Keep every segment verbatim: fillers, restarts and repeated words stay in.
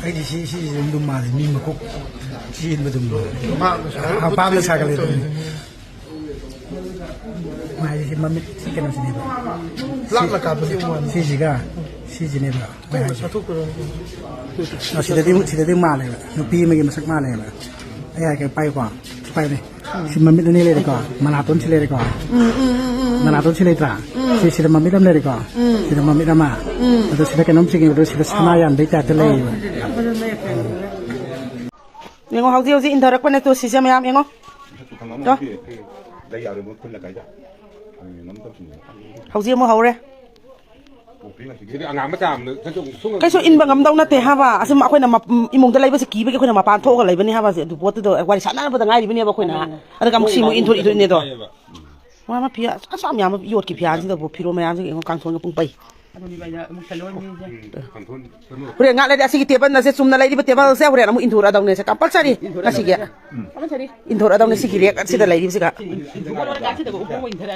ꯑꯩꯗꯤ ꯁꯤ, ꯁꯤꯁꯦ ꯑꯗꯨꯝ ꯃꯥꯜꯂꯤ, ꯃꯤ ꯃꯀꯣꯛ ꯆꯦꯟꯕꯗꯨꯝ ꯃꯥꯜꯂꯤ꯫ ꯃꯥ ꯄꯥꯝꯅ ꯁꯥꯒꯠꯂꯦ ꯑꯗꯨꯅꯤ꯫ ꯃꯥꯏꯁꯦ ꯃꯃꯤꯠ ꯁꯤ ꯀꯩꯅꯣꯁꯤꯅꯦꯕ꯫ ꯂꯥꯞꯅ ꯀꯥꯞꯄꯗꯤ ꯎ ꯋꯥꯅꯤ꯫ ꯁꯤꯁꯤꯒ ꯁꯤꯁꯤꯅꯦꯕ꯫ ꯃꯥꯏ ꯍꯥꯏꯁꯦ꯫ ꯆꯠꯊꯣꯛꯇꯣꯏꯔꯣ? ꯑ, ꯁꯤꯗꯗꯤ, ꯁꯤꯗꯗꯤ ꯃꯥꯜꯂꯦꯕ꯫ ꯅꯨꯄꯤ ꯑꯃꯒꯤ ꯃꯁꯛ ꯃꯥꯜꯂꯦꯕ꯫ ꯑꯩ ꯍꯥꯏꯒꯦ, ꯄꯥꯏꯌꯨꯀꯣ꯫ ꯁꯤ ꯄꯥꯏꯌꯨꯅꯦ꯫ ꯁꯤ ꯃꯃꯤꯠ ꯑꯅꯤ ꯂꯩꯔꯦꯀꯣ꯫ ꯃꯅꯥꯇꯣꯟ ꯁꯤ ꯂꯩꯔꯦꯀꯣ꯫ ꯃꯅꯥꯇꯣꯟ ꯁꯤ ꯂꯩꯇ꯭ꯔꯥ? ꯁꯤ, ꯁꯤꯗ ꯃꯃꯤꯠ ꯑꯃ ꯂꯩꯔꯦꯀꯣ꯫ ꯁꯤꯗ ꯃꯃꯤꯠ ꯑꯃ꯫ ꯑꯗꯣ ꯁꯤꯗ ꯀꯩꯅꯣꯝ ꯆꯤꯡꯉꯦꯕꯗꯣ, ꯁꯤꯗ ꯁꯅꯥ ꯌꯥꯟꯕꯩ ꯇꯥꯏꯞꯇ ꯂꯩꯌꯦꯕ꯫ ꯌꯦꯡꯉꯣ, ꯍꯧꯖꯤꯛ, ꯍꯧꯖꯤꯛ ꯏꯟꯊꯔꯛꯄꯅꯦ ꯇꯨ, ꯁꯤꯁꯦ ꯃꯌꯥꯝ ꯌꯦꯡꯉꯣ꯫ ꯇꯣ꯫ ꯍꯧꯖꯤꯛ ꯑꯃꯨꯛ ꯍꯧꯔꯦ꯫ ꯑꯉꯥꯡ ꯃꯆꯥ ꯑꯃꯅ ꯆꯠꯊꯣꯛ ꯁꯨꯡ- ꯀꯩꯁꯨ ꯏꯟꯕ ꯉꯝꯗꯧ ꯅꯠꯇꯦ ꯍꯥꯏꯕ꯫ ꯑꯁꯨꯝ ꯑꯩꯈꯣꯏꯅ ꯃꯞ-, ꯏꯃꯨꯡꯗ ꯂꯩꯕꯁꯦ ꯀꯤꯕꯒꯤ ꯑꯩꯈꯣꯏꯅ ꯃꯄꯥꯟ ꯊꯣꯛꯑꯒ ꯂꯩꯕꯅꯤ ꯍꯥꯏꯕ꯫ ꯑꯗꯨ ꯄꯣꯠꯇꯨꯗ ꯋꯥꯔꯤ ꯁꯥꯟꯅꯔꯝꯕꯗ ꯉꯥꯏꯔꯤꯕꯅꯦꯕ ꯑꯩꯈꯣꯏꯅ꯫ ꯑꯗꯨꯒ ꯑꯃꯨꯛ ꯁꯤ ꯑꯃꯨꯛ ꯏꯟꯊꯣꯔꯛꯏꯗꯣꯏꯅꯦꯗꯣ꯫ ꯃꯥ ꯑꯃ ꯐꯤ ꯑꯁ ꯌꯥꯝ ꯌꯥꯝꯕ ꯌꯣꯠꯀꯤ ꯐꯤꯌꯥꯟꯁꯤꯗꯕꯨ ꯐꯤꯔꯣꯟ ꯃꯌꯥꯝꯁꯤꯒ ꯌꯦꯡꯉꯣ, ꯀꯥꯡꯊꯣꯟꯒ ꯄꯨꯡꯄꯩ꯫ ꯑꯗꯨꯅꯤ ꯚꯥꯏ, ꯑꯃꯨꯛ ꯁꯜꯂꯣ ꯃꯤꯁꯦ꯫ ꯍꯣꯔꯦꯟ ꯉꯥꯛ ꯂꯩꯔꯗꯤ ꯑꯁꯤꯒꯤ ꯇꯦꯕꯜ ꯑꯁꯦ ꯆꯨꯝꯅ ꯂꯩꯔꯤꯕ ꯇꯦꯕꯜꯁꯦ ꯍꯣꯔꯦꯟ ꯑꯃꯨꯛ ꯏꯟꯊꯣꯔꯛꯑꯗꯧꯅꯦ ꯁꯦ ꯀꯝꯄꯜꯁꯔꯤ ꯉꯁꯤꯒꯤ꯫ ꯏꯟꯊꯣꯔꯛꯑꯗꯧꯅꯦ ꯁꯤꯒꯤ ꯔꯦꯛ ꯑꯁꯤꯗ ꯂꯩꯔꯤꯕꯁꯤꯒ꯫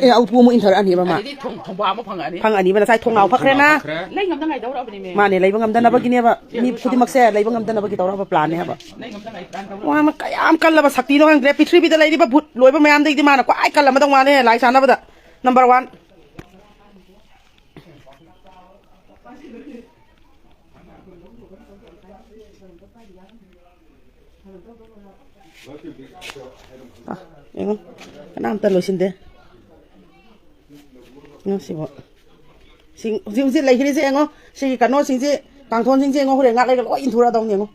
ꯑꯦ, ꯎꯄꯨ ꯑꯃꯨꯛ ꯏꯟꯊꯣꯔꯛꯑꯅꯤꯕ ꯃꯥ꯫ ꯑꯗꯩꯗꯤ ꯊꯣꯡ-, ꯊꯣꯡꯕꯥ ꯑꯃ ꯐꯪꯉꯛꯑꯅꯤ꯫ ꯐꯪꯉꯛꯑꯅꯤꯕ ꯉꯁꯥꯏ ꯊꯣꯡꯅꯥꯎ ꯐꯛꯈ꯭ꯔꯦꯅ꯫ ꯂꯩ ꯉꯝꯗꯉꯥꯏ ꯇꯧꯔꯛꯑꯕꯅꯦꯃꯦ꯫ ꯃꯥꯅꯦ, ꯂꯩꯕ ꯉꯝꯗꯅꯕꯒꯤꯅꯦꯕ꯫ ꯃꯤ ꯈꯨꯗꯤꯡꯃꯛꯁꯦ ꯂꯩꯕ ꯉꯝꯗꯅꯕꯒꯤ ꯇꯧꯔꯛꯑꯕ ꯄ꯭ꯂꯥꯟꯅꯦ ꯍꯥꯏꯕ꯫ ꯂꯩ ꯉꯝꯗꯉꯥꯏ ꯄ꯭ꯂꯥꯟ ꯇꯧꯔꯛꯑꯕꯅꯦ꯫ ꯋꯥ, ꯃꯥ ꯀꯌꯥꯝ ꯀꯜꯂꯕ ꯁꯛꯇꯤꯅꯣ ꯈꯪꯗ꯭ꯔꯦ꯫ ꯄ꯭ꯔꯤꯊꯤꯕꯤꯗ ꯂꯩꯔꯤꯕ ꯚꯨꯠ ꯂꯣꯏꯕ ꯃꯌꯥꯝꯗꯒꯤꯗꯤ ꯃꯥꯅ ꯈ꯭ꯋꯥꯏ ꯀꯜꯂꯝꯃꯗꯧ ꯃꯥꯜꯂꯦ ꯂꯥꯏ ꯁꯥꯟꯅꯕꯗ꯫ Number one. ꯑ, ꯌꯦꯡꯉꯣ꯫ ꯀꯅꯥꯝꯇ ꯂꯣꯏꯁꯤꯟꯗꯦ꯫ ꯌꯦꯡꯉꯣ ꯁꯤꯕꯣ꯫ ꯁꯤ ꯍꯧꯖꯤꯛ, ꯍꯧꯖꯤꯛ ꯂꯩꯈ꯭ꯔꯤꯁꯦ ꯌꯦꯡꯉꯣ꯫ ꯁꯤꯒꯤ ꯀꯩꯅꯣꯁꯤꯡꯁꯦ, ꯀꯥꯡꯊꯣꯟꯁꯤꯡꯁꯦ ꯌꯦꯡꯉꯣ, ꯍꯣꯔꯦꯟ ꯉꯥꯛ ꯂꯩꯔꯒ ꯂꯣꯏ ꯏꯟꯊꯣꯔꯛꯑꯗꯧꯅꯤ ꯌꯦꯡꯉꯣ꯫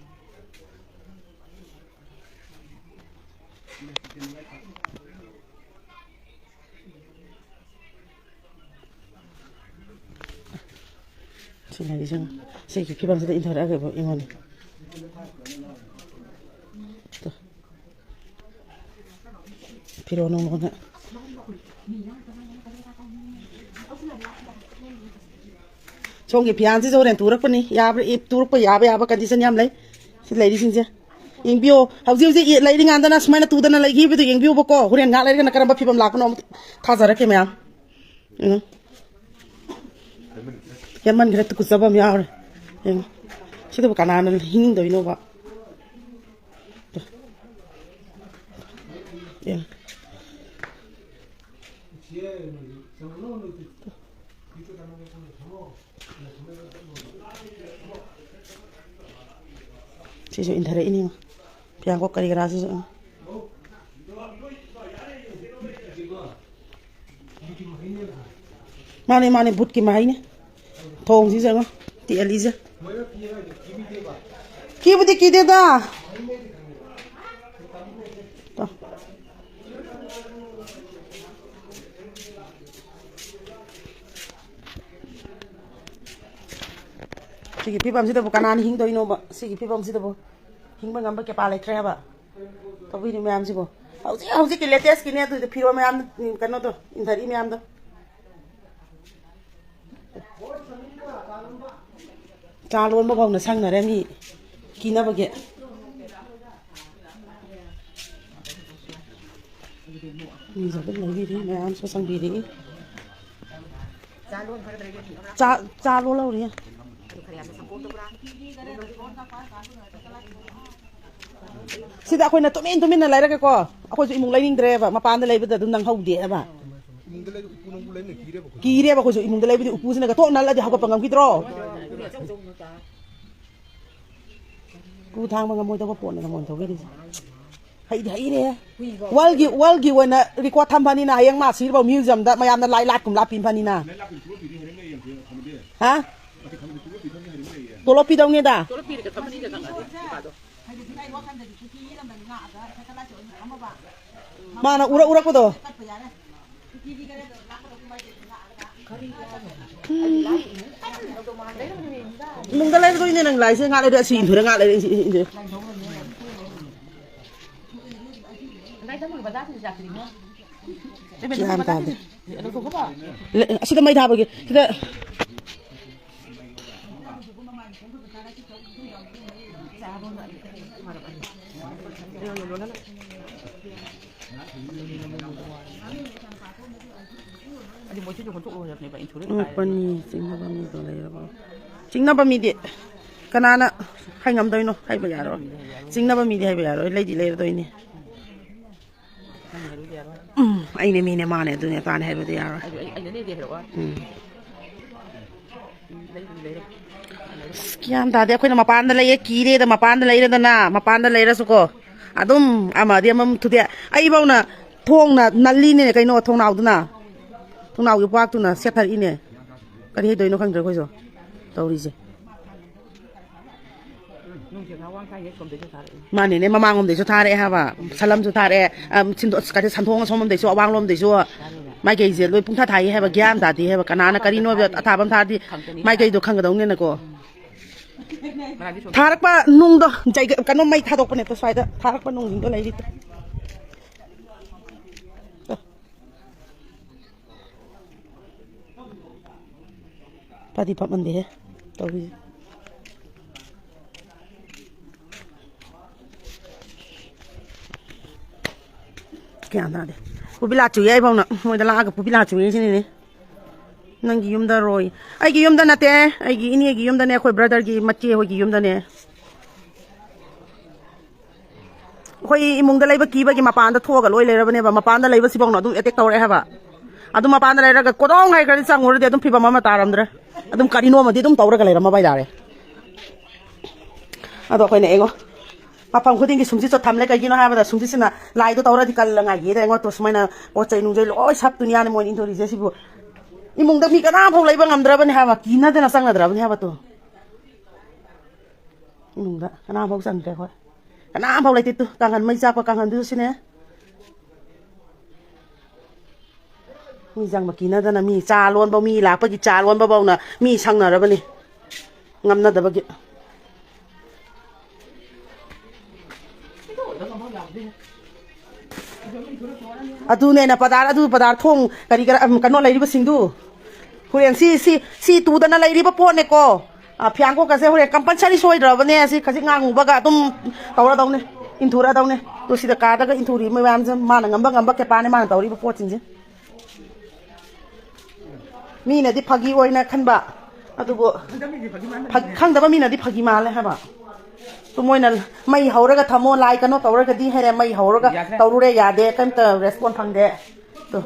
ꯁꯤ ꯂꯩꯔꯤꯁꯤꯡ ꯁꯤꯒꯤ ꯐꯤꯕꯝꯁꯤꯗ ꯏꯟꯊꯔꯛꯑꯒꯦꯕ ꯑꯩꯉꯣꯟꯗ꯫ ꯇꯣ꯫ ꯐꯤꯔꯣꯟ ꯅꯨꯡꯂꯣꯟꯅ꯫ ꯁꯣꯝꯒꯤ ꯐꯤꯌꯥꯟꯁꯤꯁꯨ ꯍꯣꯔꯦꯟ ꯇꯨꯔꯛꯄꯅꯤ꯫ ꯌꯥꯕ꯭ꯔꯥ? ꯑꯦ, ꯇꯨꯔꯛꯄ ꯌꯥꯕ, ꯌꯥꯕ condition ꯌꯥꯝ ꯂꯩ꯫ ꯁꯤ ꯂꯩꯔꯤꯁꯤꯡꯁꯦ꯫ ꯌꯦꯡꯕꯤꯌꯣ꯫ ꯍꯧꯖꯤꯛ, ꯍꯧꯖꯤꯛ ꯂꯩꯔꯤꯉꯥꯟꯗꯅ ꯁꯨꯃꯥꯏꯅ ꯇꯨꯗꯅ ꯂꯩꯈꯤꯕꯗꯣ ꯌꯦꯡꯕꯤꯌꯨꯕꯀꯣ꯫ ꯍꯣꯔꯦꯟ ꯉꯥꯏꯍꯥꯛ ꯂꯩꯔꯒꯅ ꯀꯔꯝꯕ ꯐꯤꯕꯝ ꯂꯥꯛꯄꯅꯣ ꯑꯃꯨꯛ ꯊꯥꯖꯔꯛꯀꯦ ꯃꯌꯥꯝ꯫ ꯎꯝ꯫ ꯌꯥꯝꯃꯟꯈ꯭ꯔꯦ, ꯇꯨꯀꯠꯆꯕ ꯑꯃ ꯌꯥꯎꯔꯦ꯫ ꯌꯦꯡꯉꯣ꯫ ꯁꯤꯗꯕꯨ ꯀꯅꯥꯅ ꯍꯤꯡꯗꯣꯏꯅꯣꯕ? ꯌꯦꯡꯉꯣ꯫ ꯁꯤꯁꯨ ꯏꯟꯊꯔꯛꯏꯅꯤ꯫ ꯐꯤꯌꯥꯡꯀꯣꯛ ꯀꯔꯤ ꯀꯔꯥꯁꯤꯁꯨ꯫ ꯃꯥꯅꯦ, ꯃꯥꯅꯦ, ꯕꯨꯠꯀꯤ ꯃꯍꯩꯅꯦ꯫ ꯊꯣꯡꯁꯤꯁꯨ ꯌꯦꯡꯉꯣ, ꯇꯦꯛꯍꯜꯂꯤꯁꯦ꯫ ꯀꯤꯕꯨꯗꯤ ꯀꯤꯗꯦꯗ꯫ ꯇꯣ꯫ ꯁꯤꯒꯤ ꯐꯤꯕꯝꯁꯤꯗꯕꯨ ꯀꯅꯥꯅ ꯍꯤꯡꯗꯣꯏꯅꯣꯕ? ꯁꯤꯒꯤ ꯐꯤꯕꯝꯁꯤꯗꯕꯨ ꯍꯤꯡꯕ ꯉꯝꯕ ꯀꯦꯄꯥ ꯂꯩꯇ꯭ꯔꯦ ꯍꯥꯏꯕ꯫ ꯇꯧꯕꯤꯔꯤ ꯃꯌꯥꯝꯁꯤꯕꯨ꯫ ꯍꯧꯖꯤꯛ, ꯍꯧꯖꯤꯛꯀꯤ latest ꯀꯤꯅꯦ ꯑꯗꯨꯗ ꯐꯤꯔꯣꯜ ꯃꯌꯥꯝ, ꯀꯩꯅꯣꯗꯣ, ꯏꯟꯊꯔꯤ ꯃꯌꯥꯝꯗꯣ꯫ ꯆꯥ ꯂꯣꯟꯕ ꯐꯥꯎꯅ ꯁꯪꯅꯔꯦ ꯃꯤ ꯀꯤꯅꯕꯒꯤ꯫ ꯃꯤꯁꯨ ꯑꯗꯨꯝ ꯂꯩꯕꯤꯔꯤ, ꯃꯌꯥꯝꯁꯨ ꯆꯪꯕꯤꯔꯤ꯫ ꯆꯥ, ꯆꯥ ꯂꯣꯜꯍꯧꯔꯤ꯫ ꯁꯤꯗ ꯑꯩꯈꯣꯏꯅ ꯇꯨꯃꯤꯟ ꯇꯨꯃꯤꯟꯅ ꯂꯩꯔꯒꯀꯣ, ꯑꯩꯈꯣꯏꯁꯨ ꯏꯃꯨꯡ ꯂꯩꯅꯤꯡꯗ꯭ꯔꯦꯕ, ꯃꯄꯥꯟꯗ ꯂꯩꯕꯗ ꯑꯗꯨꯝ ꯅꯪꯍꯧꯗꯦꯕ꯫ ꯏꯃꯨꯡꯗ ꯂꯩꯔꯤ ꯎꯄꯨ ꯅꯨꯡꯕꯨ ꯂꯩꯕꯅ ꯀꯤꯔꯦꯕ ꯑꯩꯈꯣꯏꯁꯨ꯫ ꯀꯤꯔꯦꯕ ꯑꯩꯈꯣꯏꯁꯨ, ꯏꯃꯨꯡꯗ ꯂꯩꯕꯗꯤ ꯎꯄꯨꯁꯤꯅꯒ ꯊꯣꯛ ꯅꯜꯂꯗꯤ ꯍꯧꯒꯠꯄ ꯉꯝꯈꯤꯗ꯭ꯔꯣ? ꯎꯄꯨ ꯊꯥꯡꯕ ꯉꯝꯃꯣꯏꯗꯧꯕ ꯄꯣꯠꯅꯦꯕ ꯃꯣꯏꯅ ꯇꯧꯕꯤꯔꯤꯁꯦ꯫ ꯍꯩꯗꯤ ꯍꯩꯔꯦ꯫ World ꯒꯤ, world ꯒꯤ ꯑꯣꯏꯅ record ꯊꯝꯕꯅꯤꯅ, ꯍꯌꯦꯡ ꯃꯥ ꯁꯤꯔꯕ museum ꯗ ꯃꯌꯥꯝꯅ ꯂꯥꯏ ꯂꯥꯠ ꯀꯨꯝ ꯂꯥꯠꯄꯤ ꯐꯅꯤꯅ꯫ ꯍꯥ? ꯇꯣꯂꯣꯞ ꯄꯤꯗꯧꯅꯦꯗ꯫ ꯃꯥꯅ ꯎꯔꯛ ꯎꯔꯛꯄꯗꯣ꯫ ꯎꯝ꯫ ꯏꯃꯨꯡꯗ ꯂꯩꯕꯗꯣ ꯏꯅꯦ ꯅꯪ ꯂꯥꯛꯏꯁꯦ ꯉꯥꯛ ꯂꯩꯔꯦ, ꯑꯁꯤ ꯏꯟꯊꯣꯏꯔ ꯉꯥꯛ ꯂꯩꯔꯦ, ꯏꯟꯊꯣꯏꯔ꯫ ꯒ꯭ꯌꯥꯟ ꯇꯥꯗꯦ꯫ ꯂꯦ-, ꯑꯁꯤꯗ ꯃꯩ ꯊꯥꯕꯒꯤ ꯁꯤꯗ꯫ ꯍꯥꯏꯗꯤ ꯃꯣꯏꯁꯤꯁꯨ ꯍꯨꯟꯗꯣꯛꯎ ꯍꯥꯏꯕꯅꯦꯕ, ꯏꯟꯊꯨꯔ ꯎꯝ, ꯀꯥꯏꯔꯗꯤ꯫ ꯄꯅꯤ ꯆꯤꯡꯅꯕ ꯃꯤꯗꯣ ꯂꯩꯔꯕꯣ? ꯆꯤꯡꯅꯕ ꯃꯤꯗꯤ ꯀꯅꯥꯅ ꯍꯥꯏ ꯉꯝꯗꯣꯏꯅꯣ? ꯍꯥꯏꯕ ꯌꯥꯔꯣꯏ꯫ ꯆꯤꯡꯅꯕ ꯃꯤꯗꯤ ꯍꯥꯏꯕ ꯌꯥꯔꯣꯏ꯫ ꯂꯩꯗꯤ ꯂꯩꯔꯗꯣꯏꯅꯦ꯫ ꯅꯪ ꯍꯥꯏꯔꯨꯗꯤ ꯌꯥꯔꯣꯏ꯫ ꯎꯝ, ꯑꯩꯅꯦ ꯃꯤꯅꯦ ꯃꯥꯅꯦ ꯑꯗꯨꯅꯦ ꯇꯥꯅꯦ ꯍꯥꯏꯕꯗꯤ ꯌꯥꯔꯣꯏ꯫ ꯑꯩ, ꯑꯩ, ꯑꯩꯅ ꯂꯩꯗꯤ ꯍꯥꯏꯔꯛꯑꯣ꯫ ꯎꯝ꯫ ꯂꯩꯕꯨꯗꯤ ꯂꯩꯔꯦ꯫ ꯑꯁ, ꯒ꯭ꯌꯥꯟ ꯇꯥꯗꯦ꯫ ꯑꯩꯈꯣꯏꯅ ꯃꯄꯥꯟꯗ ꯂꯩꯌꯦ, ꯀꯤꯔꯦꯗ, ꯃꯄꯥꯟꯗ ꯂꯩꯔꯦꯗꯅ, ꯃꯄꯥꯟꯗ ꯂꯩꯔꯁꯨꯀꯣ, ꯑꯗꯨꯝ ꯑꯃꯗꯤ ꯑꯃꯃꯨꯛ ꯊꯨꯗꯦ꯫ ꯑꯩꯐꯧꯅ ꯊꯣꯡꯅ ꯅꯜꯂꯤꯅꯦ ꯀꯩꯅꯣ, ꯊꯣꯡꯅꯥꯎꯗꯨꯅ꯫ ꯊꯣꯡꯅꯥꯎꯒꯤ ꯄꯥꯛꯇꯨꯅ ꯁꯦꯠꯊꯔꯛꯏꯅꯦ꯫ ꯀꯔꯤ ꯍꯩꯗꯣꯏꯅꯣ ꯈꯪꯗ꯭ꯔꯦ ꯑꯩꯈꯣꯏꯁꯨ ꯇꯧꯔꯤꯁꯦ꯫ ꯅꯨꯡꯁꯤꯠ ꯍꯋꯥ ꯊꯥꯏꯉꯩ ꯁꯣꯝꯗꯩꯁꯨ ꯊꯥꯔꯛꯏ꯫ ꯃꯥꯅꯤꯅꯦ, ꯃꯃꯥꯡꯂꯣꯝꯗꯩꯁꯨ ꯊꯥꯔꯛꯑꯦ ꯍꯥꯏꯕ, ꯁꯂꯝꯁꯨ ꯊꯥꯔꯛꯑꯦ, ꯑꯝ, ꯁꯤꯟꯗꯣ-, ꯑꯁ, ꯀꯔꯤ, ꯁꯟꯊꯣꯡ ꯑꯁꯣꯝꯂꯣꯝꯗꯩꯁꯨ, ꯑꯋꯥꯡꯂꯣꯝꯗꯩꯁꯨ ꯊꯥꯔꯛꯏꯅꯦ꯫ ꯃꯥꯏꯀꯩꯁꯦ ꯂꯣꯏ ꯄꯨꯡꯊꯥ ꯊꯥꯏ ꯍꯥꯏꯕ, ꯒ꯭ꯌꯥꯟ ꯇꯥꯗꯦ ꯍꯥꯏꯕ, ꯀꯅꯥꯅ ꯀꯔꯤꯅꯣ ꯍꯥꯏꯕ ꯑꯊꯥꯕ ꯑꯃ ꯊꯥꯔꯗꯤ ꯈꯪꯒꯅꯤ ꯍꯥꯏꯕ꯫ ꯃꯥꯏꯀꯩꯗꯣ ꯈꯪꯒꯗꯧꯅꯤꯅꯀꯣ꯫ ꯃꯥꯒꯤ ꯁꯣꯝ- ꯊꯥꯔꯛꯄ ꯅꯨꯡꯗꯣ, ꯖꯩꯒ-, ꯀꯩꯅꯣ, ꯃꯩ ꯊꯥꯗꯣꯛꯄꯅꯦ ꯇꯣ, ꯁ꯭ꯋꯥꯏꯗ ꯊꯥꯔꯛꯄ ꯅꯨꯡꯁꯤꯡꯗꯣ ꯂꯩꯔꯤꯗꯣ꯫ ꯐꯗꯤ ꯐꯠꯃꯟꯗꯦꯍꯦ ꯇꯧꯔꯤꯁꯦ꯫ ꯒ꯭ꯌꯥꯟ ꯇꯥꯗꯦ꯫ ꯄꯨꯕꯤꯂꯥ ꯆꯨꯏ ꯍꯥꯏꯐꯥꯎꯅ ꯃꯣꯏꯗ ꯂꯥꯛꯑꯒ ꯄꯨꯕꯤꯂꯥ ꯆꯨꯏ ꯁꯤꯅꯤꯅꯦ꯫ ꯅꯪꯒꯤ ꯌꯨꯝꯗ ꯔꯣꯏ꯫ ꯑꯩꯒꯤ ꯌꯨꯝꯗ ꯅꯠꯇꯦ, ꯑꯩꯒꯤ ꯏꯅꯦꯒꯤ ꯌꯨꯝꯗꯅꯦ, ꯑꯩꯈꯣꯏ brotherꯒꯤ ꯃꯆꯦ ꯍꯣꯏꯒꯤ ꯌꯨꯝꯗꯅꯦ꯫ ꯑꯩꯈꯣꯏ ꯏꯃꯨꯡꯗ ꯂꯩꯕ ꯀꯤꯕꯒꯤ ꯃꯄꯥꯟꯗ ꯊꯣꯛꯑꯒ ꯂꯣꯏ ꯂꯩꯔꯕꯅꯦꯕ꯫ ꯃꯄꯥꯟꯗ ꯂꯩꯕꯁꯤꯐꯥꯎꯅ ꯑꯗꯨꯝ attack ꯇꯧꯔꯛꯑꯦ ꯍꯥꯏꯕ꯫ ꯑꯗꯨ ꯃꯄꯥꯟꯗ ꯂꯩꯔꯒ ꯀꯣꯗꯣꯡ ꯍꯥꯏꯈ꯭ꯔꯗꯤ ꯆꯪꯉꯨꯔꯗꯤ ꯑꯗꯨꯝ ꯐꯤꯕꯝ ꯑꯃ ꯇꯥꯔꯝꯗ꯭ꯔꯦ꯫ ꯑꯗꯨꯝ ꯀꯔꯤꯅꯣꯃꯗꯤ ꯑꯗꯨꯝ ꯇꯧꯔꯒ ꯂꯩꯔꯝꯃꯕ ꯍꯥꯏꯇꯥꯔꯦ꯫ ꯑꯗꯣ ꯑꯩꯈꯣꯏꯅ ꯌꯦꯡꯉꯣ, ꯃꯐꯝ ꯈꯨꯗꯤꯡꯒꯤ ꯁꯨꯝꯁꯤꯠꯁꯨ ꯊꯝꯂꯦ꯫ ꯀꯩꯒꯤꯅꯣ ꯍꯥꯏꯕꯗ ꯁꯨꯝꯁꯤꯠꯁꯤꯅ ꯂꯥꯏꯗꯣ ꯇꯧꯔꯗꯤ ꯀꯜꯂ ꯉꯥꯏꯒꯦꯗ ꯌꯦꯡꯉꯣ꯫ ꯇꯣ ꯁꯨꯃꯥꯏꯅ ꯄꯣꯠ ꯆꯩ ꯅꯨꯡꯖꯩ ꯂꯣꯏ ꯁꯞ ꯗꯨꯅꯤꯌꯥꯅꯤ ꯃꯣꯏꯅ ꯏꯟꯊꯣꯔꯤꯁꯦ꯫ ꯁꯤꯕꯨ ꯏꯃꯨꯡꯗ ꯃꯤ ꯀꯅꯥꯝꯐꯥꯎ ꯂꯩꯕ ꯉꯝꯗ꯭ꯔꯕꯅꯦ ꯍꯥꯏꯕ, ꯀꯤꯅꯗꯅ ꯆꯪꯅꯗ꯭ꯔꯕꯅꯦ ꯍꯥꯏꯕ꯫ ꯇꯣ ꯏꯃꯨꯡꯗ ꯀꯅꯥꯝꯐꯥꯎ ꯆꯪꯗ꯭ꯔꯦ ꯑꯩꯈꯣꯏ꯫ ꯀꯅꯥꯝꯐꯥꯎ ꯂꯩꯇꯦ꯫ ꯇꯨ ꯀꯥꯡꯈꯟ, ꯃꯩ ꯆꯥꯛꯄ ꯀꯥꯡꯈꯟꯗꯨꯁꯨꯅꯦ꯫ ꯃꯤ ꯆꯪꯕ ꯀꯤꯅꯗꯅ ꯃꯤ ꯆꯥ ꯂꯣꯟꯕ, ꯃꯤ ꯂꯥꯛꯄꯒꯤ ꯆꯥ ꯂꯣꯟꯕ ꯐꯥꯎꯅ ꯃꯤ ꯁꯪꯅꯔꯕꯅꯤ ꯉꯝꯅꯗꯕꯒꯤ꯫ ꯑꯗꯨꯅꯦꯅ ꯄꯗꯥꯔ, ꯑꯗꯨ ꯄꯗꯥꯔ ꯊꯣꯡ ꯀꯔꯤ ꯀꯔꯥ, ꯑꯝ, ꯀꯩꯅꯣ ꯂꯩꯔꯤꯕꯁꯤꯡꯗꯨ ꯍꯣꯔꯦꯟ ꯁꯤ, ꯁꯤ, ꯁꯤ ꯇꯨꯗꯅ ꯂꯩꯔꯤꯕ ꯄꯣꯠꯅꯦꯀꯣ꯫ ꯑ, ꯐꯤꯌꯥꯡꯀꯣꯛꯀꯁꯦ ꯍꯣꯔꯦꯟ compulsory ꯁꯣꯏꯗ꯭ꯔꯕꯅꯦ꯫ ꯁꯤ ꯈꯖꯤꯛ ꯉꯥꯡꯉꯨꯕꯒ ꯑꯗꯨꯝ ꯇꯧꯔꯗꯧꯅꯦ, ꯏꯟꯊꯨꯔꯗꯧꯅꯦ꯫ ꯇꯨ ꯁꯤꯗ ꯀꯥꯗꯒ ꯏꯟꯊꯨꯔꯤ ꯃꯌꯥꯝꯁꯦ ꯃꯥꯅ ꯉꯝꯕ ꯉꯝꯕ ꯀꯦꯄꯥꯅꯦ ꯃꯥꯅ ꯇꯧꯔꯤꯕ ꯄꯣꯠꯁꯤꯡꯁꯦ꯫ ꯃꯤꯅꯗꯤ ꯐꯥꯒꯤ ꯑꯣꯏꯅ ꯈꯟꯕ, ꯑꯗꯨꯕꯨ ꯐ-, ꯈꯪꯗꯕ ꯃꯤꯅꯗꯤ ꯐꯥꯒꯤ ꯃꯥꯜꯂꯦ ꯍꯥꯏꯕ꯫ ꯇꯨ ꯃꯣꯏꯅ ꯃꯩ ꯍꯧꯔꯒ ꯊꯝꯃꯣ, ꯂꯥꯏ ꯀꯩꯅꯣ ꯇꯧꯔꯒꯗꯤ ꯍꯥꯏꯔꯦ, ꯃꯩ ꯍꯧꯔꯒ ꯌꯥꯗ꯭ꯔꯦ꯫ ꯇꯧꯔꯨꯔꯦ, ꯌꯥꯗꯦ, ꯀꯩꯝꯇ response ꯐꯪꯗꯦ꯫ ꯇꯨ,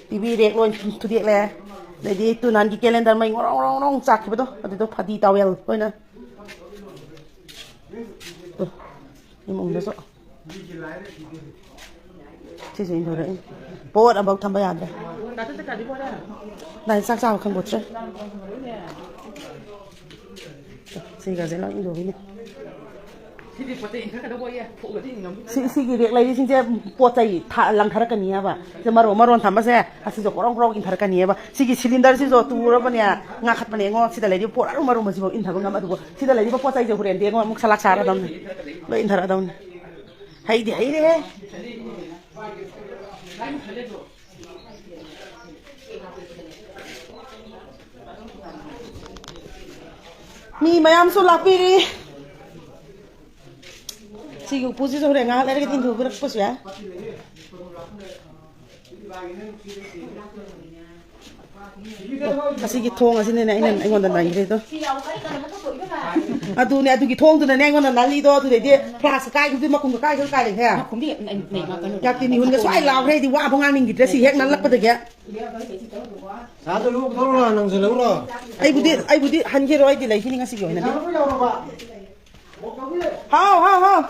ꯇꯤ ꯚꯤ rack ꯂꯣꯏ ꯊꯨꯗꯦꯛꯂꯦ꯫ ꯑꯗꯩꯗꯤ ꯇꯨ ꯅꯍꯥꯟꯒꯤ calendar ꯃꯩ ꯉꯣꯔꯣꯡ ꯉꯣꯔꯣꯡ ꯉꯣꯔꯣꯡ ꯆꯥꯛꯈꯤꯕꯗꯣ, ꯑꯗꯨꯗꯣ ꯐꯗꯤ towel ꯂꯣꯏꯅ꯫ ꯇꯨ, ꯏꯃꯨꯡꯗꯁꯨ꯫ ꯁꯤꯁꯨ ꯏꯟꯊꯣꯔꯛꯏ꯫ ꯄꯣꯠ ꯑꯃꯐꯥꯎ ꯊꯝꯕ ꯌꯥꯗ꯭ꯔꯦ꯫ ꯅꯥꯏ ꯆꯥꯛ ꯆꯥꯕ ꯈꯪꯕꯣꯠꯇ꯭ꯔꯦ꯫ ꯁꯤꯒꯁꯦ ꯂꯣꯏ ꯏꯟꯊꯣꯛꯏꯅꯦ꯫ ꯁꯤ, ꯁꯤꯒꯤ rack ꯂꯩꯔꯤꯁꯤꯡꯁꯦ ꯄꯣꯠ ꯆꯩ ꯊꯥ-, ꯂꯪꯊꯔꯛꯀꯅꯤ ꯍꯥꯏꯕ꯫ ꯁꯤ ꯃꯔꯣꯟ, ꯃꯔꯣꯟ ꯊꯝꯕꯁꯦ ꯑꯁꯤꯁꯨ ꯀꯣꯔꯣꯡ ꯀꯣꯔꯣꯡ ꯏꯟꯊꯔꯛꯀꯅꯤꯕ꯫ ꯁꯤꯒꯤ cylinder ꯁꯤꯁꯨ ꯇꯨꯔꯕꯅꯦ, ꯉꯥꯈꯠꯄꯅꯦ ꯌꯦꯡꯉꯣ꯫ ꯁꯤꯗ ꯂꯩꯔꯤꯕ ꯄꯣꯠ ꯑꯔꯨꯝ ꯑꯔꯨꯝꯕꯁꯤꯐꯥꯎ ꯏꯟꯊꯕ ꯉꯝ-, ꯑꯗꯨꯕꯨ ꯁꯤꯗ ꯂꯩꯔꯤꯕ ꯄꯣꯠ ꯆꯩꯁꯦ ꯍꯣꯔꯦꯟꯗꯤ ꯌꯦꯡꯉꯣ ꯑꯃꯨꯛ ꯁꯂꯥꯛ ꯁꯥꯔꯗꯧꯅꯤ꯫ ꯂꯣꯏ ꯏꯟꯊꯔꯛꯑꯗꯧꯅꯤ꯫ ꯍꯩꯗꯤ ꯍꯩꯔꯦꯍꯦ꯫ ꯃꯤ ꯃꯌꯥꯝꯁꯨ ꯂꯥꯛꯄꯤꯔꯤ꯫ ꯁꯤꯒꯤ ꯎꯄꯨꯁꯤꯁꯨ ꯍꯣꯔꯦꯟ ꯉꯥꯏꯍꯥꯛ ꯂꯩꯔꯒꯗꯤ ꯏꯟꯊꯨꯕꯤꯔꯛꯄꯁꯨ ꯌꯥꯏ꯫ ꯑꯁꯤꯒꯤ ꯊꯣꯡ ꯑꯁꯤꯅꯅꯦ ꯑꯩꯅ, ꯑꯩꯉꯣꯟꯗ ꯅꯪꯈ꯭ꯔꯤꯗꯣ꯫ ꯑꯗꯨꯅꯦ, ꯑꯗꯨꯒꯤ ꯊꯣꯡꯗꯨꯅꯅꯦ ꯑꯩꯉꯣꯟꯗ ꯅꯜꯂꯤꯗꯣ꯫ ꯑꯗꯨꯗꯩꯗꯤ flask ꯀꯥꯏꯈꯤꯕꯗꯤ ꯃꯈꯨꯝꯗꯣ ꯀꯥꯏꯈ꯭-, ꯀꯥꯏ ꯂꯩꯈ꯭ꯔꯦ? ꯃꯈꯨꯝꯗꯤ ꯅꯩ-, ꯅꯩ ꯉꯥꯛꯇꯅꯤ꯫ ꯌꯥꯛꯇꯤ ꯃꯤꯍꯨꯟꯒ ꯁ꯭ꯋꯥꯏ ꯂꯥꯎꯈ꯭ꯔꯦ꯫ ꯑꯩꯗꯤ ꯋꯥ ꯑꯃꯨꯛ ꯉꯥꯡꯅꯤꯡꯈꯤꯗ꯭ꯔꯦ ꯁꯤ ꯍꯦꯛ ꯅꯜꯂꯛꯄꯗꯒꯤ꯫ ꯆꯥꯗ ꯂꯨ ꯂꯧꯔꯣ, ꯅꯪꯁꯨ ꯂꯧꯔꯣ꯫ ꯑꯩꯕꯨꯗꯤ, ꯑꯩꯕꯨꯗꯤ ꯍꯟꯈꯤꯔꯣꯏ, ꯑꯩꯗꯤ ꯂꯩꯈꯤꯅꯤ ꯉꯁꯤꯒꯤ ꯑꯣꯏꯅꯗꯤ꯫ ꯍꯥꯎ, ꯍꯥꯎ, ꯍꯥꯎ꯫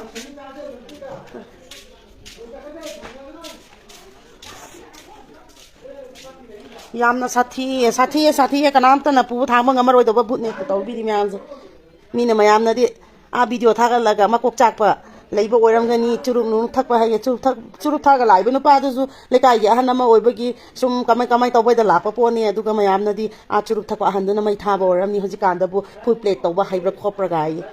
ꯌꯥꯝꯅ ꯁꯥꯊꯤꯌꯦ, ꯁꯥꯊꯤꯌꯦ, ꯁꯥꯊꯤꯌꯦ꯫ ꯀꯅꯥꯝꯇꯅ ꯄꯨꯕ ꯊꯥꯡꯕ ꯉꯝꯃꯔꯣꯏꯗꯧꯕ ꯚꯨꯠꯅꯦ ꯇꯧꯕꯤꯔꯤ ꯃꯌꯥꯝꯁꯦ꯫ ꯃꯤꯅ ꯃꯌꯥꯝꯅꯗꯤ ꯑꯥ video ꯊꯥꯒꯠꯂꯒ ꯃꯀꯣꯛ ꯆꯥꯛꯄ ꯂꯩꯕ ꯑꯣꯏꯔꯝꯒꯅꯤ꯫ ꯆꯨꯔꯨꯞ ꯅꯨꯔꯨꯞ ꯊꯛꯄ ꯍꯥꯏꯌꯦ꯫ ꯆꯨꯔꯨꯞ ꯊꯛ-, ꯆꯨꯔꯨꯞ ꯊꯛꯑꯒ ꯂꯥꯛꯏꯕ ꯅꯨꯄꯥꯗꯨꯁꯨ ꯂꯩꯀꯥꯏꯒꯤ ꯑꯍꯟ ꯑꯃ ꯑꯣꯏꯕꯒꯤ ꯁꯨꯝ ꯀꯃꯥꯏ ꯀꯃꯥꯏ ꯇꯧꯕꯩꯗ ꯂꯥꯛꯄ ꯄꯣꯠꯅꯤ꯫ ꯑꯗꯨꯒ ꯃꯌꯥꯝꯅꯗꯤ ꯑꯥ ꯆꯨꯔꯨꯞ ꯊꯛꯄ ꯑꯍꯟꯗꯨꯅ ꯃꯩ ꯊꯥꯕ ꯑꯣꯏꯔꯝꯅꯤ꯫ ꯍꯧꯖꯤꯛꯀꯥꯟꯗꯕꯨ food plate ꯇꯧꯕ ꯍꯩꯕ꯭ꯔꯥ ꯈꯣꯠꯄ꯭ꯔꯥ ꯒꯥꯏꯌꯦ꯫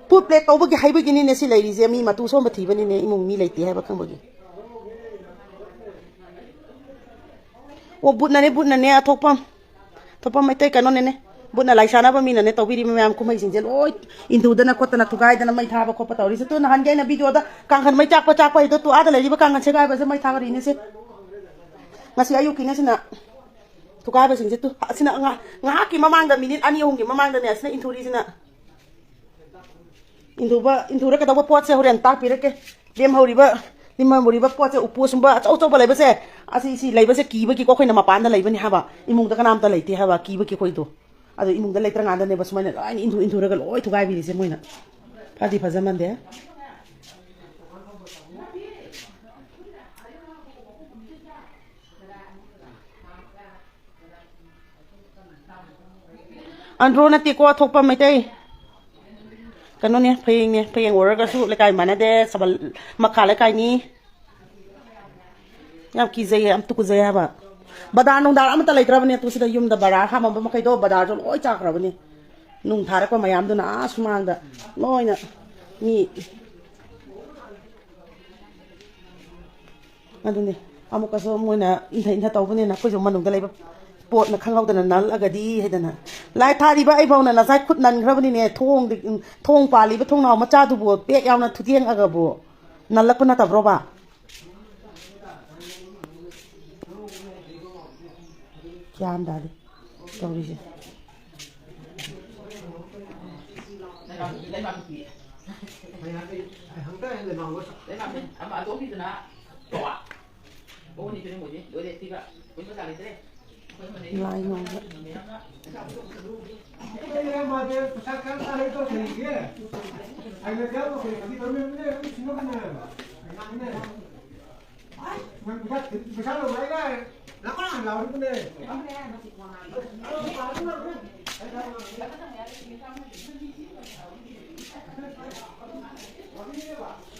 Food plate ꯇꯧꯕꯒꯤ ꯍꯩꯕꯒꯤꯅꯤꯅꯦ ꯁꯤ ꯂꯩꯔꯤꯁꯦ꯫ ꯃꯤ ꯃꯇꯨ ꯁꯣꯝꯕ ꯊꯤꯕꯅꯤꯅꯦ, ꯏꯃꯨꯡ ꯃꯤ ꯂꯩꯇꯦ ꯍꯥꯏꯕ ꯈꯪꯕꯒꯤ꯫ ꯑꯣ, ꯚꯨꯠꯅꯅꯦ, ꯚꯨꯠꯅꯅꯦ, ꯑꯊꯣꯛꯄꯝ꯫ ꯊꯣꯛꯄꯝ ꯃꯩꯇꯩ ꯀꯩꯅꯣꯅꯅꯦ꯫ ꯚꯨꯠꯅ ꯂꯥꯏ ꯁꯥꯟꯅꯕ ꯃꯤꯅꯅꯦ ꯇꯧꯕꯤꯔꯤꯕ ꯃꯌꯥꯝ ꯀꯨꯝꯍꯩꯁꯤꯡꯁꯦ ꯂꯣꯏ ꯏꯟꯊꯨꯗꯅ ꯈꯣꯠꯇꯅ ꯊꯨꯒꯥꯏꯗꯅ ꯃꯩ ꯊꯥꯕ ꯈꯣꯠꯄ ꯇꯧꯔꯤꯁꯦ꯫ ꯇꯨ ꯅꯍꯥꯟꯒꯤ ꯑꯩꯅ video ꯗ ꯀꯥꯡꯈꯟ ꯃꯩ ꯆꯥꯛꯄ ꯆꯥꯛꯄ ꯍꯥꯏꯗꯣ ꯇꯨ ꯑꯥꯗ ꯂꯩꯔꯤꯕ ꯀꯥꯡꯈꯟ ꯁꯦꯒꯥꯏꯕꯁꯦ ꯃꯩ ꯊꯥꯒꯠꯂꯤꯅꯦ ꯁꯦ꯫ ꯉꯁꯤ ꯑꯌꯨꯛꯀꯤꯅꯦ ꯁꯤꯅ꯫ ꯊꯨꯒꯥꯏꯕꯁꯤꯡꯁꯦ ꯇꯨ, ꯑꯁꯤꯅ ꯉꯥ-, ꯉꯥꯏꯍꯥꯛꯀꯤ ꯃꯃꯥꯡꯗ, ꯃꯤꯅꯤꯠ ꯑꯅꯤ ꯑꯍꯨꯝꯒꯤ ꯃꯃꯥꯡꯗꯅꯦ ꯑꯁꯤꯅ ꯏꯟꯊꯨꯔꯤꯁꯤꯅ꯫ ꯏꯟꯊꯨꯕ, ꯏꯟꯊꯨꯔꯛꯀꯗꯧꯕ ꯄꯣꯠꯁꯦ ꯍꯣꯔꯦꯟ ꯇꯥꯛꯄꯤꯔꯛꯀꯦ꯫ ꯂꯦꯝꯍꯧꯔꯤꯕ, ꯂꯦꯝꯍꯧꯔꯤꯕ ꯄꯣꯠꯁꯦ, ꯎꯄꯨ ꯁꯨꯝꯕ ꯑꯆꯧ ꯑꯆꯧꯕ ꯂꯩꯕꯁꯦ, ꯑꯁꯤ, ꯁꯤ ꯂꯩꯕꯁꯦ ꯀꯤꯕꯒꯤꯀꯣ ꯑꯩꯈꯣꯏꯅ ꯃꯄꯥꯟꯗ ꯂꯩꯕꯅꯤ ꯍꯥꯏꯕ, ꯏꯃꯨꯡꯗ ꯀꯅꯥꯝꯇ ꯂꯩꯇꯦ ꯍꯥꯏꯕ, ꯀꯤꯕꯒꯤ ꯑꯩꯈꯣꯏꯗꯣ꯫ ꯑꯗꯣ ꯏꯃꯨꯡꯗ ꯂꯩꯇ꯭ꯔꯀꯥꯟꯗꯅꯦꯕ ꯁꯨꯃꯥꯏꯅ ꯂꯣꯏꯅ ꯏꯟꯊꯨ-, ꯏꯟꯊꯨꯔꯒ ꯂꯣꯏ ꯊꯨꯒꯥꯏꯕꯤꯔꯤꯁꯦ ꯃꯣꯏꯅ꯫ ꯐꯗꯤ ꯐꯖꯃꯟꯗꯦ꯫ ꯑꯟꯗ꯭ꯔꯣ ꯅꯠꯇꯦꯀꯣ, ꯑꯊꯣꯛꯄ ꯃꯩꯇꯩ꯫ ꯀꯩꯅꯣꯅꯦ, ꯐꯌꯦꯡꯅꯦ꯫ ꯐꯌꯦꯡ ꯑꯣꯏꯔꯒꯁꯨ ꯂꯩꯀꯥꯏ ꯃꯥꯟꯅꯗꯦ, ꯁꯕꯜ ꯃꯈꯥ ꯂꯩꯀꯥꯏꯅꯤ꯫ ꯌꯥꯝ ꯀꯤꯖꯩꯌꯦ, ꯌꯥꯝ ꯇꯨꯀꯨꯖꯩ ꯍꯥꯏꯕ꯫ ꯕꯗꯥꯔ ꯅꯨꯡꯗꯥꯔ ꯑꯃꯠꯇ ꯂꯩꯇ꯭ꯔꯕꯅꯦ꯫ ꯇꯨ ꯁꯤꯗ ꯌꯨꯝꯗ ꯕꯗꯥꯔ ꯍꯥꯝꯃꯝꯕ ꯃꯈꯩꯗꯣ ꯕꯗꯥꯔꯁꯨ ꯂꯣꯏ ꯆꯥꯈ꯭ꯔꯕꯅꯦ꯫ ꯅꯨꯡ ꯊꯥꯔꯛꯄ ꯃꯌꯥꯝꯗꯨꯅ ꯑꯥ ꯁꯨꯃꯥꯡꯗ ꯂꯣꯏꯅ ꯃꯤ꯫ ꯑꯗꯨꯅꯤ꯫ ꯑꯃꯨꯛꯀꯁꯨ ꯃꯣꯏꯅ ꯏꯟꯊ ꯏꯟꯊ ꯇꯧꯕꯅꯤꯅ ꯑꯩꯈꯣꯏꯁꯨ ꯃꯅꯨꯡꯗ ꯂꯩꯕ ꯄꯣꯠꯅ ꯈꯪꯍꯧꯗꯅ ꯅꯜꯂꯒꯗꯤ ꯍꯥꯏꯗꯅ꯫ ꯂꯥꯏ ꯊꯥꯔꯤꯕ ꯑꯩꯐꯥꯎꯅ ꯉꯁꯥꯏ ꯈꯨꯠ ꯅꯟꯈ꯭ꯔꯕꯅꯤꯅꯦ꯫ ꯊꯣꯡꯗꯤ-, ꯊꯣꯡ ꯄꯥꯜꯂꯤꯕ ꯊꯣꯡꯅꯥꯎ ꯃꯆꯥꯗꯨꯕꯨ ꯄꯦꯛ ꯌꯥꯎꯅ ꯊꯨꯗꯦꯡꯉꯒꯕꯨ ꯅꯜꯂꯛꯄ ꯅꯠꯇꯕ꯭ꯔꯣꯕ? ꯒ꯭ꯌꯥꯟ ꯇꯥꯗꯦ ꯇꯧꯔꯤꯁꯦ꯫ ꯂꯥꯏ ꯉꯥꯎꯕ꯫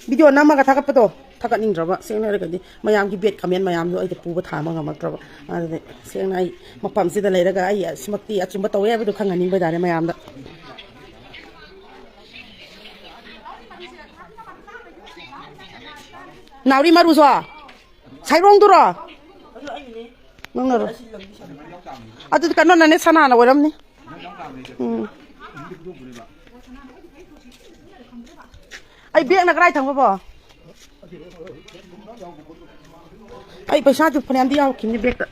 ꯚꯤꯗꯤꯑꯣ ꯅꯝꯃꯒ ꯊꯥꯒꯠꯄꯗꯣ ꯊꯥꯒꯠꯅꯤꯡꯗ꯭ꯔꯕ, ꯁꯦꯡꯅ ꯍꯥꯏꯔꯒꯗꯤ ꯃꯌꯥꯝꯒꯤ ꯕꯦꯗ ꯀꯃꯦꯟ ꯃꯌꯥꯝꯗꯣ ꯑꯩꯗ ꯄꯨꯕ ꯊꯥꯡꯕ ꯉꯝꯃꯛꯇ꯭ꯔꯕ꯫ ꯑꯗꯨꯗꯤ ꯁꯦꯡꯅ ꯑꯩ ꯃꯐꯝꯁꯤꯗ ꯂꯩꯔꯒ ꯑꯩ ꯑꯁꯤꯃꯛꯇꯤ ꯑꯆꯨꯝꯕ ꯇꯧꯋꯦ ꯍꯥꯏꯕꯗꯨ ꯈꯪꯍꯟꯅꯤꯡꯕ ꯍꯥꯏꯇꯥꯔꯦ ꯃꯌꯥꯝꯗ꯫ ꯅꯥꯎꯔꯤ ꯃꯔꯨꯁꯨ? ꯁꯥꯏꯔꯣꯡꯗꯨꯔꯣ? ꯅꯪꯅꯔꯣ? ꯑꯗꯨꯗꯤ ꯀꯩꯅꯣꯅꯅꯦ, ꯁꯅꯥꯅ ꯑꯣꯏꯔꯝꯅꯤ꯫ ꯎꯝ꯫ ꯑꯩ ꯕꯦꯒꯅ ꯀꯗꯥꯏ ꯊꯝꯈ꯭ꯔꯕꯣ? ꯑꯩ ꯄꯩꯁꯥꯁꯨ ꯐꯅꯌꯥꯝꯗꯤ ꯌꯥꯎꯈꯤꯕꯅꯤ ꯕꯦꯒꯇ꯫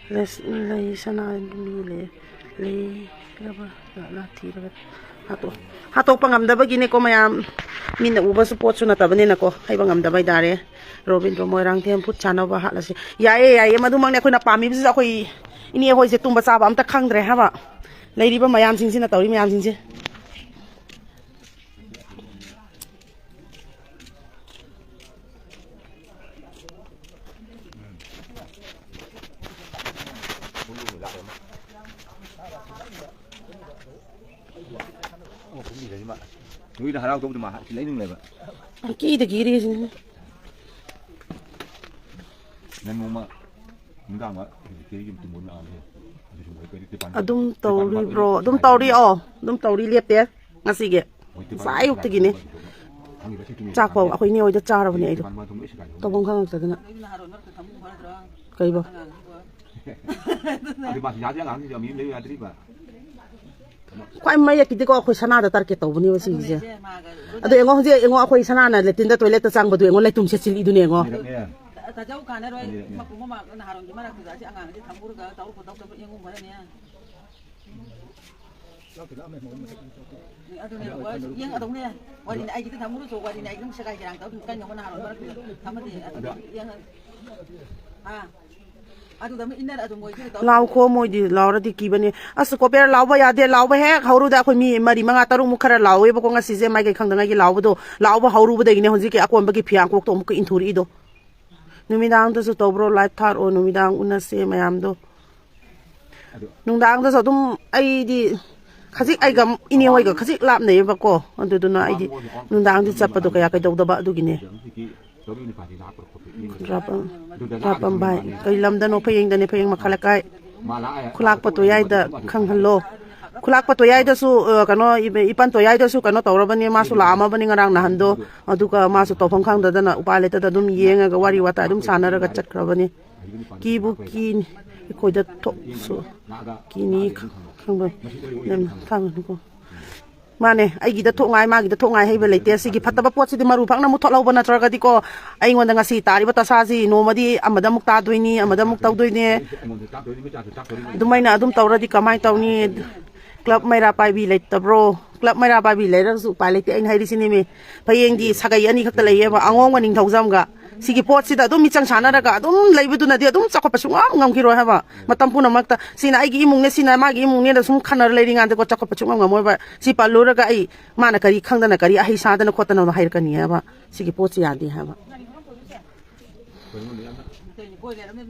ꯂꯩ ꯁꯅꯥ ꯃꯤ ꯂꯩ, ꯂꯩꯔꯕ ꯖꯥꯠꯂꯥ ꯊꯤꯔꯒ ꯍꯥꯠꯇꯣꯛ-, ꯍꯥꯠꯇꯣꯛꯄ ꯉꯝꯗꯕꯒꯤꯅꯦꯀꯣ ꯃꯌꯥꯝ꯫ ꯃꯤꯅ ꯎꯕꯁꯨ ꯄꯣꯠꯁꯨ ꯅꯠꯇꯕꯅꯤꯅꯀꯣ, ꯍꯩꯕ ꯉꯝꯗꯕ ꯍꯥꯏꯇꯥꯔꯦ꯫ ꯔꯣꯕꯤꯟꯗ꯭ꯔꯣ ꯃꯣꯏꯔꯥꯡꯊꯦꯝ ꯐꯨꯠ ꯁꯥꯟꯅꯕ ꯍꯥꯠꯂꯁꯤ꯫ ꯌꯥꯏꯌꯦ, ꯌꯥꯏꯌꯦ, ꯃꯗꯨꯃꯛꯅꯦ ꯑꯩꯈꯣꯏꯅ ꯄꯥꯝꯃꯤꯕꯁꯤꯁꯨ꯫ ꯑꯩꯈꯣꯏ ꯏꯅꯦ ꯍꯣꯏꯁꯦ ꯇꯨꯝꯕ ꯆꯥꯕ ꯑꯝꯇ ꯈꯪꯗ꯭ꯔꯦ ꯍꯥꯏꯕ꯫ ꯂꯩꯔꯤꯕ ꯃꯌꯥꯝꯁꯤꯡꯁꯤꯅ ꯇꯧꯔꯤ ꯃꯌꯥꯝꯁꯤꯡꯁꯦ꯫ ꯅꯣꯏꯗ ꯍꯔꯥꯎ ꯇꯧꯕꯗ ꯃꯥ ꯁꯤ ꯂꯩꯅꯤꯡ ꯂꯩꯕ꯫ ꯀꯤꯗ ꯀꯤꯔꯤꯁꯤꯅꯦ꯫ ꯅꯪ ꯅꯣꯡꯃ ꯅꯨꯡꯗꯥꯡ ꯋꯥ ꯍꯧꯖꯤꯛꯇꯤ ꯌꯨꯝ ꯇꯨꯝꯕ ꯂꯥꯛꯑꯅꯤ꯫ ꯑꯗꯨꯁꯨ ꯃꯣꯏ ꯀꯔꯤ ꯇ꯭ꯔꯤꯄꯥꯟ-, ꯑꯗꯨꯝ ꯇ꯭ꯔꯤꯄꯥꯟ ꯇꯧꯔꯤꯕ꯭ꯔꯣ? ꯃꯥꯄꯤ ꯑꯗꯨꯝ ꯇꯧꯔꯤꯑꯣ꯫ ꯑꯗꯨꯝ ꯇꯧꯔꯤ, ꯂꯦꯞꯇꯦ ꯉꯁꯤꯒꯤ꯫ ꯃꯣꯏ ꯇ꯭ꯔꯤꯄꯥꯟ ꯉꯁꯥꯏ ꯑꯌꯨꯛꯇꯒꯤꯅꯦ꯫ ꯍꯪꯉꯤꯕ ꯁꯤ ꯇꯨꯝꯃꯤ ꯆꯥꯛ ꯐꯥꯎ ꯍꯪꯉꯦ꯫ ꯑꯩꯈꯣꯏ ꯏꯅꯦ ꯍꯣꯏꯗ ꯆꯥꯔꯕꯅꯦ ꯑꯩꯗꯣ꯫ ꯇ꯭ꯔꯤꯄꯥꯟ ꯃꯥꯄꯤ ꯇꯨꯝꯃꯤ ꯁꯤ ꯀꯥꯏꯗ ꯇꯧꯐꯝ ꯈꯪꯉꯛꯇꯗꯅ꯫ ꯀꯩꯕꯣ? ꯑꯗꯨ ꯃꯥꯁꯤ ꯌꯥꯗ꯭ꯔꯤ, ꯑꯉꯥꯡꯁꯤꯁꯨ ꯃꯤ ꯑꯃ ꯂꯩꯕ ꯌꯥꯗ꯭ꯔꯤꯕ꯫ ꯈ꯭ꯋꯥꯏ ꯃꯌꯦꯛꯀꯤꯗꯤꯀꯣ ꯑꯩꯈꯣꯏ ꯁꯅꯥꯗ ꯇꯥꯔꯒꯦꯠ ꯇꯧꯕꯅꯦꯕ ꯁꯤꯒꯤꯁꯦ꯫ ꯑꯗꯣ ꯌꯦꯡꯉꯣ ꯍꯧꯖꯤꯛ, ꯌꯦꯡꯉꯣ ꯑꯩꯈꯣꯏ ꯁꯅꯥꯅ ꯂꯦꯇ꯭ꯔꯤꯟꯗ ꯇꯣꯏꯂꯦꯠꯇ ꯆꯪꯕꯗꯣ ꯌꯦꯡꯉꯣ, ꯂꯩꯇꯨꯝꯁꯦ ꯆꯤꯜꯂꯤꯗꯨꯅꯦ ꯌꯦꯡꯉꯣ꯫ ꯇꯥꯖꯧ ꯀꯥꯟꯅꯔꯣꯏ꯫ ꯃꯄꯨꯝ ꯑꯃ ꯅꯍꯥꯔꯣꯟꯒꯤ ꯃꯔꯛꯇꯨꯗ ꯑꯁꯤ ꯑꯉꯥꯡꯁꯦ ꯊꯝꯃꯨꯔꯒ ꯇꯧꯔ ꯈꯣꯠꯇꯧ ꯇꯧꯔ ꯌꯦꯡꯉꯨ ꯐꯔꯅꯤ꯫ ꯑꯗꯨꯅꯦ, ꯌꯦꯡ ꯑꯗꯧꯅꯦ꯫ ꯋꯥꯔꯤꯅꯦ ꯑꯩꯒꯤꯗꯤ ꯊꯝꯃꯨꯔꯁꯨ, ꯋꯥꯔꯤꯅꯦ ꯑꯩ ꯑꯗꯨꯝ ꯁꯦꯒꯥꯏ ꯀꯦꯔꯥꯡ ꯇꯧ ꯑꯗꯨꯝ ꯀꯟ ꯌꯧꯕ ꯅꯍꯥꯔꯣꯟ ꯃꯔꯛꯇꯨꯗ ꯊꯝꯃꯗꯤ ꯑꯗꯨ ꯌꯦꯡꯉ-, ꯑꯥ꯫ ꯑꯗꯨꯗ ꯑꯃꯨꯛ ꯏꯟꯅꯔ ꯑꯗꯨꯝ ꯃꯣꯏꯒꯤ ꯇꯧ-, ꯂꯥꯎꯈꯣ, ꯃꯣꯏꯗꯤ ꯂꯥꯎꯔꯗꯤ ꯀꯤꯕꯅꯦ꯫ ꯑꯁ, ꯀꯣꯄꯦꯔ ꯂꯥꯎꯕ ꯌꯥꯗꯦ꯫ ꯂꯥꯎꯕ ꯍꯦꯛ ꯍꯧꯔꯨꯗ ꯑꯩꯈꯣꯏ ꯃꯤ ꯃꯔꯤ, ꯃꯉꯥ, ꯇꯔꯨꯛꯃꯨꯛ ꯈꯔ ꯂꯥꯎꯋꯦꯕꯀꯣ ꯉꯁꯤꯁꯦ, ꯃꯥꯏꯀꯩ ꯈꯪꯗꯉꯩꯒꯤ ꯂꯥꯎꯕꯗꯣ꯫ ꯂꯥꯎꯕ ꯍꯧꯔꯨꯕꯗꯒꯤꯅꯦ ꯍꯧꯖꯤꯛꯀꯤ ꯑꯀꯣꯟꯕꯒꯤ ꯐꯤꯌꯥꯡꯀꯣꯛꯇꯣ ꯑꯃꯨꯛꯀ ꯏꯟꯊꯣꯔꯛꯏꯗꯣ꯫ ꯅꯨꯃꯤꯗꯥꯡꯗꯁꯨ ꯇꯧꯕ꯭ꯔꯣ? ꯂꯥꯏꯚ ꯊꯥꯔꯛꯑꯣ, ꯅꯨꯃꯤꯗꯥꯡ ꯎꯅꯁꯦ ꯃꯌꯥꯝꯗꯣ꯫ ꯅꯨꯡꯗꯥꯡꯗꯁꯨ ꯑꯗꯨꯝ ꯑꯩꯗꯤ ꯈꯖꯤꯛ ꯑꯩꯒ ꯏꯅꯦ ꯍꯣꯏꯒ ꯈꯖꯤꯛ ꯂꯥꯞꯅꯩꯌꯦꯕꯀꯣ, ꯑꯗꯨꯗꯨꯅ ꯑꯩꯗꯤ ꯅꯨꯡꯗꯥꯡꯗꯤ ꯆꯠꯄꯗꯣ ꯀꯌꯥ ꯀꯩꯗꯧꯗꯕ ꯑꯗꯨꯒꯤꯅꯦ꯫ ꯔꯥꯄꯝ, ꯔꯥꯄꯝ ꯚꯥꯏ, ꯀꯩ ꯂꯝꯗꯅꯣ? ꯐꯌꯦꯡꯗꯅꯦ, ꯐꯌꯦꯡ ꯃꯈꯥ ꯂꯩꯀꯥꯏ꯫ ꯈꯨꯂꯥꯛꯄ ꯇꯣꯌꯥꯏꯗ ꯈꯪꯍꯜꯂꯣ꯫ ꯈꯨꯂꯥꯛꯄ ꯇꯣꯌꯥꯏꯗꯁꯨ, ꯑ, ꯀꯩꯅꯣ, ꯏꯕ-, ꯏꯄꯟ ꯇꯣꯌꯥꯏꯗꯁꯨ ꯀꯩꯅꯣ ꯇꯧꯔꯕꯅꯤ, ꯃꯥꯁꯨ ꯂꯥꯛꯑꯝꯃꯕꯅꯤ ꯉꯔꯥꯡ ꯅꯍꯥꯟꯗꯣ꯫ ꯑꯗꯨꯒ ꯃꯥꯁꯨ ꯇꯧꯐꯝ ꯈꯪꯗꯗꯅ ꯎꯄꯥꯏ ꯂꯩꯇꯗ ꯑꯗꯨꯝ ꯌꯦꯡꯉꯒ ꯋꯥꯔꯤ ꯋꯥꯇꯥꯏ ꯑꯗꯨꯝ ꯁꯥꯟꯅꯔꯒ ꯆꯠꯈ꯭ꯔꯕꯅꯤ꯫ ꯀꯤꯕꯨ ꯀꯤꯅꯤ, ꯑꯩꯈꯣꯏꯗ ꯊꯣꯛꯁꯨ ꯀꯤꯅꯤ ꯈꯪꯕ ꯌꯥꯝꯅ ꯊꯥꯡꯒꯅꯨꯀꯣ꯫ ꯃꯥꯅꯦ, ꯑꯩꯒꯤꯗ ꯊꯣꯛꯉꯥꯏ, ꯃꯥꯒꯤꯗ ꯊꯣꯛꯉꯥꯏ ꯍꯩꯕ ꯂꯩꯇꯦ꯫ ꯁꯤꯒꯤ ꯐꯠꯇꯕ ꯄꯣꯠꯁꯤꯗꯤ ꯃꯔꯨ ꯐꯪꯅ ꯃꯨꯠꯊꯠꯍꯧꯕ ꯅꯠꯇ꯭ꯔꯒꯗꯤꯀꯣ, ꯑꯩꯉꯣꯟꯗ ꯉꯁꯤ ꯇꯥꯔꯤꯕ ꯇꯁꯥꯁꯤ ꯅꯣꯡꯃꯗꯤ ꯑꯃꯗ ꯑꯃꯨꯛ ꯇꯥꯗꯣꯏꯅꯤ, ꯑꯃꯗ ꯑꯃꯨꯛ ꯇꯧꯗꯣꯏꯅꯦ꯫ ꯑꯗꯨꯃꯥꯏꯅ ꯑꯗꯨꯝ ꯇꯧꯔꯗꯤ ꯀꯃꯥꯏꯅ ꯇꯧꯅꯤ? ꯀ꯭ꯂꯕ ꯃꯩꯔꯥ ꯄꯥꯏꯕꯤ ꯂꯩꯇꯕ꯭ꯔꯣ? ꯀ꯭ꯂꯕ ꯃꯩꯔꯥ ꯄꯥꯏꯕꯤ ꯂꯩꯔꯒꯁꯨ ꯎꯄꯥꯏ ꯂꯩꯇꯦ꯫ ꯑꯩꯅ ꯍꯥꯏꯔꯤꯁꯤꯅꯤꯃꯤ, ꯐꯌꯦꯡꯗꯤ ꯁꯥꯒꯩ ꯑꯅꯤ ꯈꯛꯇ ꯂꯩꯌꯦꯕ, ꯑꯉꯣꯝꯒ ꯅꯤꯡꯊꯧꯖꯝꯒ꯫ ꯁꯤꯒꯤ ꯄꯣꯠꯁꯤꯗ ꯑꯗꯨꯝ ꯃꯤꯆꯪ ꯁꯥꯟꯅꯔꯒ ꯑꯗꯨꯝ ꯂꯩꯕꯗꯨꯅꯗꯤ ꯑꯗꯨꯝ ꯆꯥꯎꯈꯠꯄ ꯁꯨꯡꯉꯝ ꯉꯝꯈꯤꯔꯣꯏ ꯍꯥꯏꯕ꯫ ꯃꯇꯝ ꯄꯨꯝꯅꯃꯛꯇ ꯁꯤꯅ ꯑꯩꯒꯤ ꯏꯃꯨꯡꯅꯦ, ꯁꯤꯅ ꯃꯥꯒꯤ ꯏꯃꯨꯡꯅꯦꯅ ꯁꯨꯝ ꯈꯟꯅꯔ ꯂꯩꯔꯤꯉꯥꯟꯗꯀꯣ, ꯆꯥꯎꯈꯠꯄ ꯁꯨꯡꯉꯝ ꯉꯝꯃꯣꯏꯕ꯫ ꯁꯤ ꯄꯜꯂꯨꯔꯒ ꯑꯩ, ꯃꯥꯅ ꯀꯔꯤ ꯈꯪꯗꯅ, ꯀꯔꯤ ꯑꯍꯩ ꯁꯥꯗꯅ ꯈꯣꯠꯇꯅ ꯍꯥꯏꯔꯛꯀꯅꯤ ꯍꯥꯏꯕ꯫ ꯁꯤꯒꯤ ꯄꯣꯠꯁꯤ ꯌꯥꯗꯦ ꯍꯥꯏꯕ꯫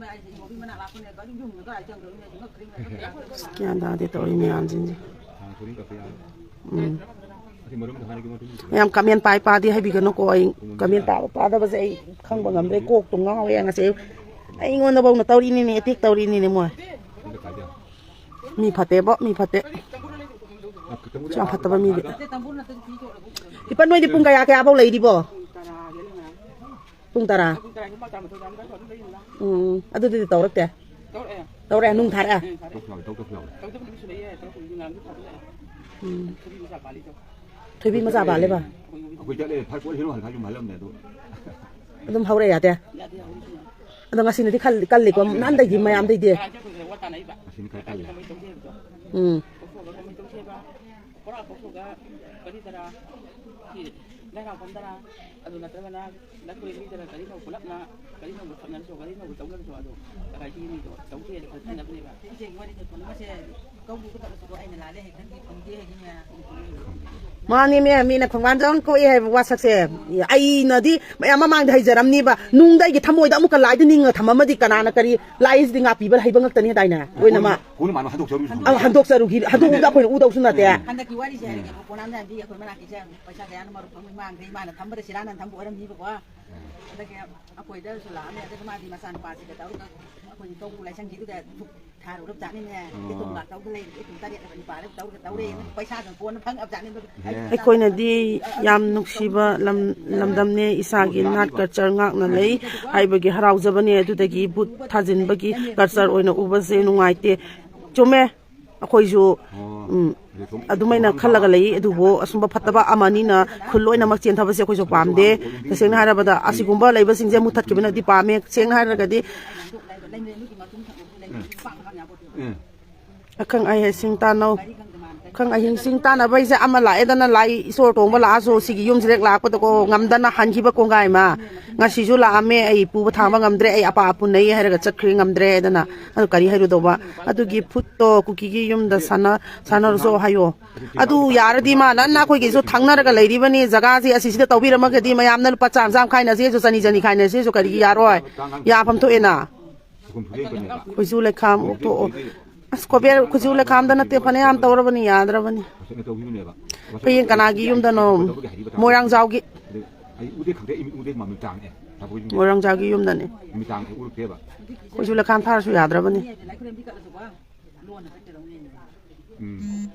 ꯑꯁ, ꯒ꯭ꯌꯥꯟ ꯇꯥꯗꯦ ꯇꯧꯔꯤ ꯃꯌꯥꯝꯁꯤꯡꯁꯦ꯫ ꯎꯝ꯫ ꯃꯌꯥꯝ ꯀꯃꯦꯟ ꯄꯥꯏ ꯄꯥꯗꯦ ꯍꯥꯏꯕꯤꯒꯅꯨꯀꯣ꯫ ꯑꯩ ꯀꯃꯦꯟ ꯄꯥꯕ ꯄꯥꯗꯕꯁꯦ ꯑꯩ ꯈꯪꯕ ꯉꯝꯗ꯭ꯔꯦ꯫ ꯀꯣꯛꯇꯣ ꯉꯥꯎꯋꯦ ꯉꯁꯤ ꯑꯌꯨꯛ꯫ ꯑꯩꯉꯣꯟꯗꯐꯧꯅ ꯇꯧꯔꯤꯅꯤꯅꯦ, ꯑꯦꯇꯦꯛ ꯇꯧꯔꯤꯅꯤꯅꯦ ꯃꯣꯏ꯫ ꯃꯤ ꯐꯠꯇꯦꯕꯣ, ꯃꯤ ꯐꯠꯇꯦ꯫ ꯌꯥꯝ ꯐꯠꯇꯕ ꯃꯤꯗꯤ꯫ ꯏꯄꯥ, ꯅꯣꯏꯗꯤ ꯄꯨꯡ ꯀꯌꯥ ꯀꯌꯥꯐꯧ ꯂꯩꯔꯤꯕꯣ? ꯄꯨꯡ ꯇꯔꯥ꯫ ꯎꯝ, ꯑꯗꯨꯗꯤ ꯇꯧꯔꯛꯇꯦ꯫ ꯇꯧꯔꯛꯑꯦ, ꯅꯨꯡ ꯊꯥꯔꯛꯑꯦ꯫ ꯎꯝ꯫ ꯊꯣꯏꯕꯤ ꯃꯆꯥ ꯄꯥꯜꯂꯦꯕ꯫ ꯑꯩꯈꯣꯏ ꯆꯠꯂꯦ, ꯐꯔ ꯄꯣꯠ ꯍꯦꯔꯣ ꯍꯜ ꯈꯥꯏꯁꯨ ꯍꯜꯂꯝꯃꯦ ꯑꯗꯣ꯫ ꯑꯗꯨꯝ ꯍꯧꯔꯛꯑꯦ ꯌꯥꯗꯦ꯫ ꯑꯗꯣ ꯉꯁꯤꯅꯗꯤ ꯈꯜ-, ꯀꯜꯂꯤꯀꯣ, ꯅꯍꯥꯟꯗꯩꯗꯤ ꯃꯌꯥꯝꯗꯩꯗꯤ꯫ ꯉꯁꯤꯅ ꯈꯔ ꯀꯜꯂꯦ꯫ ꯎꯝ꯫ ꯃꯥꯅꯤꯅꯦ, ꯃꯤꯅ ꯈꯣꯡꯕꯥꯟ ꯆꯪ ꯀꯣꯛꯏ ꯍꯥꯏꯕ ꯋꯥꯁꯛꯁꯦ ꯑꯩꯅꯗꯤ ꯃꯌꯥꯝ ꯃꯃꯥꯡꯗ ꯍꯩꯖꯔꯝꯅꯤꯕ꯫ ꯅꯨꯡꯗ ꯑꯩꯒꯤ ꯊꯃꯣꯏꯗ ꯑꯃꯨꯛꯀ ꯂꯥꯏꯗ ꯅꯤꯡꯉ ꯊꯝꯃꯝꯃꯗꯤ ꯀꯅꯥꯅ ꯀꯔꯤ ꯂꯥꯏꯁꯤꯗꯤ ꯉꯥꯛꯄꯤꯕ ꯍꯩꯕ ꯉꯛꯇꯅꯤ ꯍꯥꯏꯗꯥꯏꯅꯦ? ꯂꯣꯏꯅꯃꯛ꯫ ꯍꯧꯅ ꯃꯥꯅ ꯍꯟꯗꯣꯛꯆꯔꯨ-, ꯑꯧ, ꯍꯟꯗꯣꯛꯆꯔꯨꯈꯤ꯫ ꯍꯟꯗꯣꯛꯎꯕꯗ ꯑꯩꯈꯣꯏꯅ ꯎꯗꯧꯁꯨ ꯅꯠꯇꯦ꯫ ꯍꯟꯗꯛꯀꯤ ꯋꯥꯔꯤꯁꯦ ꯍꯥꯏꯔꯒꯦ꯫ ꯀꯣꯅꯥꯝ ꯖꯥꯟꯕꯤ ꯑꯩꯈꯣꯏ ꯃꯅꯥꯛꯀꯤꯁꯦ ꯄꯩꯁꯥ ꯀꯌꯥꯅ ꯃꯔꯨꯞ ꯐꯪꯕ ꯃꯥꯡꯈ꯭ꯔꯦ꯫ ꯏꯃꯥꯅ ꯊꯝꯕꯗ ꯁꯤꯔꯥꯅ ꯊꯝꯕ ꯑꯣꯏꯔꯝꯅꯤꯕꯀꯣ꯫ ꯑꯗꯒꯤ ꯑꯩꯈꯣꯏꯗꯁꯨ ꯂꯥꯛꯑꯝꯃꯦ꯫ ꯑꯗꯨꯒ ꯃꯥꯗꯤ ꯃꯆꯥꯅꯨꯄꯥꯁꯤꯒ ꯇꯧꯔꯒ ꯑꯩꯈꯣꯏꯒꯤ ꯀꯧꯕ꯭ꯔꯨ ꯂꯥꯏꯁꯪꯒꯤꯗꯨꯗ ꯊꯥꯔꯨꯔꯕ ꯖꯥꯠꯅꯤꯅꯦ꯫ ꯑꯣ꯫ ꯏꯇꯨꯝ ꯂꯥꯛꯇꯧꯗ ꯂꯩꯔꯦ꯫ ꯏꯇꯨꯝ ꯇꯔꯦꯠ ꯅꯤꯄꯥꯜ ꯇꯧꯔꯒ ꯇꯧꯔꯦ꯫ ꯑꯣ꯫ ꯄꯩꯁꯥꯗꯣ ꯀꯣꯟꯅ ꯐꯪꯉꯕ ꯖꯥꯠꯅꯤ꯫ ꯑꯦ꯫ ꯑꯩꯈꯣꯏꯅꯗꯤ ꯌꯥꯝ ꯅꯨꯡꯁꯤꯕ ꯂꯝ-, ꯂꯝꯗꯝꯅꯦ꯫ ꯏꯁꯥꯒꯤ ꯅꯥꯠ ꯀꯜꯆꯔ ꯉꯥꯛꯅ ꯂꯩ ꯍꯥꯏꯕꯒꯤ ꯍꯔꯥꯎꯖꯕꯅꯦ꯫ ꯑꯗꯨꯗꯒꯤ ꯕꯨꯠ ꯊꯥꯖꯤꯟꯕꯒꯤ ꯀꯜꯆꯔ ꯑꯣꯏꯅ ꯎꯕꯁꯦ ꯅꯨꯡꯉꯥꯏꯇꯦ꯫ ꯆꯨꯝꯃꯦ꯫ ꯑꯩꯈꯣꯏꯁꯨ ꯑꯣ꯫ ꯎꯝ, ꯑꯗꯨꯃꯥꯏꯅ ꯈꯜꯂꯒ ꯂꯩ꯫ ꯑꯗꯨꯕꯨ ꯑꯁꯨꯝꯕ ꯐꯠꯇꯕ ꯑꯃ ꯑꯅꯤꯅ ꯈꯨꯜ ꯂꯣꯏꯅꯃꯛ ꯆꯦꯟꯊꯕꯁꯦ ꯑꯩꯈꯣꯏꯁꯨ ꯄꯥꯝꯗꯦ꯫ ꯇꯁꯦꯡꯅ ꯍꯥꯏꯔꯕꯗ ꯑꯁꯤꯒꯨꯝꯕ ꯂꯩꯕꯁꯤꯡꯁꯦ ꯃꯨꯊꯠꯈꯤꯕꯅꯗꯤ ꯄꯥꯝꯃꯦ꯫ ꯇꯁꯦꯡꯅ ꯍꯥꯏꯔꯒꯗꯤ ꯑꯈꯪ ꯑꯍꯩꯁꯤꯡ ꯇꯥꯟꯅꯧ꯫ ꯑꯈꯪ ꯑꯍꯩꯁꯤꯡ ꯇꯥꯟꯅꯕ ꯍꯥꯏꯁꯦ ꯑꯃ ꯂꯥꯛꯑꯦꯗꯅ, ꯂꯥꯏ ꯏꯁꯣꯔ ꯇꯣꯡꯕ ꯂꯥꯛꯑꯁꯨ ꯁꯤꯒꯤ ꯌꯨꯝꯁꯤꯗ ꯍꯦꯛ ꯂꯥꯛꯄꯗꯀꯣ ꯉꯝꯗꯅ ꯍꯟꯈꯤꯕ ꯀꯣꯡꯒꯥꯏ ꯑꯃ꯫ ꯉꯁꯤꯁꯨ ꯂꯥꯛꯑꯝꯃꯦ, "ꯑꯩ ꯄꯨꯕ ꯊꯥꯡꯕ ꯉꯝꯗ꯭ꯔꯦ, ꯑꯩ ꯑꯄꯥ ꯑꯄꯨ ꯅꯩ" ꯍꯥꯏꯔꯒ ꯆꯠꯈ꯭ꯔꯦ, ꯉꯝꯗ꯭ꯔꯦ ꯍꯥꯏꯗꯅ꯫ ꯑꯗꯨ ꯀꯔꯤ ꯍꯥꯏꯔꯨꯗꯧꯕ? ꯑꯗꯨꯒꯤ ꯐꯨꯠꯇꯣ ꯀꯨꯀꯤꯒꯤ ꯌꯨꯝꯗ ꯁꯥꯟꯅ-, ꯁꯥꯟꯅꯔꯁꯨ ꯍꯥꯏꯌꯣ꯫ ꯑꯗꯨ ꯌꯥꯔꯗꯤ ꯃꯥ ꯅꯟꯅ ꯑꯩꯈꯣꯏꯒꯤꯁꯨ ꯊꯪꯅꯔꯒ ꯂꯩꯔꯤꯕꯅꯤ, ꯖꯒꯥꯁꯤ ꯑꯁꯤꯁꯤꯗ ꯇꯧꯕꯤꯔꯝꯃꯒꯗꯤ ꯃꯌꯥꯝꯅ ꯂꯨꯄꯥ ꯆꯥꯝ ꯆꯥꯝ ꯈꯥꯏꯅꯁꯦꯁꯨ, ꯆꯅꯤ ꯆꯅꯤ ꯈꯥꯏꯅꯁꯦꯁꯨ ꯀꯔꯤꯒꯤ ꯌꯥꯔꯣꯏ? ꯌꯥꯐꯝ ꯊꯣꯛꯑꯦꯅ꯫ ꯈꯨꯖꯨ ꯂꯩꯈꯥꯝ ꯑꯣꯛꯊꯣꯛꯑꯣ꯫ ꯑꯁ, ꯀꯣꯕꯦꯔ ꯈꯨꯖꯨ ꯂꯩꯈꯥꯝꯗ ꯅꯠꯇꯦ, ꯐꯅꯌꯥꯝ ꯇꯧꯔꯕꯅꯤ, ꯌꯥꯗ꯭ꯔꯕꯅꯤ꯫ ꯍꯌꯦꯡ ꯀꯅꯥꯒꯤ ꯌꯨꯝꯗꯅꯣ? ꯃꯣꯏꯔꯥꯡꯖꯥꯎꯒꯤ꯫ ꯃꯣꯏꯔꯥꯡꯖꯥꯎꯒꯤ ꯌꯨꯝꯗꯅꯦ꯫ ꯈꯨꯖꯨ ꯂꯩꯈꯥꯝ ꯊꯥꯔꯁꯨ ꯌꯥꯗ꯭ꯔꯕꯅꯤ꯫ ꯎꯝ꯫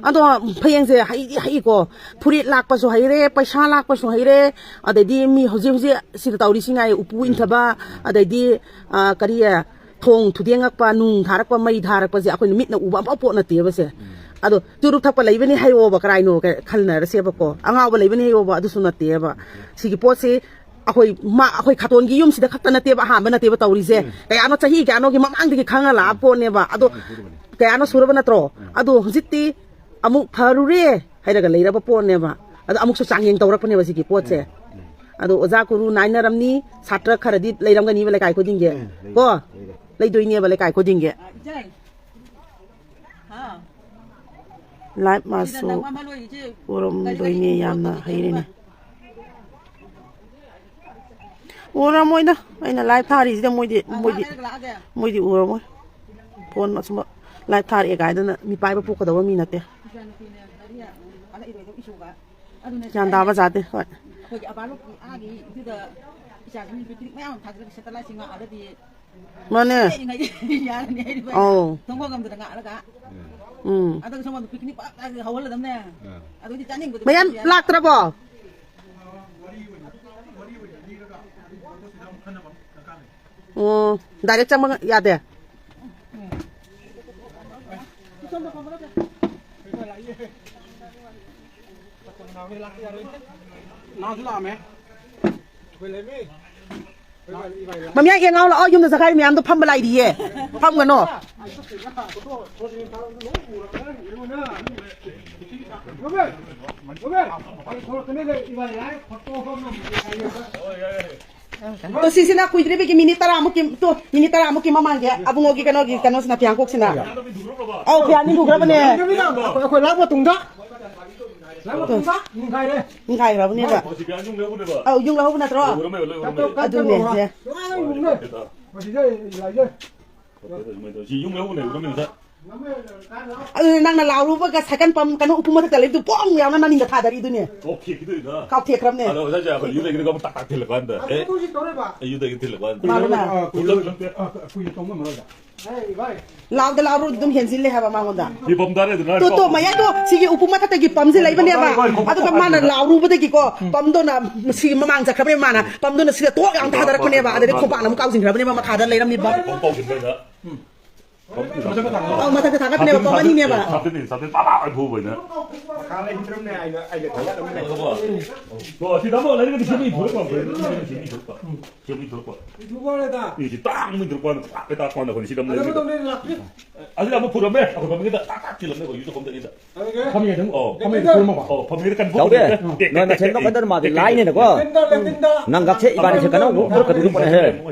ꯑꯗꯣ ꯐꯌꯦꯡꯁꯦ ꯍꯩꯗꯤ ꯍꯩꯀꯣ, ꯐꯨꯔꯤꯠ ꯂꯥꯛꯄꯁꯨ ꯍꯩꯔꯦ, ꯄꯩꯁꯥ ꯂꯥꯛꯄꯁꯨ ꯍꯩꯔꯦ, ꯑꯗꯩꯗꯤ ꯃꯤ ꯍꯧꯖꯤꯛ ꯍꯧꯖꯤꯛ ꯁꯤꯗ ꯇꯧꯔꯤꯁꯤ ꯉꯥꯏ, ꯎꯄꯨ ꯏꯟꯊꯕ, ꯑꯗꯩꯗꯤ, ꯑ, ꯀꯔꯤ, ꯊꯣꯡ ꯊꯨꯗꯦꯡꯉꯛꯄ, ꯅꯨꯡ ꯊꯥꯔꯛꯄ, ꯃꯩ ꯊꯥꯔꯛꯄꯁꯦ ꯑꯩꯈꯣꯏꯅ ꯃꯤꯠꯅ ꯎꯕ ꯑꯃꯐꯥꯎ ꯄꯣꯠ ꯅꯠꯇꯦꯕꯁꯦ꯫ ꯑꯗꯣ ꯆꯨꯔꯨꯞ ꯊꯛꯄ ꯂꯩꯕꯅꯤ ꯍꯥꯏꯌꯣꯕ, ꯀꯔꯥꯏꯅꯣ ꯀ-, ꯈꯟꯅꯔꯁꯦꯕꯀꯣ꯫ ꯑꯉꯥꯎꯕ ꯂꯩꯕꯅꯤ ꯍꯥꯏꯌꯣꯕ, ꯑꯗꯨꯁꯨ ꯅꯠꯇꯦꯕ꯫ ꯁꯤꯒꯤ ꯄꯣꯠꯁꯤ ꯑꯩꯈꯣꯏ ꯃꯥ-, ꯑꯩꯈꯣꯏ ꯈꯥꯇꯣꯟꯒꯤ ꯌꯨꯝꯁꯤꯗ ꯈꯛꯇ ꯅꯠꯇꯦꯕ, ꯑꯍꯥꯟꯕ ꯅꯠꯇꯦꯕ ꯇꯧꯔꯤꯁꯦ꯫ ꯀꯌꯥꯅꯣ, ꯆꯍꯤ ꯀꯌꯥꯅꯣꯒꯤ ꯃꯃꯥꯡꯗꯒꯤ ꯈꯪꯉ ꯂꯥꯛꯑ ꯄꯣꯠꯅꯦꯕ꯫ ꯑꯗꯣ ꯀꯌꯥꯅꯣ ꯁꯨꯔꯕ ꯅꯠꯇ꯭ꯔꯣ? ꯑꯗꯣ ꯍꯧꯖꯤꯛꯇꯤ ꯑꯃꯨꯛ ꯐꯔꯨꯔꯦ ꯍꯥꯏꯔꯒ ꯂꯩꯔꯕ ꯄꯣꯠꯅꯦꯕ꯫ ꯑꯗꯣ ꯑꯃꯨꯛꯁꯨ ꯆꯥꯡꯌꯦꯡ ꯇꯧꯔꯛꯄꯅꯦꯕ ꯁꯤꯒꯤ ꯄꯣꯠꯁꯦ꯫ ꯑꯗꯣ ꯑꯣꯖꯥ ꯒꯨꯔꯨ ꯅꯥꯏꯅꯔꯝꯅꯤ, ꯁꯥꯇ꯭ꯔ ꯈꯔꯗꯤ ꯂꯩꯔꯝꯒꯅꯤꯕ ꯂꯩꯀꯥꯏ ꯈꯨꯗꯤꯡꯒꯤ꯫ ꯀꯣ? ꯂꯩꯗꯣꯏꯅꯦꯕ ꯂꯩꯀꯥꯏ ꯈꯨꯗꯤꯡꯒꯤ꯫ ꯂꯥꯏꯚ ꯃꯥꯁꯨ ꯎꯔꯝꯗꯣꯏꯅꯦ, ꯌꯥꯝꯅ ꯍꯩꯔꯦꯅꯦ꯫ ꯎꯔꯝꯃꯣꯏꯗ, ꯑꯩꯅ ꯂꯥꯏꯚ ꯊꯥꯔꯤꯁꯤꯗ ꯃꯣꯏꯗꯤ, ꯃꯣꯏꯗꯤ, ꯃꯣꯏꯗꯤ ꯎꯔꯝꯃꯣꯏ꯫ ꯐꯣꯟ ꯑꯁꯨꯝꯕ ꯂꯥꯏꯚ ꯊꯥꯔꯛꯑꯦ ꯀꯥꯏꯗꯅ ꯃꯤ ꯄꯥꯏꯕ ꯄꯣꯛꯀꯗꯧꯕ ꯃꯤ ꯅꯠꯇꯦ꯫ ꯒ꯭ꯌꯥꯟ ꯇꯥꯕ ꯖꯥꯠ ꯅꯠꯇꯦ꯫ ꯍꯣꯏ꯫ ꯑꯩꯈꯣꯏꯒꯤ ꯑꯕꯥ ꯂꯣꯛꯀꯤ ꯑꯥꯒꯤ ꯏꯗꯨꯗ ꯏꯆꯥꯁꯤꯡ ꯄꯤꯛꯅꯤꯛ ꯃꯌꯥꯝ ꯑꯃ ꯊꯥꯖꯤꯜꯂꯒ ꯁꯦꯇꯦꯂꯥꯏꯠꯁꯤ ꯉꯥꯛꯑꯒꯗꯤ ꯃꯥꯅꯦ꯫ ꯌꯥꯔꯅꯤ ꯍꯥꯏꯔꯤꯕ ꯑꯩꯅ꯫ ꯑꯧ꯫ ꯊꯣꯡꯕ ꯉꯝꯗꯅ ꯉꯥꯛꯑꯒ꯫ ꯎꯝ꯫ ꯑꯗꯨꯒ ꯁꯣꯝꯗ ꯄꯤꯛꯅꯤꯛ ꯄꯥꯛ ꯍꯧꯍꯜꯂꯗꯝꯅꯦ꯫ ꯑꯗꯨꯗꯤ ꯆꯥꯅꯤꯡꯕꯗꯣ ꯃꯌꯥꯝ ꯂꯥꯛꯇ꯭ꯔꯕꯣ? ꯑꯣ, ꯗꯥꯏꯔꯦꯛ ꯆꯪꯕ ꯌꯥꯗꯦ꯫ ꯃꯃꯤꯌꯥ, ꯌꯦꯡꯉꯥꯎ ꯂꯥꯛꯑꯣ, ꯌꯨꯝꯗ ꯆꯈꯥꯏꯔꯤ ꯃꯌꯥꯝꯗꯣ ꯐꯝꯕ ꯂꯥꯏꯔꯤꯌꯦ꯫ ꯐꯝꯒꯅꯣ꯫ ꯇꯣ, ꯁꯤꯁꯤꯅ ꯀꯨꯏꯗ꯭ꯔꯤꯕꯒꯤ ꯃꯤꯅꯤꯠ ꯇꯔꯥꯃꯨꯛꯀꯤ, ꯇꯣ, ꯃꯤꯅꯤꯠ ꯇꯔꯥꯃꯨꯛꯀꯤ ꯃꯃꯥꯡꯒꯤ ꯑꯕꯨꯡꯉꯣꯒꯤ ꯀꯩꯅꯣꯒꯤ ꯀꯩꯅꯣꯁꯤꯅ, ꯐꯤꯌꯥꯡꯀꯣꯛꯁꯤꯅ꯫ ꯑꯧ, ꯐꯤꯌꯥꯡꯅꯤ ꯂꯨꯈ꯭ꯔꯕꯅꯦ꯫ ꯑꯩꯈꯣꯏ ꯂꯥꯛꯄ ꯃꯇꯨꯡꯗ, ꯂꯥꯛꯄ ꯃꯇꯨꯡꯗ ꯅꯤꯡꯈꯥꯏꯔꯦ꯫ ꯅꯤꯡꯈꯥꯏꯈ꯭ꯔꯕꯅꯦꯕ꯫ ꯑꯧ, ꯌꯨꯝ ꯂꯧꯍꯧꯕ ꯅꯠꯇ꯭ꯔꯣ? ꯑꯗꯨꯅꯦ, ꯁꯦ꯫ ꯁꯤ ꯌꯨꯝ ꯂꯧꯍꯧꯕꯅꯦ, ꯎꯔꯝꯃꯦ ꯉꯁꯥꯏ꯫ ꯑꯗꯨꯅꯦ ꯅꯪꯅ ꯂꯥꯎꯔꯨꯕꯒ ꯁꯥꯏꯀꯜ ꯄꯝ, ꯀꯩꯅꯣ, ꯎꯄꯨ ꯃꯊꯛꯇ ꯂꯩꯕꯗꯨ ꯄꯣꯡ ꯌꯥꯎꯅ ꯅꯅꯤꯡꯗ ꯊꯥꯗꯔꯤꯗꯨꯅꯦ꯫ ꯀꯥꯎꯊꯦꯛꯈꯤꯗꯣꯏꯗ꯫ ꯀꯥꯎꯊꯦꯛꯈ꯭ꯔꯕꯅꯦ꯫ ꯑꯗꯣ ꯉꯁꯥꯏꯁꯦ ꯑꯩꯈꯣꯏ ꯌꯨꯝꯗꯒꯤꯗꯤ ꯑꯃꯨꯛ ꯇꯥꯛ ꯇꯥꯛ ꯊꯤꯜꯂꯛꯄ ꯀꯥꯟꯗ, ꯑꯦ, ꯑꯩ ꯌꯨꯝꯗꯒꯤ ꯊꯤꯜꯂꯛꯄ ꯀꯥꯟꯗ꯫ ꯃꯥꯅ꯫ ꯑ, ꯀꯨꯏꯅ ꯇꯧ ꯉꯝꯃꯔꯣꯏꯗ꯫ ꯂꯥꯎꯗ ꯂꯥꯎꯔꯨ ꯑꯗꯨꯝ ꯍꯦꯟꯖꯤꯜꯂꯦ ꯍꯥꯏꯕ ꯃꯉꯣꯟꯗ꯫ ꯁꯤ ꯄꯝ ꯇꯥꯔꯦꯗꯅ꯫ ꯇꯣ, ꯇꯣ, ꯃꯌꯥꯏꯗꯣ, ꯁꯤꯒꯤ ꯎꯄꯨ ꯃꯊꯛꯇꯒꯤ ꯄꯝꯁꯦ ꯂꯩꯕꯅꯦꯕ꯫ ꯑꯗꯨꯒ ꯃꯥꯅ ꯂꯥꯎꯔꯨꯕꯗꯒꯤꯀꯣ, ꯄꯝꯗꯣꯅ ꯁꯤꯒꯤ ꯃꯃꯥꯡ ꯆꯠꯈ꯭ꯔꯕꯅꯦ ꯃꯥꯅ꯫ ꯄꯝꯗꯣꯅ ꯁꯤꯗ ꯇꯣꯛ ꯌꯥꯝ ꯊꯥꯗꯔꯛꯄꯅꯦꯕ꯫ ꯑꯗꯩꯗꯤ ꯈꯣꯡꯄꯥꯛꯅ ꯑꯃꯨꯛ ꯀꯥꯎꯁꯤꯟꯈ꯭ꯔꯕꯅꯦꯕ ꯃꯈꯥꯗ ꯂꯩꯔꯝꯃꯤꯕ꯫ ꯄꯝ ꯀꯥꯎꯁꯤꯟꯕꯗ꯫ ꯃꯊꯛꯇ ꯊꯥꯡꯒꯠ-, ꯑꯧ, ꯃꯊꯛꯇ ꯊꯥꯡꯒꯠꯄꯅꯦꯕ, ꯄꯝ ꯑꯅꯤꯅꯦꯕ꯫ ꯁꯥꯇꯤꯟ, ꯁꯥꯇꯤꯟ ꯄꯥ ꯄꯥ ꯐꯨꯕ ꯑꯩꯅ꯫ ꯃꯈꯥ ꯂꯩꯈꯤꯗ꯭ꯔꯕꯅꯦ, ꯑꯩꯅ, ꯑꯩꯅ ꯊꯥꯡꯒꯠꯂꯕꯅꯦ꯫ ꯑꯗꯨꯒ, ꯑꯣ, ꯁꯤ ꯇꯥꯃꯣ, ꯂꯩꯔꯒꯗꯤ ꯁꯤ ꯃꯤ ꯊꯣꯛꯂꯛꯄ, ꯁꯤ ꯃꯤ ꯊꯣꯛꯂꯛꯄ꯫ ꯁꯤ ꯃꯤ ꯊꯣꯛꯂꯛꯄ꯫ ꯏꯁꯤ ꯇꯥꯡ ꯃꯤ ꯊꯣꯛꯂꯛꯄ, ꯄꯥꯛ ꯄꯦ ꯇꯥꯛꯄ ꯑꯩꯈꯣꯏꯅ ꯁꯤ ꯂꯝ ꯂꯩꯔꯒꯗꯤ꯫ ꯑꯁꯤꯗ ꯑꯃꯨꯛ ꯐꯨꯔꯝꯃꯦ, ꯑꯩꯈꯣꯏ ꯐꯝꯃꯤꯉꯩꯗ ꯇꯥꯛ ꯇꯥꯛ ꯊꯤꯜꯂꯝꯃꯦ, ꯑꯩꯈꯣꯏ ꯌꯨꯝ ꯆꯠꯐꯝꯗꯒꯤꯗ꯫ ꯐꯝꯃꯤꯉꯩꯗ ꯑꯃꯨꯛ, ꯑꯣ꯫ ꯐꯝꯃꯤꯉꯩꯗ ꯐꯨꯔꯝꯃꯕ? ꯑꯣ, ꯐꯝꯃꯤꯉꯩꯗ ꯀꯟ ꯇꯧꯗꯦ꯫ ꯐꯨꯔꯝꯃꯦ꯫ ꯇꯦꯛ, ꯇꯦꯛ, ꯅꯣꯏ ꯇꯦꯛ, ꯃꯁꯦꯟ ꯇꯦꯛ, ꯅꯣꯛꯀꯟꯗꯅ ꯃꯥꯗꯤ ꯇꯦꯛ, ꯇꯦꯛ, ꯂꯥꯏꯅꯦꯅꯀꯣ꯫ ꯇꯦꯛ, ꯇꯦꯛ꯫ ꯅꯪ ꯒꯞꯁꯦ ꯏꯕꯥꯅꯤꯁꯦ ꯀꯟꯅ ꯎ-, ꯎ-, ꯀꯠꯇꯨ ꯂꯨꯞꯄꯅꯦꯍꯦ꯫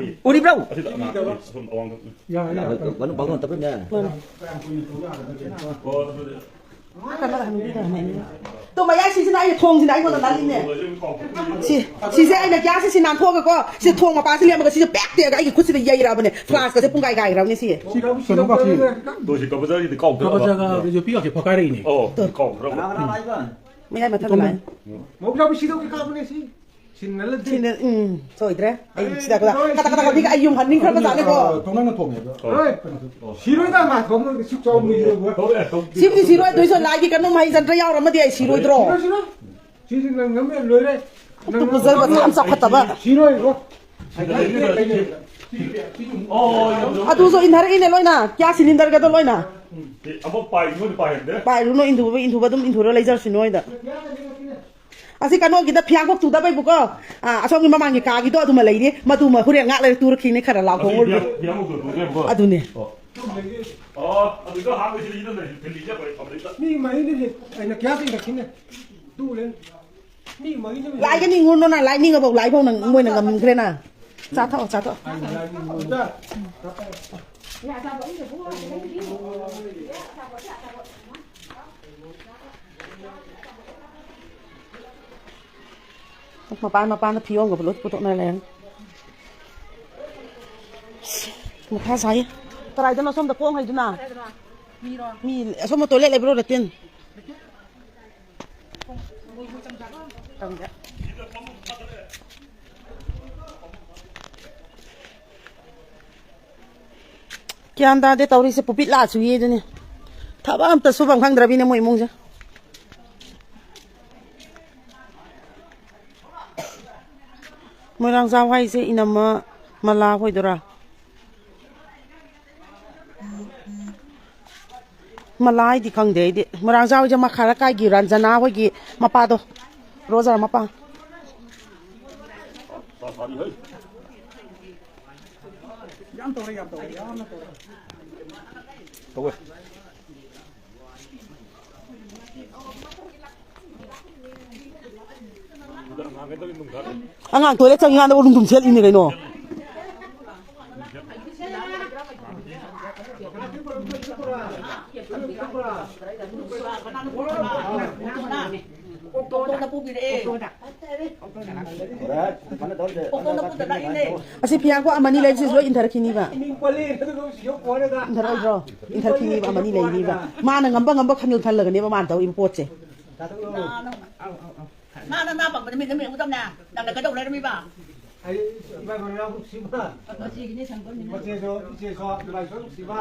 ꯎꯔꯤꯕ꯭ꯔꯣ? ꯑꯁꯤꯗ, ꯑꯁꯣꯝ ꯑꯋꯥꯡꯗ꯫ ꯌꯥ, ꯌꯥ, ꯌꯥ꯫ ꯕꯥꯅꯨ, ꯕꯥꯅꯨ ꯇꯞꯄꯤꯅꯦ꯫ ꯑꯣ, ꯑꯗꯨꯗꯤ꯫ ꯇꯣ, ꯃꯌꯥꯏꯁꯤꯁꯤꯅ ꯑꯩꯅ ꯊꯣꯡꯁꯤꯅ ꯑꯩꯉꯣꯟꯗ ꯅꯥꯜꯂꯤꯅꯦ꯫ ꯁꯤ, ꯁꯤꯁꯦ ꯑꯩꯅ ꯒ꯭ꯌꯥꯁꯁꯦ ꯁꯤ ꯅꯥꯟꯊꯣꯛꯑꯒꯀꯣ, ꯁꯤ ꯊꯣꯡ ꯃꯄꯥꯁꯤ ꯂꯦꯝꯃꯒ ꯁꯤꯁꯦ ꯄꯦꯛ ꯇꯦꯛꯑꯒ ꯑꯩꯒꯤ ꯈꯨꯠꯁꯤꯗ ꯌꯩꯔꯛꯑꯕꯅꯦ꯫ ꯐ꯭ꯂꯥꯁꯀꯁꯦ ꯄꯨꯡꯀꯥꯏ ꯀꯥꯏꯈ꯭ꯔꯕꯅꯦ ꯁꯤ꯫ ꯁꯤ ꯀꯩꯅꯣ ꯀꯥꯎꯊꯣꯛꯑꯦ꯫ ꯇꯣ, ꯁꯤ ꯀꯕꯖꯥꯒꯤꯗꯤ ꯀꯥꯎꯊꯣꯛꯑꯕ꯫ ꯀꯕꯖꯥꯒ ꯌꯣꯠꯄꯤꯒꯁꯦ ꯐꯛꯀꯥꯏꯔꯛꯏꯅꯦ꯫ ꯑꯣ, ꯀꯥꯎꯊꯣꯛꯑꯕ꯫ ꯃꯌꯥꯏ ꯃꯊꯛꯇ ꯂꯥꯛꯑꯦ꯫ ꯃꯧꯖꯥꯕꯤ ꯁꯤꯗꯧꯒꯤ ꯀꯥꯞꯄꯅꯦ ꯁꯤ꯫ ꯁꯤꯟꯅ ꯂꯩꯇꯦ꯫ ꯁꯤꯅ, ꯎꯝ, ꯁꯣꯏꯗ꯭ꯔꯦ꯫ ꯑꯩ ꯁꯤꯗ ꯀꯗꯥ-, ꯀꯗꯥ-, ꯀꯗꯥ-, ꯀꯗꯥ-, ꯑꯩ ꯌꯨꯝ ꯍꯟꯅꯤꯡꯈ꯭ꯔꯕ ꯖꯥꯠꯅꯦꯀꯣ꯫ ꯇꯣꯅꯥꯅ ꯊꯣꯡꯉꯦꯕ꯫ ꯍꯣꯏ꯫ ꯁꯤꯔꯣꯏꯗ ꯃꯥ ꯊꯣꯡꯕ ꯁꯨꯛ ꯆꯥꯎꯕ ꯃꯤꯗꯨꯕꯨ꯫ ꯁꯤꯕꯨꯗꯤ ꯁꯤꯔꯣꯏ, ꯑꯗꯨꯏꯁꯨ ꯂꯥꯏꯒꯤ ꯀꯩꯅꯣ ꯃꯍꯩ ꯆꯟꯗ꯭ꯔ ꯌꯥꯎꯔꯝꯃꯗꯤ ꯑꯩ ꯁꯤꯔꯣꯏꯗ꯭ꯔꯣ? ꯁꯤꯔꯣꯏ, ꯁꯤꯔꯣꯏ꯫ ꯁꯤꯗꯤ ꯅꯪ ꯉꯝꯃꯦ ꯂꯣꯏꯔꯦ꯫ ꯅꯪ ꯄꯨꯖꯕ ꯌꯥꯝ ꯆꯥꯎꯈꯠꯇꯕ꯫ ꯁꯤꯔꯣꯏ, ꯏꯕꯣ꯫ ꯑꯣ, ꯑꯗꯨꯁꯨ ꯏꯟꯊꯔꯛꯏꯅꯦ ꯂꯣꯏꯅ, ꯒ꯭ꯌꯥꯁ ꯁꯤꯂꯤꯟꯗꯔꯒꯗꯣ ꯂꯣꯏꯅ꯫ ꯑꯦ, ꯑꯃꯨꯛ ꯄꯥꯏ, ꯃꯣꯏꯗꯤ ꯄꯥꯏꯍꯟꯗꯦ꯫ ꯄꯥꯏꯔꯨꯅꯨ, ꯏꯟꯊꯨꯕ, ꯏꯟꯊꯨꯕ ꯑꯗꯨꯝ ꯏꯟꯊꯨꯔ ꯂꯩꯖꯔꯁꯤ ꯅꯣꯏꯗ꯫ ꯑꯁꯤ ꯀꯩꯅꯣꯒꯤꯗ ꯐꯤꯌꯥꯡꯀꯣꯛ ꯇꯨꯗꯕꯩꯕꯨꯀꯣ, ꯑꯥ, ꯑꯁꯣꯝꯒꯤ ꯃꯃꯥꯡꯒꯤ ꯀꯥꯒꯤꯗꯣ ꯑꯗꯨꯃ ꯂꯩꯔꯤ, ꯃꯗꯨꯃ ꯍꯣꯔꯦꯟ ꯉꯥꯛ ꯂꯩꯔ ꯇꯨꯔꯛꯈꯤꯅꯤ, ꯈꯔ ꯂꯥꯎ ꯑꯁꯤ ꯈꯣꯡꯉꯨꯔꯗꯤ꯫ ꯐꯤꯌꯥꯡ-, ꯐꯤꯌꯥꯡꯀꯣꯛ ꯇꯨꯗꯦꯕꯀꯣ? ꯑꯗꯨꯅꯦ꯫ ꯑꯣ꯫ ꯑꯣ, ꯑꯗꯨꯗ ꯍꯥꯞꯄꯁꯤ ꯏꯅꯝꯃ ꯊꯤꯜꯂꯤꯁꯦ ꯑꯩꯈꯣꯏ ꯐꯕ꯭ꯔꯤꯛꯇ꯫ ꯃꯤ ꯃꯔꯤꯗꯨꯗꯤ ꯑꯩꯅ ꯒ꯭ꯌꯥꯁ ꯏꯟꯗꯛꯁꯟꯅ ꯇꯨꯔꯦ꯫ ꯃꯤ ꯃꯔꯤꯗꯨ ꯂꯥꯏꯒ ꯅꯤꯡꯉꯨꯔꯅꯨ ꯅꯪ, ꯂꯥꯏ ꯅꯤꯡꯉꯕꯧ ꯂꯥꯏꯐꯧ ꯅꯪ ꯃꯣꯏꯅ ꯉꯝꯈ꯭ꯔꯦꯅ꯫ ꯆꯥꯊꯣꯛꯑꯣ, ꯆꯥꯊꯣꯛꯑꯣ꯫ ꯑꯩꯅ ꯂꯥꯏ ꯅꯤꯡꯉꯨꯔꯅꯨ꯫ ꯃꯄꯥꯟ ꯃꯄꯥꯟꯗ ꯐꯤꯌꯣꯡꯒ ꯄꯨꯂꯞ ꯄꯨꯊꯣꯛꯅ ꯂꯩꯔꯅꯤ꯫ ꯃꯊꯥ ꯁꯥꯏ꯫ ꯀꯗꯥꯏꯗꯅꯣ ꯁꯣꯝꯗ ꯀꯣꯡ ꯍꯩꯗꯨꯅ? ꯃꯤ ꯑꯁꯣꯝꯗ ꯇꯣꯏꯂꯦꯠ ꯂꯩꯕ꯭ꯔꯣ, ꯂꯦꯇ꯭ꯔꯤꯟ? ꯒ꯭ꯌꯥꯟ ꯇꯥꯗꯦ ꯇꯧꯔꯤꯁꯦ, ꯄꯨꯄꯤꯠ ꯂꯥꯛꯑꯁꯨ ꯌꯦꯗꯨꯅꯤ꯫ ꯊꯕꯛ ꯑꯝꯇ ꯁꯨꯐꯝ ꯈꯪꯗ꯭ꯔꯕꯤꯅꯦ ꯃꯣꯏ ꯏꯃꯨꯡꯁꯦ꯫ ꯃꯣꯏꯔꯥꯡꯖꯥꯎ ꯍꯥꯏꯁꯦ ꯏꯅꯝꯃ ꯃꯂꯥ ꯍꯣꯏꯗꯨꯔꯥ? ꯃꯂꯥ ꯍꯥꯏꯗꯤ ꯈꯪꯗꯦ ꯑꯩꯗꯤ꯫ ꯃꯣꯏꯔꯥꯡꯖꯥꯎ ꯍꯣꯏꯁꯦ ꯃꯈꯥ ꯂꯩꯀꯥꯏꯒꯤ ꯔꯟꯖꯅꯥ ꯍꯣꯏꯒꯤ ꯃꯄꯥꯗꯣ, ꯔꯣꯖꯥ ꯃꯄꯥ꯫ ꯌꯥꯝ ꯇꯧꯔꯦ, ꯌꯥꯝ ꯇꯧꯔꯦ, ꯌꯥꯝꯅ ꯇꯧꯔꯦ꯫ ꯇꯧꯋꯦ꯫ ꯑꯉꯥꯡ ꯇꯣꯏꯂꯦꯠ ꯆꯪꯉꯤꯀꯥꯟꯗ ꯎꯔꯨꯝ ꯊꯨꯝ ꯁꯦꯠꯂꯤꯅꯦ ꯀꯩꯅꯣ꯫ ꯑꯁꯤ ꯐꯤꯌꯥꯡꯀꯣꯛ ꯑꯃꯅꯤ ꯂꯩꯕꯁꯤꯁꯨ ꯂꯣꯏ ꯏꯟꯊꯔꯛꯈꯤꯅꯤꯕ꯫ ꯏꯟꯊꯔꯛꯑꯣꯏꯗ꯭ꯔꯣ? ꯏꯟꯊꯔꯛꯈꯤꯅꯤꯕ, ꯑꯃꯅꯤ ꯂꯩꯅꯤꯕ꯫ ꯃꯥꯅ ꯉꯝꯕ ꯉꯝꯕ ꯈꯟ-, ꯈꯜꯂꯒꯅꯦꯕ ꯃꯥꯅ ꯇꯧꯔꯤꯕ ꯄꯣꯠꯁꯦ꯫ ꯃꯥꯅ ꯅꯥ ꯄꯪꯕꯗ ꯃꯤꯠꯅ ꯃꯤꯠ ꯎꯗꯕꯅꯦ꯫ ꯅꯪꯅ ꯀꯩꯗꯧ ꯂꯩꯔꯝꯃꯤꯕ? ꯑꯩ ꯏꯃꯥ ꯏꯕꯦꯝꯃ ꯅꯨꯡꯁꯤꯕ꯫ ꯃꯆꯦꯁꯨ, ꯏꯆꯦꯁꯨ, ꯏꯃꯥꯏꯁꯨ ꯅꯨꯡꯁꯤꯕ꯫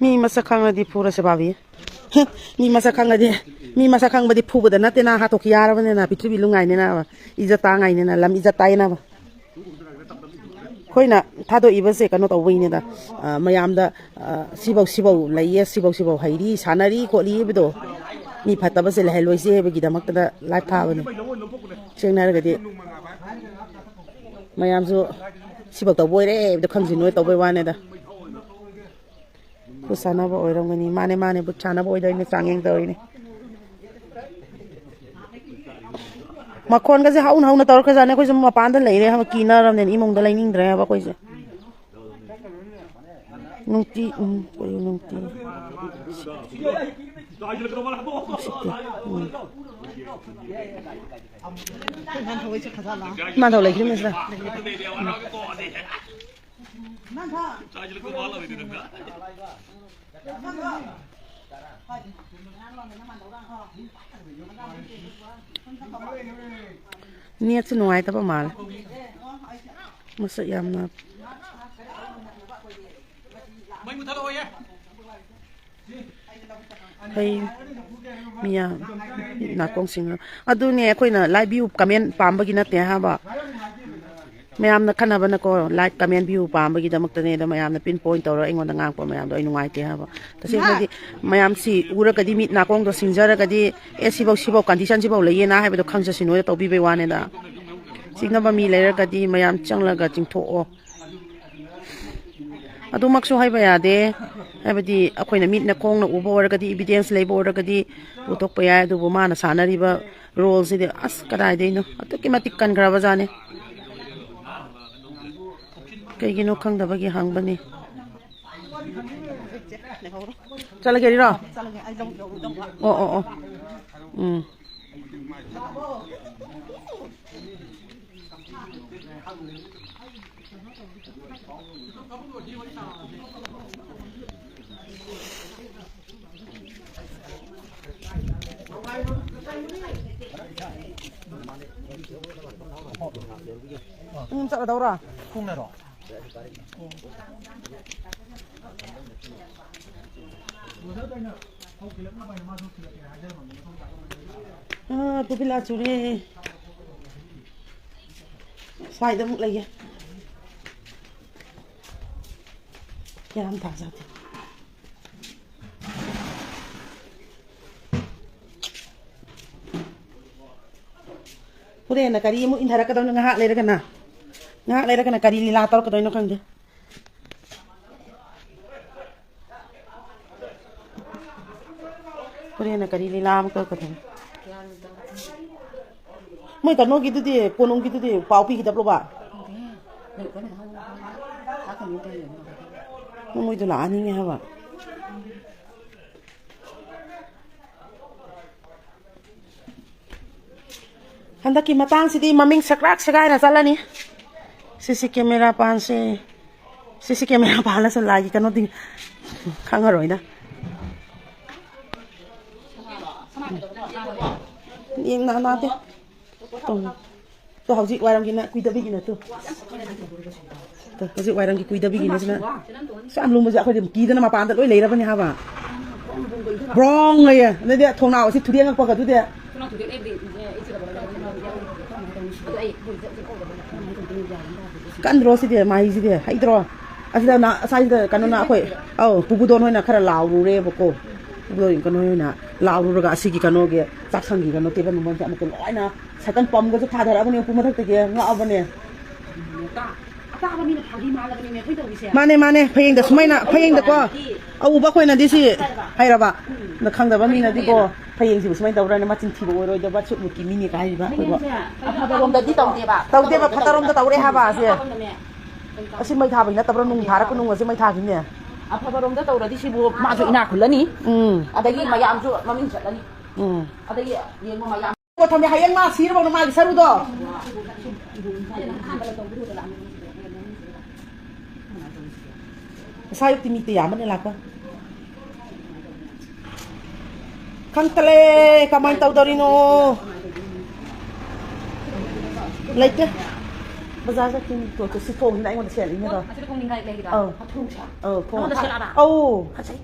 ꯃꯤ ꯃꯁꯛ ꯈꯪꯉꯗꯤ ꯐꯨꯔꯁꯦ ꯕꯥꯕꯤ꯫ ꯃꯤ ꯃꯁꯛ ꯈꯪꯉꯗꯤ, ꯃꯤ ꯃꯁꯛ ꯈꯪꯕꯗꯤ ꯐꯨꯕꯗ ꯅꯠꯇꯦꯅ, ꯍꯥꯠꯇꯣꯛꯈꯤ ꯌꯥꯔꯕꯅꯤꯅ, ꯄ꯭ꯔꯤꯊꯤꯕꯤ ꯂꯨꯉꯥꯏꯅꯤꯅ, ꯏꯖꯠ ꯇꯥꯉꯥꯏꯅꯤꯅ, ꯂꯝ ꯏꯖꯠ ꯇꯥꯏꯅꯕ꯫ ꯑꯩꯈꯣꯏꯅ ꯊꯥꯗꯣꯛꯏꯕꯁꯦ ꯀꯩꯅꯣ ꯇꯧꯕꯩꯅꯦꯗ, ꯑ, ꯃꯌꯥꯝꯗ, ꯑ, ꯁꯤꯐꯧ ꯁꯤꯐꯧ ꯂꯩꯌꯦ, ꯁꯤꯐꯧ ꯁꯤꯐꯧ ꯍꯩꯔꯤ, ꯁꯥꯟꯅꯔꯤ ꯈꯣꯠꯂꯤ ꯍꯥꯏꯕꯗꯣ, ꯃꯤ ꯐꯠꯇꯕꯁꯦ ꯂꯩꯍꯜꯂꯣꯏꯁꯦ ꯍꯥꯏꯕꯒꯤꯗꯃꯛꯇꯗ ꯂꯥꯏꯚ ꯊꯥꯕꯅꯤ꯫ ꯁꯦꯡꯅ ꯍꯥꯏꯔꯒꯗꯤ ꯃꯌꯥꯝꯁꯨ ꯁꯤꯐꯧ ꯇꯧꯕ ꯑꯣꯏꯔꯦ ꯍꯥꯏꯕꯗꯣ ꯈꯪꯁꯤꯟꯅꯣꯏ ꯇꯧꯕꯩ ꯋꯥꯅꯤꯗ꯫ ꯕꯨꯠ ꯁꯥꯟꯅꯕ ꯑꯣꯏꯔꯝꯒꯅꯤ꯫ ꯃꯥꯅꯦ, ꯃꯥꯅꯦ, ꯕꯨꯠ ꯁꯥꯟꯅꯕ ꯑꯣꯏꯗꯣꯏꯅꯦ, ꯆꯥꯡꯌꯦꯡ ꯇꯧꯔꯤꯅꯦ꯫ ꯃꯈꯣꯟꯒꯁꯦ ꯍꯧꯅ ꯍꯧꯅ ꯇꯧꯔꯛꯈ꯭ꯔꯖꯥꯠꯅꯦ꯫ ꯑꯩꯈꯣꯏꯁꯨ ꯃꯄꯥꯟꯗ ꯂꯩꯔꯦ ꯍꯥꯏꯕ, ꯀꯤꯅꯔꯕꯅꯤꯅ ꯏꯃꯨꯡꯗ ꯂꯩꯅꯤꯡꯗ꯭ꯔꯦ ꯍꯥꯏꯕ ꯑꯩꯈꯣꯏꯁꯦ꯫ ꯅꯨꯡꯇꯤ, ꯎꯝ, ꯀꯩꯅꯣ ꯅꯨꯡꯇꯤ꯫ ꯎꯁꯤꯠꯇꯦ꯫ ꯎꯝ꯫ ꯏꯃꯥꯟ ꯊꯧ ꯂꯩꯈꯤꯗꯣꯏꯅꯦ ꯁꯤꯗ꯫ ꯅꯦꯠꯁꯨ ꯅꯨꯡꯉꯥꯏꯇꯕ ꯃꯥꯜꯂꯦ꯫ ꯃꯁꯛ ꯌꯥꯝꯅ ꯐꯩ꯫ ꯃꯤꯌꯥꯝ ꯅꯥꯀꯣꯡꯁꯤꯡ ꯑꯗꯨꯅꯦ ꯑꯩꯈꯣꯏꯅ ꯂꯥꯏꯚ ꯚ꯭ꯌꯨ ꯀꯃꯦꯟ ꯄꯥꯝꯕꯒꯤ ꯅꯠꯇꯦ ꯍꯥꯏꯕ꯫ ꯃꯌꯥꯝꯅ ꯈꯟꯅꯕꯅꯀꯣ, ꯂꯥꯏꯛ, ꯀꯃꯦꯟ, ꯚ꯭ꯌꯨ ꯄꯥꯝꯕꯒꯤꯗꯃꯛꯇꯅꯦ꯫ ꯑꯗꯣ ꯃꯌꯥꯝꯅ ꯄꯤꯟ ꯄꯣꯏꯟ ꯇꯧꯔꯒ ꯑꯩꯉꯣꯟꯗ ꯉꯥꯡꯉꯛꯄ ꯃꯌꯥꯝꯗꯣ ꯑꯩ ꯅꯨꯡꯉꯥꯏꯇꯦ ꯍꯥꯏꯕ꯫ ꯇꯁꯦꯡꯅꯗꯤ ꯃꯌꯥꯝꯁꯤ ꯎꯔꯒꯗꯤ, ꯃꯤꯠ ꯅꯥꯀꯣꯡꯗꯣ ꯁꯤꯡꯖꯔꯒꯗꯤ, "ꯑꯦ, ꯁꯤꯐꯧ, ꯁꯤꯐꯧ ꯀꯟꯗꯤꯁꯟ ꯁꯤꯐꯧ ꯂꯩꯌꯦꯅ" ꯍꯥꯏꯕꯗꯣ ꯈꯪꯖꯁꯅꯨ ꯇꯧꯕꯤꯕꯩ ꯋꯥꯅꯤꯗ꯫ ꯆꯤꯡꯅꯕ ꯃꯤ ꯂꯩꯔꯒꯗꯤ ꯃꯌꯥꯝ ꯆꯪꯂꯒ ꯆꯤꯡꯊꯣꯛꯑꯣ꯫ ꯑꯗꯨꯃꯛꯁꯨ ꯍꯥꯏꯕ ꯌꯥꯗꯦ꯫ ꯍꯥꯏꯕꯗꯤ ꯑꯩꯈꯣꯏꯅ ꯃꯤꯠꯅ ꯈꯣꯡꯅ ꯎꯕ ꯑꯣꯏꯔꯒꯗꯤ, ꯏꯕꯤꯗꯦꯟꯁ ꯂꯩꯕ ꯑꯣꯏꯔꯒꯗꯤ ꯄꯨꯊꯣꯛꯄ ꯌꯥꯏ꯫ ꯑꯗꯨꯕꯨ ꯃꯥꯅ ꯁꯥꯟꯅꯔꯤꯕ ꯔꯣꯜꯁꯤꯗꯤ ꯑꯁ ꯀꯗꯥꯏꯗꯩꯅꯣ, ꯑꯗꯨꯛꯀꯤ ꯃꯇꯤꯛ ꯀꯟꯈ꯭ꯔꯕ ꯖꯥꯠꯅꯤ꯫ ꯀꯩꯒꯤꯅꯣ ꯈꯪꯗꯕꯒꯤ ꯍꯪꯕꯅꯤ꯫ ꯆꯠꯂꯒꯦ ꯍꯥꯏꯔꯤꯔꯣ? ꯑꯣ, ꯑꯣ, ꯑꯣ꯫ ꯎꯝ꯫ ꯅꯪ ꯆꯠꯂꯗꯧꯔꯥ? ꯈꯣꯡꯅꯔꯣ? ꯑꯥ, ꯄꯨꯕꯤꯂꯥ ꯆꯨꯔꯦ꯫ ꯁ꯭ꯋꯥꯏꯗ ꯑꯃꯨꯛ ꯂꯩꯒꯦ꯫ ꯒ꯭ꯌꯥꯟ ꯇꯥꯖꯗꯦ꯫ ꯍꯣꯔꯦꯟꯅ ꯀꯔꯤ ꯑꯃꯨꯛ ꯏꯟꯊꯔꯛꯀꯗꯣꯏꯅꯣ, ꯉꯥꯏꯍꯥꯛ ꯂꯩꯔꯒꯅ, ꯉꯥꯏꯍꯥꯛ ꯂꯩꯔꯒꯅ ꯀꯔꯤ ꯂꯤꯂꯥ ꯇꯧꯔꯛꯀꯗꯣꯏꯅꯣ ꯈꯪꯗꯦ꯫ ꯍꯣꯔꯦꯟꯅ ꯀꯔꯤ ꯂꯤꯂꯥ ꯑꯃꯨꯛ ꯇꯧꯔꯛꯀꯗꯣꯏꯅꯣ꯫ ꯃꯣꯏ ꯀꯩꯅꯣꯒꯤꯗꯨꯗꯤ, ꯀꯣꯅꯨꯡꯒꯤꯗꯨꯗꯤ ꯄꯥꯎ ꯄꯤꯈꯤꯗꯕ꯭ꯔꯣꯕ? ꯃꯣꯏꯗꯣ ꯂꯥꯛꯍꯟꯅꯤꯡꯉꯦ ꯍꯥꯏꯕ꯫ ꯍꯟꯗꯛꯀꯤ ꯃꯇꯥꯡꯁꯤꯗꯤ ꯃꯃꯤꯡ ꯁꯛꯂꯥꯛ ꯁꯦꯒꯥꯏꯅ ꯆꯠꯂꯅꯤ꯫ ꯁꯤ ꯁꯤ ꯀꯦꯃꯦꯔꯥ ꯄꯥꯟꯁꯦ꯫ ꯁꯤ ꯁꯤ ꯀꯦꯃꯦꯔꯥ ꯄꯥꯜꯂꯁꯨ ꯂꯥꯏꯒꯤ ꯀꯩꯅꯣꯗꯤ ꯈꯪꯉꯔꯣꯏꯗ꯫ ꯌꯦꯡ ꯅꯥ-, ꯅꯥꯗꯦ꯫ ꯇꯨ꯫ ꯇꯨ, ꯍꯧꯖꯤꯛ ꯋꯥꯏꯔꯝꯒꯤꯅ ꯀꯨꯏꯗꯕꯤꯒꯤꯅ ꯇꯨ꯫ ꯇꯨ, ꯍꯧꯖꯤꯛ ꯋꯥꯏꯔꯝꯒꯤ ꯀꯨꯏꯗꯕꯤꯒꯤꯅ ꯁꯤꯅ꯫ ꯑꯁ, ꯌꯥꯝ ꯂꯨꯝꯕꯁꯦ ꯑꯩꯈꯣꯏꯗꯤ ꯀꯤꯗꯅ ꯃꯄꯥꯟꯗ ꯂꯣꯏ ꯂꯩꯔꯕꯅꯦ ꯍꯥꯏꯕ꯫ ꯕ꯭ꯔꯣꯡ ꯑꯌꯦ꯫ ꯑꯗꯩꯗꯤ ꯊꯣꯡꯅꯥꯎ ꯑꯁꯤ ꯊꯨꯗꯦꯛꯉꯛꯄꯒ ꯑꯗꯨꯗꯤ꯫ ꯀꯟꯗ꯭ꯔꯣ ꯁꯤꯗꯤ, ꯃꯥꯏꯁꯤꯗꯤ? ꯍꯩꯗ꯭ꯔꯣ? ꯑꯁꯤꯗ ꯅ-, ꯑꯁꯥꯏꯁꯤꯗ ꯀꯩꯅꯣꯅ ꯑꯩꯈꯣꯏ, ꯑꯧ, ꯄꯨꯄꯨꯗꯣꯟ ꯍꯣꯏꯅ ꯈꯔ ꯂꯥꯎꯔꯨꯔꯦꯕꯀꯣ꯫ ꯄꯨꯄꯨꯗꯣꯟ ꯀꯩꯅꯣ ꯍꯣꯏꯅ ꯂꯥꯎꯔꯨꯔꯒ ꯑꯁꯤꯒꯤ ꯀꯩꯅꯣꯒꯤ ꯆꯥꯛꯁꯪꯒꯤ ꯀꯩꯅꯣ ꯇꯦꯕꯜ ꯅꯨꯡꯕꯜꯁꯦ ꯑꯃꯨꯛꯀ ꯂꯣꯏꯅ ꯁꯥꯏꯀꯜ ꯄꯝꯒꯁꯨ ꯊꯥꯊꯔꯛꯑꯕꯅꯦ ꯎꯄꯨ ꯃꯊꯛꯇꯒꯤ, ꯉꯛꯑꯕꯅꯦ꯫ ꯑꯇꯥꯕ ꯃꯤꯅ ꯐꯥꯒꯤ ꯃꯥꯜꯂꯕꯅꯤꯅꯦ ꯑꯩꯈꯣꯏ ꯇꯧꯔꯤꯁꯦ꯫ ꯃꯥꯅꯦ, ꯃꯥꯅꯦ, ꯐꯌꯦꯡꯗ ꯁꯨꯃꯥꯏꯅ, ꯐꯌꯦꯡꯗꯀꯣ, ꯑꯎꯕ ꯑꯩꯈꯣꯏꯅꯗꯤ ꯁꯤ ꯍꯥꯏꯔꯕ, ꯑꯗ ꯈꯪꯗꯕ ꯃꯤꯅꯗꯤꯀꯣ, ꯐꯌꯦꯡꯁꯤꯕꯨ ꯁꯨꯃꯥꯏꯅ ꯇꯧꯔꯅ ꯃꯆꯤꯟ ꯊꯤꯕ ꯑꯣꯏꯔꯣꯏꯗꯕ ꯁꯨꯠꯃꯨꯠꯀꯤ ꯃꯤꯅꯦ ꯀꯥꯏꯔꯤꯕ ꯑꯩꯈꯣꯏꯕꯣ꯫ ꯑꯐꯕꯔꯣꯝꯗꯗꯤ ꯇꯧꯗꯦꯕ꯫ ꯇꯧꯗꯦꯕ, ꯐꯠꯇꯔꯣꯝꯗ ꯇꯧꯔꯦ ꯍꯥꯏꯕ ꯑꯁꯦ꯫ ꯑꯁꯤ ꯃꯩ ꯊꯥꯕꯒꯤ ꯅꯠꯇꯕ꯭ꯔꯣ? ꯅꯨꯡ ꯊꯥꯔꯛꯄ ꯅꯨꯡ ꯑꯁꯤ ꯃꯩ ꯊꯥꯈꯤꯅꯦ꯫ ꯑꯐꯕꯔꯣꯝꯗ ꯇꯧꯔꯗꯤ ꯁꯤꯕꯨ ꯃꯥꯁꯨ ꯏꯅꯥꯛ ꯈꯨꯜꯂꯅꯤ꯫ ꯎꯝ꯫ ꯑꯗꯒꯤ ꯃꯌꯥꯝꯁꯨ ꯃꯃꯤꯡ ꯆꯠꯂꯅꯤ꯫ ꯎꯝ꯫ ꯑꯗꯒꯤ ꯌꯦꯡꯉꯣ ꯃꯌꯥꯝ꯫ ꯊꯝꯃꯦ, ꯍꯌꯦꯡ ꯃꯥ ꯁꯤꯔꯕꯧꯅ ꯃꯥꯒꯤ ꯁꯔꯨꯗꯣ꯫ ꯉꯁꯥꯏ ꯑꯌꯨꯛꯇꯤ ꯃꯤ ꯇꯌꯥꯝꯕꯅꯦ ꯂꯥꯛꯄ꯫ ꯈꯪꯇꯂꯦ, ꯀꯃꯥꯏꯅ ꯇꯧꯗꯣꯔꯤꯅꯣ? ꯂꯩꯇꯦ꯫ ꯕꯖꯥꯔ ꯆꯠꯈꯤꯅꯤ꯫ ꯇꯣ, ꯇꯣ, ꯁꯤ ꯊꯣꯡꯁꯤꯅ ꯑꯩꯉꯣꯟꯗ ꯁꯦꯠꯂꯤꯅꯦꯗꯣ꯫ ꯑꯁꯤꯗ ꯊꯣꯡꯅꯤꯡꯉꯥꯏ ꯂꯩꯔꯤꯔꯥ? ꯑꯧ꯫ ꯊꯣꯡꯁꯦ꯫ ꯑꯧ, ꯊꯣꯡ꯫ ꯅꯉꯣꯟꯗ ꯁꯦꯠꯂꯛꯑꯕ? ꯑꯧ꯫ ꯐꯖꯩ꯫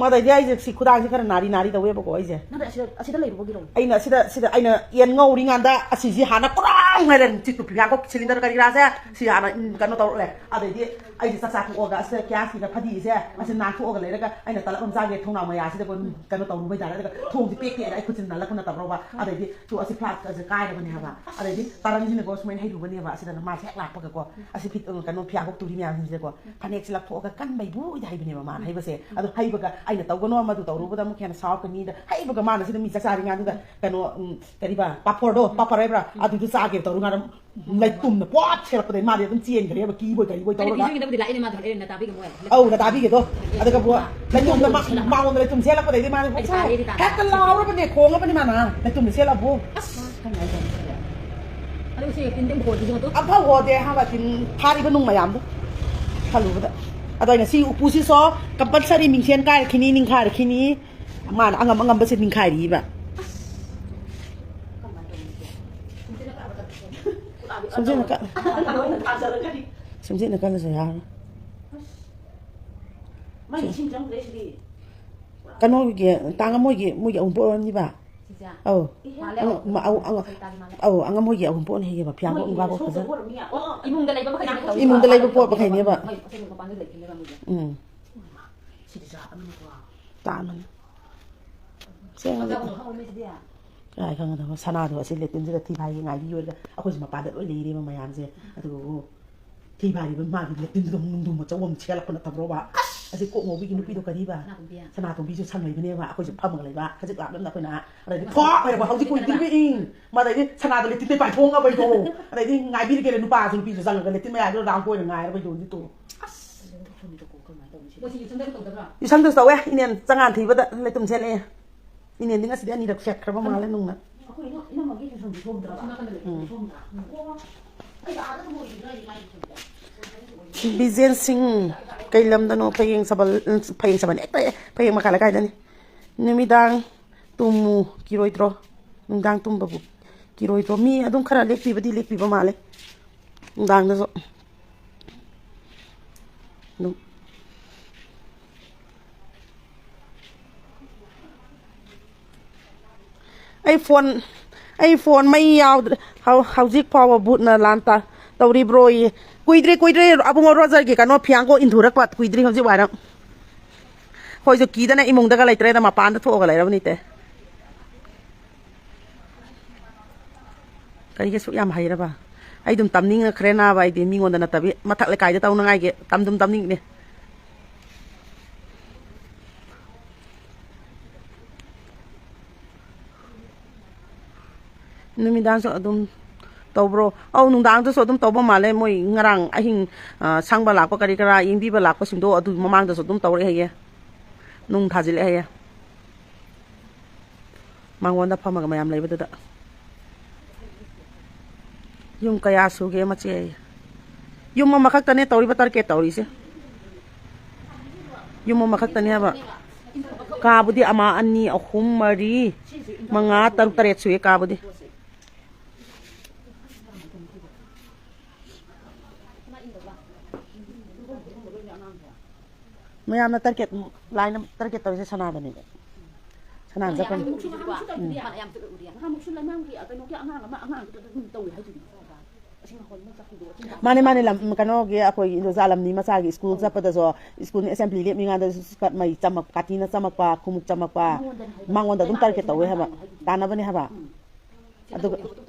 ꯃꯥꯗꯩꯗꯤ ꯑꯩꯁꯦ ꯁꯤ ꯈꯨꯗꯥꯡꯁꯦ ꯈꯔ ꯅꯥꯔꯤ ꯅꯥꯔꯤ ꯇꯧꯋꯦꯕꯀꯣ ꯑꯩꯁꯦ꯫ ꯅꯠꯇꯦ, ꯑꯁꯤꯗ, ꯑꯁꯤꯗ ꯂꯩꯔꯨꯕꯒꯤꯔꯣ? ꯑꯩꯅ ꯁꯤꯗ, ꯁꯤꯗ ꯑꯩꯅ ꯌꯦꯟ ꯉꯧꯔꯤꯉꯥꯟꯗ ꯑꯁꯤꯁꯤ ꯍꯥꯟꯅ ꯀ꯭ꯔꯣꯡ ꯍꯥꯏꯔꯦ꯫ ꯁꯤ ꯇꯨꯄꯤ ꯍꯥꯡꯀꯣꯛ ꯁꯤꯂꯤꯟꯗꯔ ꯀꯔꯤ ꯀꯔꯥꯁꯦ ꯁꯤ ꯍꯥꯟꯅ, ꯎꯝ, ꯀꯩꯅꯣ ꯇꯧꯔꯛꯂꯦ꯫ ꯑꯗꯩꯗꯤ ꯑꯩꯁꯦ ꯆꯥꯛ ꯆꯥ ꯇꯣꯛꯑꯒ ꯑꯁꯤꯗ ꯒ꯭ꯌꯥꯁꯀꯤꯗ ꯐꯗꯤꯁꯦ ꯑꯁꯤ ꯅꯥꯟꯊꯣꯛꯑꯒ ꯂꯩꯔꯒ ꯑꯩꯅ ꯇꯂꯞ ꯑꯃ ꯆꯥꯒꯦ ꯊꯣꯡꯅꯥꯎ ꯃꯌꯥꯁꯤꯗ ꯀꯩꯅꯣ ꯇꯧꯔꯨꯕꯩ ꯇꯥꯔꯦ꯫ ꯑꯗꯨꯒ ꯊꯣꯡꯁꯦ ꯄꯦꯛ ꯄꯦꯛꯑꯦ꯫ ꯑꯩ ꯈꯨꯠꯁꯤꯟ ꯅꯥꯜꯂꯛꯄ ꯅꯠꯇꯕ꯭ꯔꯣꯕ? ꯑꯗꯩꯗꯤ ꯇꯨ ꯑꯁꯤ ꯐ꯭ꯂꯥꯛꯁ ꯑꯁꯤ ꯀꯥꯏꯔꯕꯅꯦ ꯍꯥꯏꯕ꯫ ꯑꯗꯩꯗꯤ ꯇꯔꯟꯁꯤꯅꯀꯣ ꯁꯨꯃꯥꯏꯅ ꯍꯩꯔꯨꯕꯅꯦꯕ꯫ ꯑꯁꯤꯗꯅ ꯃꯥꯁꯦ ꯍꯦꯛ ꯂꯥꯛꯄꯒꯀꯣ ꯑꯁꯤ ꯐꯤ-, ꯀꯩꯅꯣ ꯐꯤꯌꯥꯒꯣꯛ ꯇꯨꯔꯤ ꯃꯌꯥꯝꯁꯤꯡꯁꯦꯀꯣ ꯐꯅꯦꯛꯁꯦ ꯂꯧꯊꯣꯛꯑꯒ ꯀꯟꯕꯩꯕꯨ ꯏꯗꯤ ꯍꯩꯕꯅꯦꯕ ꯃꯥꯅ ꯍꯩꯕꯁꯦ꯫ ꯑꯗꯣ ꯍꯩꯕꯒ ꯑꯩꯅ ꯇꯧꯒꯅꯣ ꯃꯗꯨ ꯇꯧꯔꯨꯕꯗ ꯑꯃꯨꯛ ꯍꯦꯟꯅ ꯁꯥꯎꯔꯛꯀꯅꯤꯗ ꯍꯩꯕꯒ ꯃꯥꯅ ꯁꯤꯗ ꯃꯤ ꯆꯥꯛ ꯆꯥꯔꯤꯉꯥꯟꯗꯨꯗ ꯀꯩꯅꯣ, ꯎꯝ, ꯀꯔꯤꯕ, ꯄꯥꯐꯣꯔꯗꯣ, ꯄꯥꯐꯣꯔ ꯍꯥꯏꯕ꯭ꯔꯥ? ꯑꯗꯨꯗꯣ ꯆꯥꯒꯦ ꯇꯧꯔꯨꯀꯥꯟꯗ ꯂꯩꯇꯨꯝꯅ ꯄꯣꯠ ꯁꯦꯠꯂꯛꯄꯗꯩ ꯃꯥꯗꯤ ꯑꯗꯨꯝ ꯆꯦꯟꯈ꯭ꯔꯦꯕ, ꯀꯤꯕꯣꯏ ꯀꯔꯤꯕꯣꯏ ꯇꯧꯔꯒ꯫ ꯏꯁꯤꯡꯒꯤꯗꯕꯨꯗꯤ ꯂꯥꯛꯏꯅꯦ ꯃꯥꯗꯣ, ꯑꯩꯅ ꯅꯇꯥꯕꯤꯒ ꯃꯣꯏ꯫ ꯑꯧ, ꯅꯇꯥꯕꯤꯒꯗꯣ꯫ ꯑꯗꯨꯒ ꯕꯣ-, ꯂꯩꯇꯨꯝꯗ ꯃꯥ-, ꯃꯉꯣꯟꯗ ꯂꯩꯇꯨꯝ ꯁꯦꯠꯂꯛꯄꯗꯩꯗꯤ ꯃꯥꯗꯤ ꯑꯩ ꯇꯥꯔꯦ, ꯑꯩꯗꯤ ꯇꯥꯔꯦ꯫ ꯍꯦꯛꯇ ꯂꯥꯎꯔꯕꯅꯦ, ꯈꯣꯡꯉꯕꯅꯦ ꯃꯥꯅ꯫ ꯂꯩꯇꯨꯝꯗ ꯁꯦꯠꯂꯛꯑꯕꯣ꯫ ꯑꯁ, ꯀꯩꯅꯣ ꯍꯥꯏꯁꯦ? ꯑꯗꯨ ꯁꯤ ꯇꯤꯟ ꯇꯤꯟ ꯈꯣꯡꯗꯣꯏꯁꯤ ꯃꯇꯨ? ꯑꯝꯐꯥꯎ ꯍꯣꯗꯦ ꯍꯥꯏꯕ ꯇꯤꯟ ꯐꯥꯔꯤꯕ ꯅꯨꯡ ꯃꯌꯥꯝꯗꯣ ꯈꯜꯂꯨꯕꯗ꯫ ꯑꯗꯣ ꯑꯩꯅ ꯁꯤ ꯎꯄꯨꯁꯤꯁꯨ compulsory ꯃꯤꯡꯁꯦꯟ ꯀꯥꯏꯔꯛꯈꯤꯅꯤ, ꯅꯤꯡꯈꯥꯏꯔꯛꯈꯤꯅꯤ꯫ ꯃꯥꯅ ꯑꯉꯝ ꯑꯉꯝꯕꯁꯦ ꯅꯤꯡꯈꯥꯏꯔꯤꯕ꯫ ꯁꯨꯝꯁꯤꯅ ꯀ-, ꯁꯨꯝꯁꯤꯅ ꯀꯜꯂꯁꯨ ꯌꯥꯔꯣꯏ꯫ ꯃꯥꯏ ꯏꯁꯤꯡ ꯆꯪꯗ꯭ꯔꯦ ꯁꯤꯗꯤ꯫ ꯀꯩꯅꯣꯒꯤ, ꯇꯥꯡꯉ ꯃꯣꯏꯒꯤ, ꯃꯣꯏꯒꯤ ꯑꯎꯟꯄꯣꯠ ꯑꯣꯏꯔꯝꯅꯤꯕ꯫ ꯁꯤꯁꯦ? ꯑꯧ꯫ ꯑꯦ, ꯃꯥꯜꯂꯦ꯫ ꯑꯧ, ꯃ-, ꯑꯧ, ꯑꯧ, ꯁꯤ ꯇꯥꯒꯤ ꯃꯥꯜꯂꯦ꯫ ꯑꯧ, ꯑꯉꯝ ꯃꯣꯏꯒꯤ ꯑꯎꯟꯄꯣꯠꯅ ꯍꯦꯛꯑꯦꯕ, ꯐꯤꯌꯥꯡꯀꯣꯛ ꯃꯣꯏꯒꯤ ꯅꯨꯡꯒꯥꯀꯣꯛꯇꯁꯨ꯫ ꯁꯣꯛꯇ ꯄꯣꯠ ꯑꯃ ꯌꯥ-, ꯑꯣ, ꯏꯃꯨꯡꯗ ꯂꯩꯕ ꯃꯈꯩꯅꯦꯕ ꯇꯧꯔꯤꯁꯦ꯫ ꯏꯃꯨꯡꯗ ꯂꯩꯕ ꯄꯣꯠ ꯃꯈꯩꯅꯦꯕ꯫ ꯃꯣꯏ ꯑꯁꯦꯡꯕ ꯃꯄꯥꯟꯗ ꯂꯩꯈꯤꯅꯦꯕ ꯃꯣꯏꯁꯦ꯫ ꯎꯝ꯫ ꯁꯤꯗꯤ ꯆꯥꯕꯅꯤꯀꯣ꯫ ꯇꯥꯡꯕꯅꯤ꯫ ꯑꯁꯦꯡꯕꯗꯤ꯫ ꯑꯆꯧꯕ ꯍꯧꯔꯝꯃꯤ ꯁꯤꯗꯤ꯫ ꯀꯥꯏ ꯈꯪꯒꯗꯕ? ꯁꯅꯥꯗꯣ ꯑꯁꯤ ꯂꯦꯇꯤꯟꯁꯤꯗ ꯊꯤ ꯐꯥꯏꯒꯤ ꯉꯥꯏꯕꯤ ꯑꯣꯏꯔꯒ ꯑꯩꯈꯣꯏꯁꯨ ꯃꯄꯥꯟꯗ ꯂꯣꯏ ꯂꯩꯔꯦꯕ ꯃꯌꯥꯝꯁꯦ꯫ ꯑꯗꯨꯕꯨ ꯊꯤ ꯐꯥꯏꯔꯤꯕ ꯃꯥꯒꯤ ꯂꯦꯇꯤꯟꯗꯨꯗ ꯑꯃꯨꯛ ꯅꯨꯡꯗꯨꯝ ꯑꯆꯧꯕ ꯑꯃ ꯁꯦꯠꯂꯛꯄ ꯅꯠꯇꯕ꯭ꯔꯣꯕ? ꯑꯁꯤ ꯀꯣꯛ ꯉꯧꯕꯤꯒꯤ ꯅꯨꯄꯤꯗꯣ ꯀꯔꯤꯕ? ꯁꯅꯥꯇꯣꯝꯕꯤ꯫ ꯁꯅꯥꯇꯣꯝꯕꯤꯁꯨ ꯁꯪ ꯂꯩꯕꯅꯦꯕ꯫ ꯑꯩꯈꯣꯏꯁꯨ ꯐꯝꯃꯒ ꯂꯩꯕ꯫ ꯈꯖꯤꯛ ꯂꯥꯞꯂꯝꯅ ꯑꯩꯈꯣꯏꯅ꯫ ꯑꯗꯩꯗꯤ ꯐꯣꯛ ꯍꯥꯏꯔꯕ ꯍꯧꯖꯤꯛ ꯀꯨꯏꯗ꯭ꯔꯤꯕ ꯏꯪ꯫ ꯃꯗꯩꯗꯤ ꯁꯅꯥꯗꯣ ꯂꯦꯇꯤꯟꯗꯩ ꯄꯥꯏꯊꯣꯛꯅꯕꯩꯗꯣ꯫ ꯑꯗꯩꯗꯤ ꯉꯥꯏꯕꯤꯔꯒꯦꯅ ꯅꯨꯄꯥꯁꯨ ꯅꯨꯄꯤꯁꯨ ꯆꯪꯉꯒ ꯂꯦꯇꯤꯟ ꯃꯌꯥꯗꯨꯗ ꯔꯥꯎꯟ ꯀꯣꯏꯅ ꯉꯥꯏꯔꯕꯩꯗꯣ ꯍꯧꯖꯤꯛꯇꯣ꯫ ꯑꯁ꯫ ꯃꯣꯏꯁꯤ ꯌꯨꯁꯪꯗꯒ ꯇꯧꯗꯕ꯭ꯔꯥ? ꯌꯨꯁꯪꯗꯁꯨ ꯇꯧꯋꯦ꯫ ꯏꯅꯦꯟ ꯆꯪꯉꯥꯟ ꯊꯤꯕꯗ ꯂꯩꯇꯨꯝ ꯁꯦꯠꯂꯛꯑꯦ꯫ ꯏꯅꯦꯟꯗꯤ ꯉꯁꯤꯗꯤ ꯑꯅꯤꯔꯛ ꯁꯦꯠꯈ꯭ꯔꯕ ꯃꯥꯜꯂꯦ ꯅꯨꯡꯅ꯫ ꯑꯩꯈꯣꯏ ꯏꯅꯝ-, ꯏꯅꯝꯃꯒꯤ ꯌꯨꯁꯪꯗꯤ ꯊꯣꯡꯗ꯭ꯔꯕ? ꯁꯣꯝ ꯅꯥꯀꯟꯗ ꯂꯩ, ꯎꯝ꯫ ꯁꯣꯝꯗ꯫ ꯎꯝ꯫ ꯑꯩ ꯑꯥꯗ ꯊꯝꯍꯧꯔꯤꯗꯨꯅ ꯑꯩ ꯃꯥꯏ ꯌꯨꯁꯪꯁꯦ꯫ ꯕꯤꯖꯦꯟ ꯁꯤꯡ ꯀꯩ ꯂꯝꯗꯅꯣ? ꯄꯌꯦꯡ ꯁꯕꯜ-, ꯎꯝ, ꯄꯌꯦꯡ ꯁꯕꯜ ꯍꯦꯛ ꯄꯌꯦꯡ, ꯄꯌꯦꯡ ꯃꯈꯥ ꯂꯩꯀꯥꯏꯗꯅꯤ꯫ ꯅꯨꯃꯤꯗꯥꯡ ꯇꯨꯝꯃꯨ ꯀꯤꯔꯣꯏꯗ꯭ꯔꯣ? ꯅꯨꯡꯗꯥꯡ ꯇꯨꯝꯕꯕꯨ ꯀꯤꯔꯣꯏꯗ꯭ꯔꯣ? ꯃꯤ ꯑꯗꯨꯝ ꯈꯔ ꯂꯦꯛꯄꯤꯕꯗꯤ ꯂꯦꯛꯄꯤꯕ ꯃꯥꯜꯂꯦ꯫ ꯅꯨꯡꯗꯥꯡꯗꯁꯨ ꯑꯗꯨꯝ ꯑꯩ ꯐꯣꯟ, ꯑꯩ ꯐꯣꯟ ꯃꯩ ꯌꯥꯎꯗ꯭ꯔꯦ꯫ ꯍꯧ-, ꯍꯧꯖꯤꯛ ꯐꯥꯎꯕ ꯕꯨꯠꯅ ꯂꯥꯟ ꯇ-, ꯇꯧꯔꯤꯕ꯭ꯔꯣꯌꯦ꯫ ꯀꯨꯏꯗ꯭ꯔꯤ, ꯀꯨꯏꯗ꯭ꯔꯤ, ꯑꯕꯨꯡꯉꯣ ꯔꯣꯖꯔꯒꯤ ꯀꯩꯅꯣ ꯐꯤꯌꯥꯡꯀꯣꯛ ꯏꯟꯊꯨꯔꯛꯄ ꯀꯨꯏꯗ꯭ꯔꯤ ꯍꯧꯖꯤꯛ ꯋꯥꯏꯔꯝ꯫ ꯑꯩꯈꯣꯏꯁꯨ ꯀꯤꯗꯅ ꯏꯃꯨꯡꯗꯒ ꯂꯩꯇ꯭ꯔꯦꯗ, ꯃꯄꯥꯟꯗ ꯊꯣꯛꯑꯒ ꯂꯩꯔꯕꯅꯤꯇꯦ꯫ ꯀꯔꯤꯒꯤ ꯑꯁꯨꯛ ꯌꯥꯝ ꯍꯩꯔꯕ? ꯑꯩ ꯑꯗꯨꯝ ꯇꯝꯅꯤꯡꯉꯛꯈ꯭ꯔꯦ ꯅꯥꯕ, ꯑꯩꯗꯤ ꯃꯤꯉꯣꯟꯗ ꯅꯠꯇꯕꯤ, ꯃꯊꯛ ꯂꯩꯀꯥꯏꯗ ꯇꯧꯅꯉꯥꯏꯒꯤ ꯇꯝꯗꯨꯝ ꯇꯝꯅꯤꯡꯉꯤꯅꯦ꯫ ꯅꯨꯃꯤꯗꯥꯡꯁꯨ ꯑꯗꯨꯝ ꯇꯧꯕ꯭ꯔꯣ? ꯑꯧ, ꯅꯨꯡꯗꯥꯡꯗꯁꯨ ꯑꯗꯨꯝ ꯇꯧꯕ ꯃꯥꯜꯂꯦ꯫ ꯃꯣꯏ ꯉꯔꯥꯡ ꯑꯍꯤꯡ, ꯑ, ꯁꯪꯕ ꯂꯥꯛꯄ, ꯀꯔꯤ ꯀꯔꯥ ꯌꯦꯡꯕꯤꯕ ꯂꯥꯛꯄꯁꯤꯡꯗꯣ, ꯑꯗꯨ ꯃꯃꯥꯡꯗꯁꯨ ꯑꯗꯨꯝ ꯇꯧꯔꯛꯑꯦ ꯍꯥꯏꯌꯦ꯫ ꯅꯨꯡ ꯊꯥꯖꯤꯜꯂꯛꯑꯦ ꯍꯥꯏꯌꯦ꯫ ꯃꯉꯣꯟꯗ ꯐꯝꯃꯒ ꯃꯌꯥꯝ ꯂꯩꯕꯗꯨꯗ꯫ ꯌꯨꯝ ꯀꯌꯥ ꯁꯨꯒꯦ ꯃꯆꯦ? ꯌꯨꯝ ꯑꯃꯈꯛꯇꯅꯦ ꯇꯧꯔꯤꯕ ꯇꯔꯀꯦꯠ ꯇꯧꯔꯤꯁꯦ꯫ ꯌꯨꯝ ꯑꯃꯈꯛꯇꯅꯦ ꯍꯥꯏꯕ꯫ ꯀꯥꯕꯨꯗꯤ ꯑꯃ, ꯑꯅꯤ, ꯑꯍꯨꯝ, ꯃꯔꯤ, ꯃꯉꯥ, ꯇꯔꯨꯛ, ꯇꯔꯦꯠ ꯁꯨꯏ ꯀꯥꯕꯨꯗꯤ꯫ ꯃꯌꯥꯝꯅ ꯇꯔꯀꯦꯠ, ꯂꯥꯏꯟ ꯑꯃ ꯇꯔꯀꯦꯠ ꯇꯧꯔꯤꯁꯦ ꯁꯅꯥꯗꯅꯦꯕ꯫ ꯁꯅꯥꯗ ꯆꯠꯐꯝ꯫ ꯎꯝ꯫ ꯅꯍꯥꯟꯃꯨꯛꯁꯨ ꯂꯃꯥꯡꯒꯤ ꯀꯩꯅꯣꯒꯤ ꯑꯉꯥꯡ ꯑꯃ, ꯑꯉꯥꯡꯗꯨꯗ ꯑꯗꯨꯝ ꯇꯧꯋꯦ ꯍꯥꯏꯗꯨꯗꯤ꯫ ꯃꯥꯅꯦ, ꯃꯥꯅꯦ, ꯂꯝ, ꯀꯩꯅꯣꯒꯤ ꯑꯩꯈꯣꯏꯒꯤ ꯏꯟꯗꯣꯆꯥ ꯂꯝꯅꯤ ꯃꯆꯥꯒꯤ ꯁ꯭ꯀꯨꯜ ꯆꯠꯄꯗꯁꯨ, ꯁ꯭ꯀꯨꯜ ꯑꯦꯁꯦꯝꯕ꯭ꯂꯤ ꯂꯦꯞꯃꯤꯉꯥꯏꯗꯁꯨ ꯁ꯭ꯀꯔꯠ ꯃꯩ ꯆꯝꯃꯛ-, ꯀꯥꯇꯤꯅ ꯆꯝꯃꯛꯄ, ꯈꯣꯡꯎꯞ ꯆꯝꯃꯛꯄ, ꯃꯉꯣꯟꯗ ꯍꯥꯏ-, ꯃꯉꯣꯟꯗ ꯑꯗꯨꯝ ꯇꯥꯔꯒꯦꯠ ꯇꯧꯋꯦ ꯍꯥꯏꯕ, ꯇꯥꯟꯅꯕꯅꯦ ꯍꯥꯏꯕ꯫ ꯎꯝ꯫ ꯑꯗꯨꯒ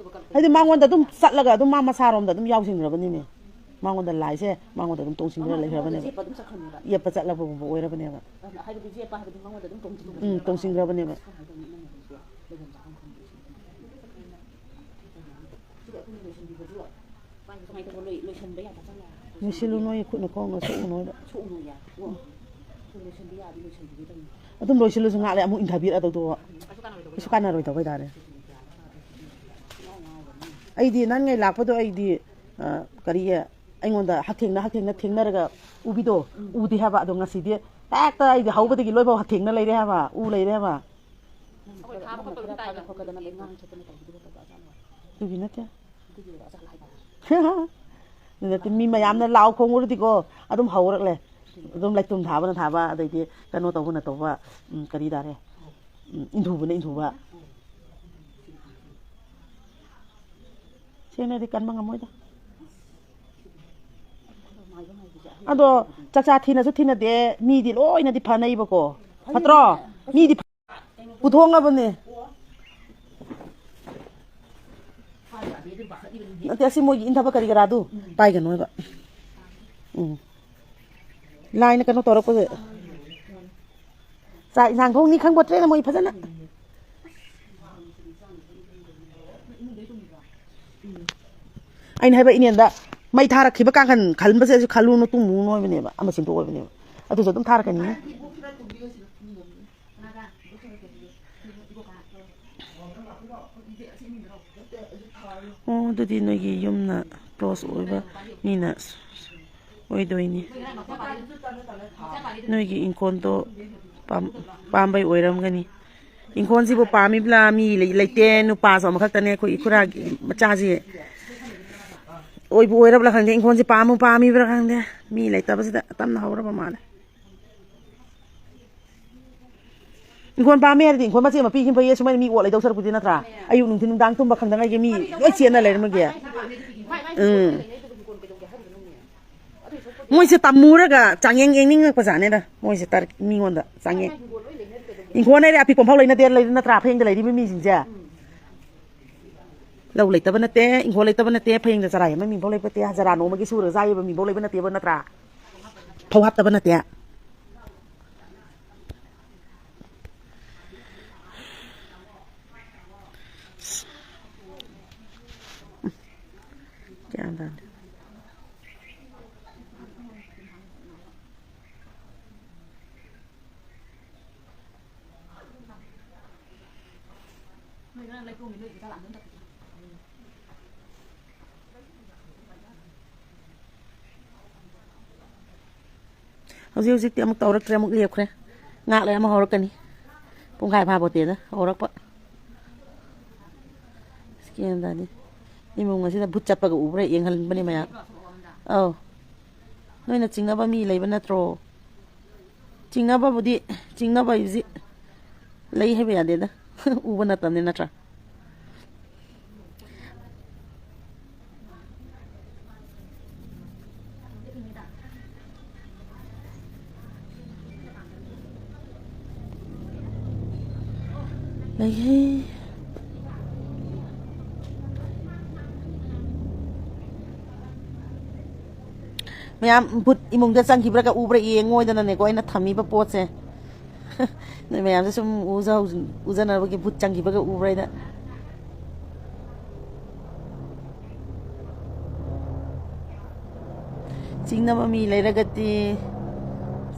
ꯍꯥꯏꯗꯤ ꯃꯉꯣꯟꯗ ꯑꯗꯨꯝ ꯆꯠꯂꯒ ꯑꯗꯨꯝ ꯃꯥ ꯃꯁꯥꯔꯣꯝꯗ ꯑꯗꯨꯝ ꯌꯥꯎꯁꯤꯟꯈ꯭ꯔꯕꯅꯤꯅꯦ꯫ ꯃꯉꯣꯟꯗ ꯂꯥꯏꯁꯦ ꯃꯉꯣꯟꯗ ꯑꯗꯨꯝ ꯇꯣꯡꯁꯤꯟꯈ꯭ꯔ ꯃꯉꯣꯟꯗ ꯂꯩꯈ꯭ꯔꯕꯅꯦꯕ꯫ ꯌꯦꯞꯄ ꯑꯗꯨꯝ ꯆꯠꯈ꯭ꯔꯅꯦꯕ꯫ ꯌꯦꯞꯄ ꯆꯠꯂꯕꯒꯨꯝꯕ ꯑꯣꯏꯔꯕꯅꯦꯕ꯫ ꯑꯗꯨꯅ ꯍꯥꯏꯕꯗꯤ ꯌꯦꯞꯄ ꯍꯥꯏꯕꯗꯤ ꯃꯉꯣꯟꯗ ꯑꯗꯨꯝ ꯇꯣꯡꯁꯤꯟꯈ꯭ꯔꯕꯅꯦꯕ꯫ ꯎꯝ, ꯇꯣꯡꯁꯤꯟꯈ꯭ꯔꯕꯅꯦꯕ꯫ ꯁꯤꯗ ꯑꯩꯈꯣꯏꯅ ꯂꯣꯏꯁꯤꯟꯕꯤꯕꯁꯨ ꯀꯃꯥꯏꯅ ꯇꯧꯕ ꯂꯣꯏ-, ꯂꯣꯏꯁꯟꯕ ꯌꯥꯗ ꯆꯪꯉꯦ꯫ ꯂꯣꯏꯁꯤꯜꯂꯨ, ꯅꯣꯏ ꯈꯨꯠꯅ ꯈꯣꯡꯅ ꯁꯣꯛꯎ ꯅꯣꯏꯗ꯫ ꯁꯣꯛꯎꯅꯣꯌꯦ꯫ ꯑꯣ꯫ ꯑꯗꯨ ꯂꯣꯏꯁꯟꯕ ꯌꯥꯗꯤ ꯂꯣꯏꯁꯟꯕꯤꯒꯦ ꯇꯧꯅꯤ꯫ ꯑꯗꯨꯝ ꯂꯣꯏꯁꯤꯜꯂꯁꯨ ꯉꯥꯛꯂꯦ ꯑꯃꯨꯛ ꯏꯟꯊꯕꯤꯔꯛꯑꯗꯧꯗꯣ꯫ ꯀꯩꯁꯨ ꯀꯥꯟꯅꯔꯣꯏꯗꯧꯕ꯫ ꯀꯩꯁꯨ ꯀꯥꯟꯅꯔꯣꯏꯗꯧꯕ ꯍꯥꯏꯇꯥꯔꯦ꯫ ꯏꯉꯥꯎ ꯉꯥꯎꯔꯅꯤ꯫ ꯑꯩꯗꯤ ꯅꯪꯉꯩ ꯂꯥꯛꯄꯗꯣ ꯑꯩꯗꯤ, ꯑ, ꯀꯔꯤ, ꯑꯩꯉꯣꯟꯗ ꯍꯛꯊꯦꯡꯅ, ꯍꯛꯊꯦꯡꯅ ꯊꯦꯡꯅꯔꯒ ꯎꯕꯤꯗꯣ, ꯎꯝ꯫ ꯎꯗꯦ ꯍꯥꯏꯕ꯫ ꯑꯗꯣ ꯉꯁꯤꯗꯤ ꯍꯦꯛꯇ ꯑꯩꯗꯤ ꯍꯧꯕꯗꯒꯤ ꯂꯣꯏꯐꯥꯎ ꯍꯛꯊꯦꯡꯅ ꯂꯩꯔꯦ ꯍꯥꯏꯕ, ꯎ ꯂꯩꯔꯦ ꯍꯥꯏꯕ꯫ ꯅꯪ ꯈꯔ, ꯅꯪ ꯈꯔ ꯊꯥꯕ ꯈꯣꯠꯄ ꯑꯗꯨꯝ ꯇꯥꯏ ꯅꯪ꯫ ꯈꯣꯠꯀꯗꯅ ꯉꯥꯡ ꯁꯛꯇꯅ ꯇꯧꯕꯗꯨ ꯈꯛꯇ ꯑꯆꯥ ꯂꯣꯏꯔꯦ꯫ ꯑꯗꯨꯒꯤ ꯅꯠꯇꯦ꯫ ꯑꯗꯨꯒꯤ ꯑꯣꯏꯔꯣ ꯑꯆꯥ ꯍꯥꯏꯕ꯫ ꯑꯗꯨꯗ ꯃꯤ ꯃꯌꯥꯝꯅ ꯂꯥꯎ ꯈꯣꯡꯉꯨꯔꯗꯤꯀꯣ, ꯑꯗꯨꯝ ꯍꯧꯔꯛꯂꯦ꯫ ꯑꯗꯨꯝ ꯂꯩꯇꯨꯝ ꯊꯥꯕꯅ ꯊꯥꯕ, ꯑꯗꯩꯗꯤ ꯀꯩꯅꯣ ꯇꯧꯕꯅ ꯇꯧꯕ, ꯎꯝ, ꯀꯔꯤ ꯇꯥꯔꯦ? ꯎꯝ, ꯏꯟꯊꯨꯕꯅ ꯏꯟꯊꯨꯕ꯫ ꯁꯦꯡꯅꯗꯤ ꯀꯟꯕ ꯉꯝꯃꯣꯏꯗ꯫ ꯑꯗꯣ ꯆꯥꯛꯆꯥ ꯊꯤꯅꯁꯨ ꯊꯤꯅꯗꯦ, ꯃꯤꯗꯤ ꯂꯣꯏꯅꯗꯤ ꯐꯅꯩꯕꯀꯣ, ꯐꯠꯇ꯭ꯔꯣ? ꯃꯤꯗꯤ ꯄꯨꯊꯣꯛꯅꯕꯅꯦ꯫ ꯅꯠꯇꯦ, ꯑꯁꯤ ꯃꯣꯏꯒꯤ ꯏꯟꯊꯕ ꯀꯔꯤ ꯀꯔꯥꯗꯨ ꯄꯥꯏꯒꯅꯣ ꯍꯥꯏꯕ꯫ ꯎꯝ꯫ ꯂꯥꯏꯅ ꯀꯩꯅꯣ ꯇꯧꯔꯛꯄꯁꯦ꯫ ꯆꯥꯛ ꯏꯟꯁꯥꯡ ꯊꯣꯡꯅꯤ ꯈꯪꯄꯣꯠꯇ꯭ꯔꯦꯅ ꯃꯣꯏ ꯐꯖꯅ꯫ ꯑꯩꯅ ꯍꯥꯏꯕ ꯏꯅꯦꯟꯗ, "ꯃꯩ ꯊꯥꯔꯛꯈꯤꯕ ꯀꯥꯡꯈꯟ ꯈꯟꯕꯁꯦ ꯑꯩꯁꯨ ꯈꯜꯂꯨꯅꯨ, ꯇꯨꯝꯃꯨꯅꯨ" ꯍꯥꯏꯕꯅꯦꯕ, ꯑꯃ ꯁꯦꯝꯗꯣꯛ ꯑꯣꯏꯕꯅꯦꯕ꯫ ꯑꯗꯨꯁꯨ ꯑꯗꯨꯝ ꯊꯥꯔꯛꯀꯅꯤ꯫ ꯑꯣ, ꯑꯗꯨꯗꯤ ꯅꯣꯏꯒꯤ ꯌꯨꯝꯅ ꯀ꯭ꯂꯣꯁ ꯑꯣꯏꯕ ꯃꯤꯅ ꯑꯣꯏꯗꯣꯏꯅꯤ꯫ ꯅꯣꯏꯒꯤ ꯏꯪꯈꯣꯜꯗꯣ ꯄꯥꯝ-, ꯄꯥꯝꯕꯩ ꯑꯣꯏꯔꯝꯒꯅꯤ꯫ ꯏꯪꯈꯣꯜꯁꯤꯕꯨ ꯄꯥꯝꯃꯤꯕ꯭ꯔꯥ? ꯃꯤ ꯂꯩ-, ꯂꯩꯇꯦ, ꯅꯨꯄꯥꯁꯨ ꯑꯃꯈꯛꯇꯅꯦ ꯑꯩꯈꯣꯏ ꯏꯈꯨꯔꯥꯒꯤ ꯃꯆꯥꯁꯤ꯫ ꯑꯣꯏꯕꯨ ꯑꯣꯏꯔꯕ꯭ꯔꯥ ꯈꯪꯗꯦ, ꯏꯪꯈꯣꯜꯁꯤ ꯄꯥꯝꯃꯨ ꯄꯥꯝꯃꯤꯕ꯭ꯔꯥ ꯈꯪꯗꯦ, ꯃꯤ ꯂꯩꯇꯕꯁꯤꯗ ꯇꯞꯅ ꯍꯧꯔꯕ ꯃꯥꯜꯂꯦ꯫ ꯏꯪꯈꯣꯜ ꯄꯥꯝꯃꯦ ꯍꯥꯏꯔꯗꯤ ꯏꯪꯈꯣꯜ ꯃꯆꯦꯠ ꯑꯃ ꯄꯤꯈꯤꯕ ꯐꯩꯌꯦ, ꯁꯨꯃꯥꯏꯅ ꯃꯤ ꯑꯣꯠ ꯂꯩꯗꯧ ꯁꯔꯨꯛꯄꯨꯗꯤ, ꯅꯠꯇ꯭ꯔꯥ? ꯑꯌꯨꯛ ꯅꯨꯡꯊꯤꯟ ꯅꯨꯡꯗꯥꯡ ꯇꯨꯝꯕ ꯈꯪꯗꯉꯩꯒꯤ ꯃꯤ ꯂꯣꯏ ꯆꯦꯟꯅ ꯂꯩꯔꯝꯃꯒꯦ꯫ ꯎꯝ꯫ ꯃꯣꯏꯁꯦ ꯇꯝꯃꯨꯔꯒ ꯆꯥꯡꯌꯦꯡ ꯌꯦꯡꯅꯤꯡꯉꯛꯄ ꯖꯥꯠꯅꯤꯗ꯫ ꯃꯣꯏꯁꯦ ꯇꯥꯔ-, ꯃꯤꯉꯣꯟꯗ ꯆꯥꯡꯌꯦꯡ꯫ ꯏꯪꯈꯣꯜ ꯍꯥꯏꯔꯦ ꯑꯄꯤꯛꯄ ꯑꯃꯐꯥꯎ ꯂꯩꯅꯗꯦ, ꯂꯩ-, ꯅꯠꯇ꯭ꯔꯥ? ꯐꯌꯦꯡꯗ ꯂꯩꯔꯤꯕ ꯃꯤꯁꯤꯡꯁꯦ꯫ ꯂꯧ ꯂꯩꯇꯕ ꯅꯠꯇꯦ, ꯏꯪꯈꯣꯜ ꯂꯩꯇꯕ ꯅꯠꯇꯦ, ꯐꯌꯦꯡꯗ ꯆꯔꯥ ꯍꯦꯟꯕ ꯃꯤꯐꯥꯎ ꯂꯩꯕ ꯅꯠꯇꯦ, ꯍꯖꯔꯥ ꯅꯣꯡꯃꯒꯤ ꯁꯨꯔꯒ ꯆꯥꯔꯤꯕ ꯃꯤꯐꯥꯎ ꯂꯩꯕ ꯅꯠꯇꯦꯕ, ꯅꯠꯇ꯭ꯔꯥ? ꯐꯧ ꯍꯥꯞꯇꯕ ꯅꯠꯇꯦ꯫ ꯒ꯭ꯌꯥꯟ ꯇꯥꯗꯦ꯫ ꯍꯧꯖꯤꯛ ꯍꯧꯖꯤꯛꯇꯤ ꯑꯃꯨꯛ ꯇꯧꯔꯛꯇ꯭ꯔꯦ, ꯑꯃꯨꯛ ꯂꯦꯞꯈ꯭ꯔꯦ꯫ ꯉꯥꯏꯍꯥꯛ ꯂꯩꯔ ꯑꯃꯨꯛ ꯍꯧꯔꯛꯀꯅꯤ꯫ ꯄꯨꯡꯈꯥꯏ ꯐꯥꯕꯣꯠꯇꯦꯗ ꯍꯧꯔꯛꯄ꯫ ꯒ꯭ꯌꯥꯟ ꯇꯥꯗꯦ꯫ ꯏꯃꯨꯡ ꯑꯁꯤꯗ ꯚꯨꯠ ꯆꯠꯄꯒ ꯎꯕ꯭ꯔꯥ ꯌꯦꯡꯍꯟꯕꯅꯤ ꯃꯌꯥꯝ꯫ ꯑꯧ꯫ ꯅꯣꯏꯅ ꯆꯤꯡꯅꯕ ꯃꯤ ꯂꯩꯕ ꯅꯠꯇ꯭ꯔꯣ? ꯆꯤꯡꯅꯕꯕꯨꯗꯤ, ꯆꯤꯡꯅꯕ ꯍꯥꯏꯕꯁꯤ ꯂꯩ ꯍꯥꯏꯕ ꯌꯥꯗꯦꯗ꯫ ꯎꯕ ꯅꯠꯇꯕꯅꯤ ꯅꯠꯇ꯭ꯔꯥ? ꯂꯩꯍꯦ꯫ ꯃꯌꯥꯝ ꯚꯨꯠ ꯏꯃꯨꯡꯗ ꯆꯪꯈꯤꯕ꯭ꯔꯥꯒ ꯎꯕ꯭ꯔꯥ ꯌꯦꯡꯉꯣꯏꯗꯅꯅꯦꯀꯣ ꯑꯩꯅ ꯊꯝꯃꯤꯕ ꯄꯣꯠꯁꯦ꯫ ꯅꯣꯏ ꯃꯌꯥꯝꯁꯦ ꯁꯨꯝ ꯎꯖꯍꯧ-, ꯎꯖꯅꯕꯒꯤ ꯚꯨꯠ ꯆꯪꯈꯤꯕꯒ ꯎꯕ꯭ꯔꯥ ꯍꯥꯏꯅ꯫ ꯆꯤꯡꯅꯕ ꯃꯤ ꯂꯩꯔꯒꯗꯤ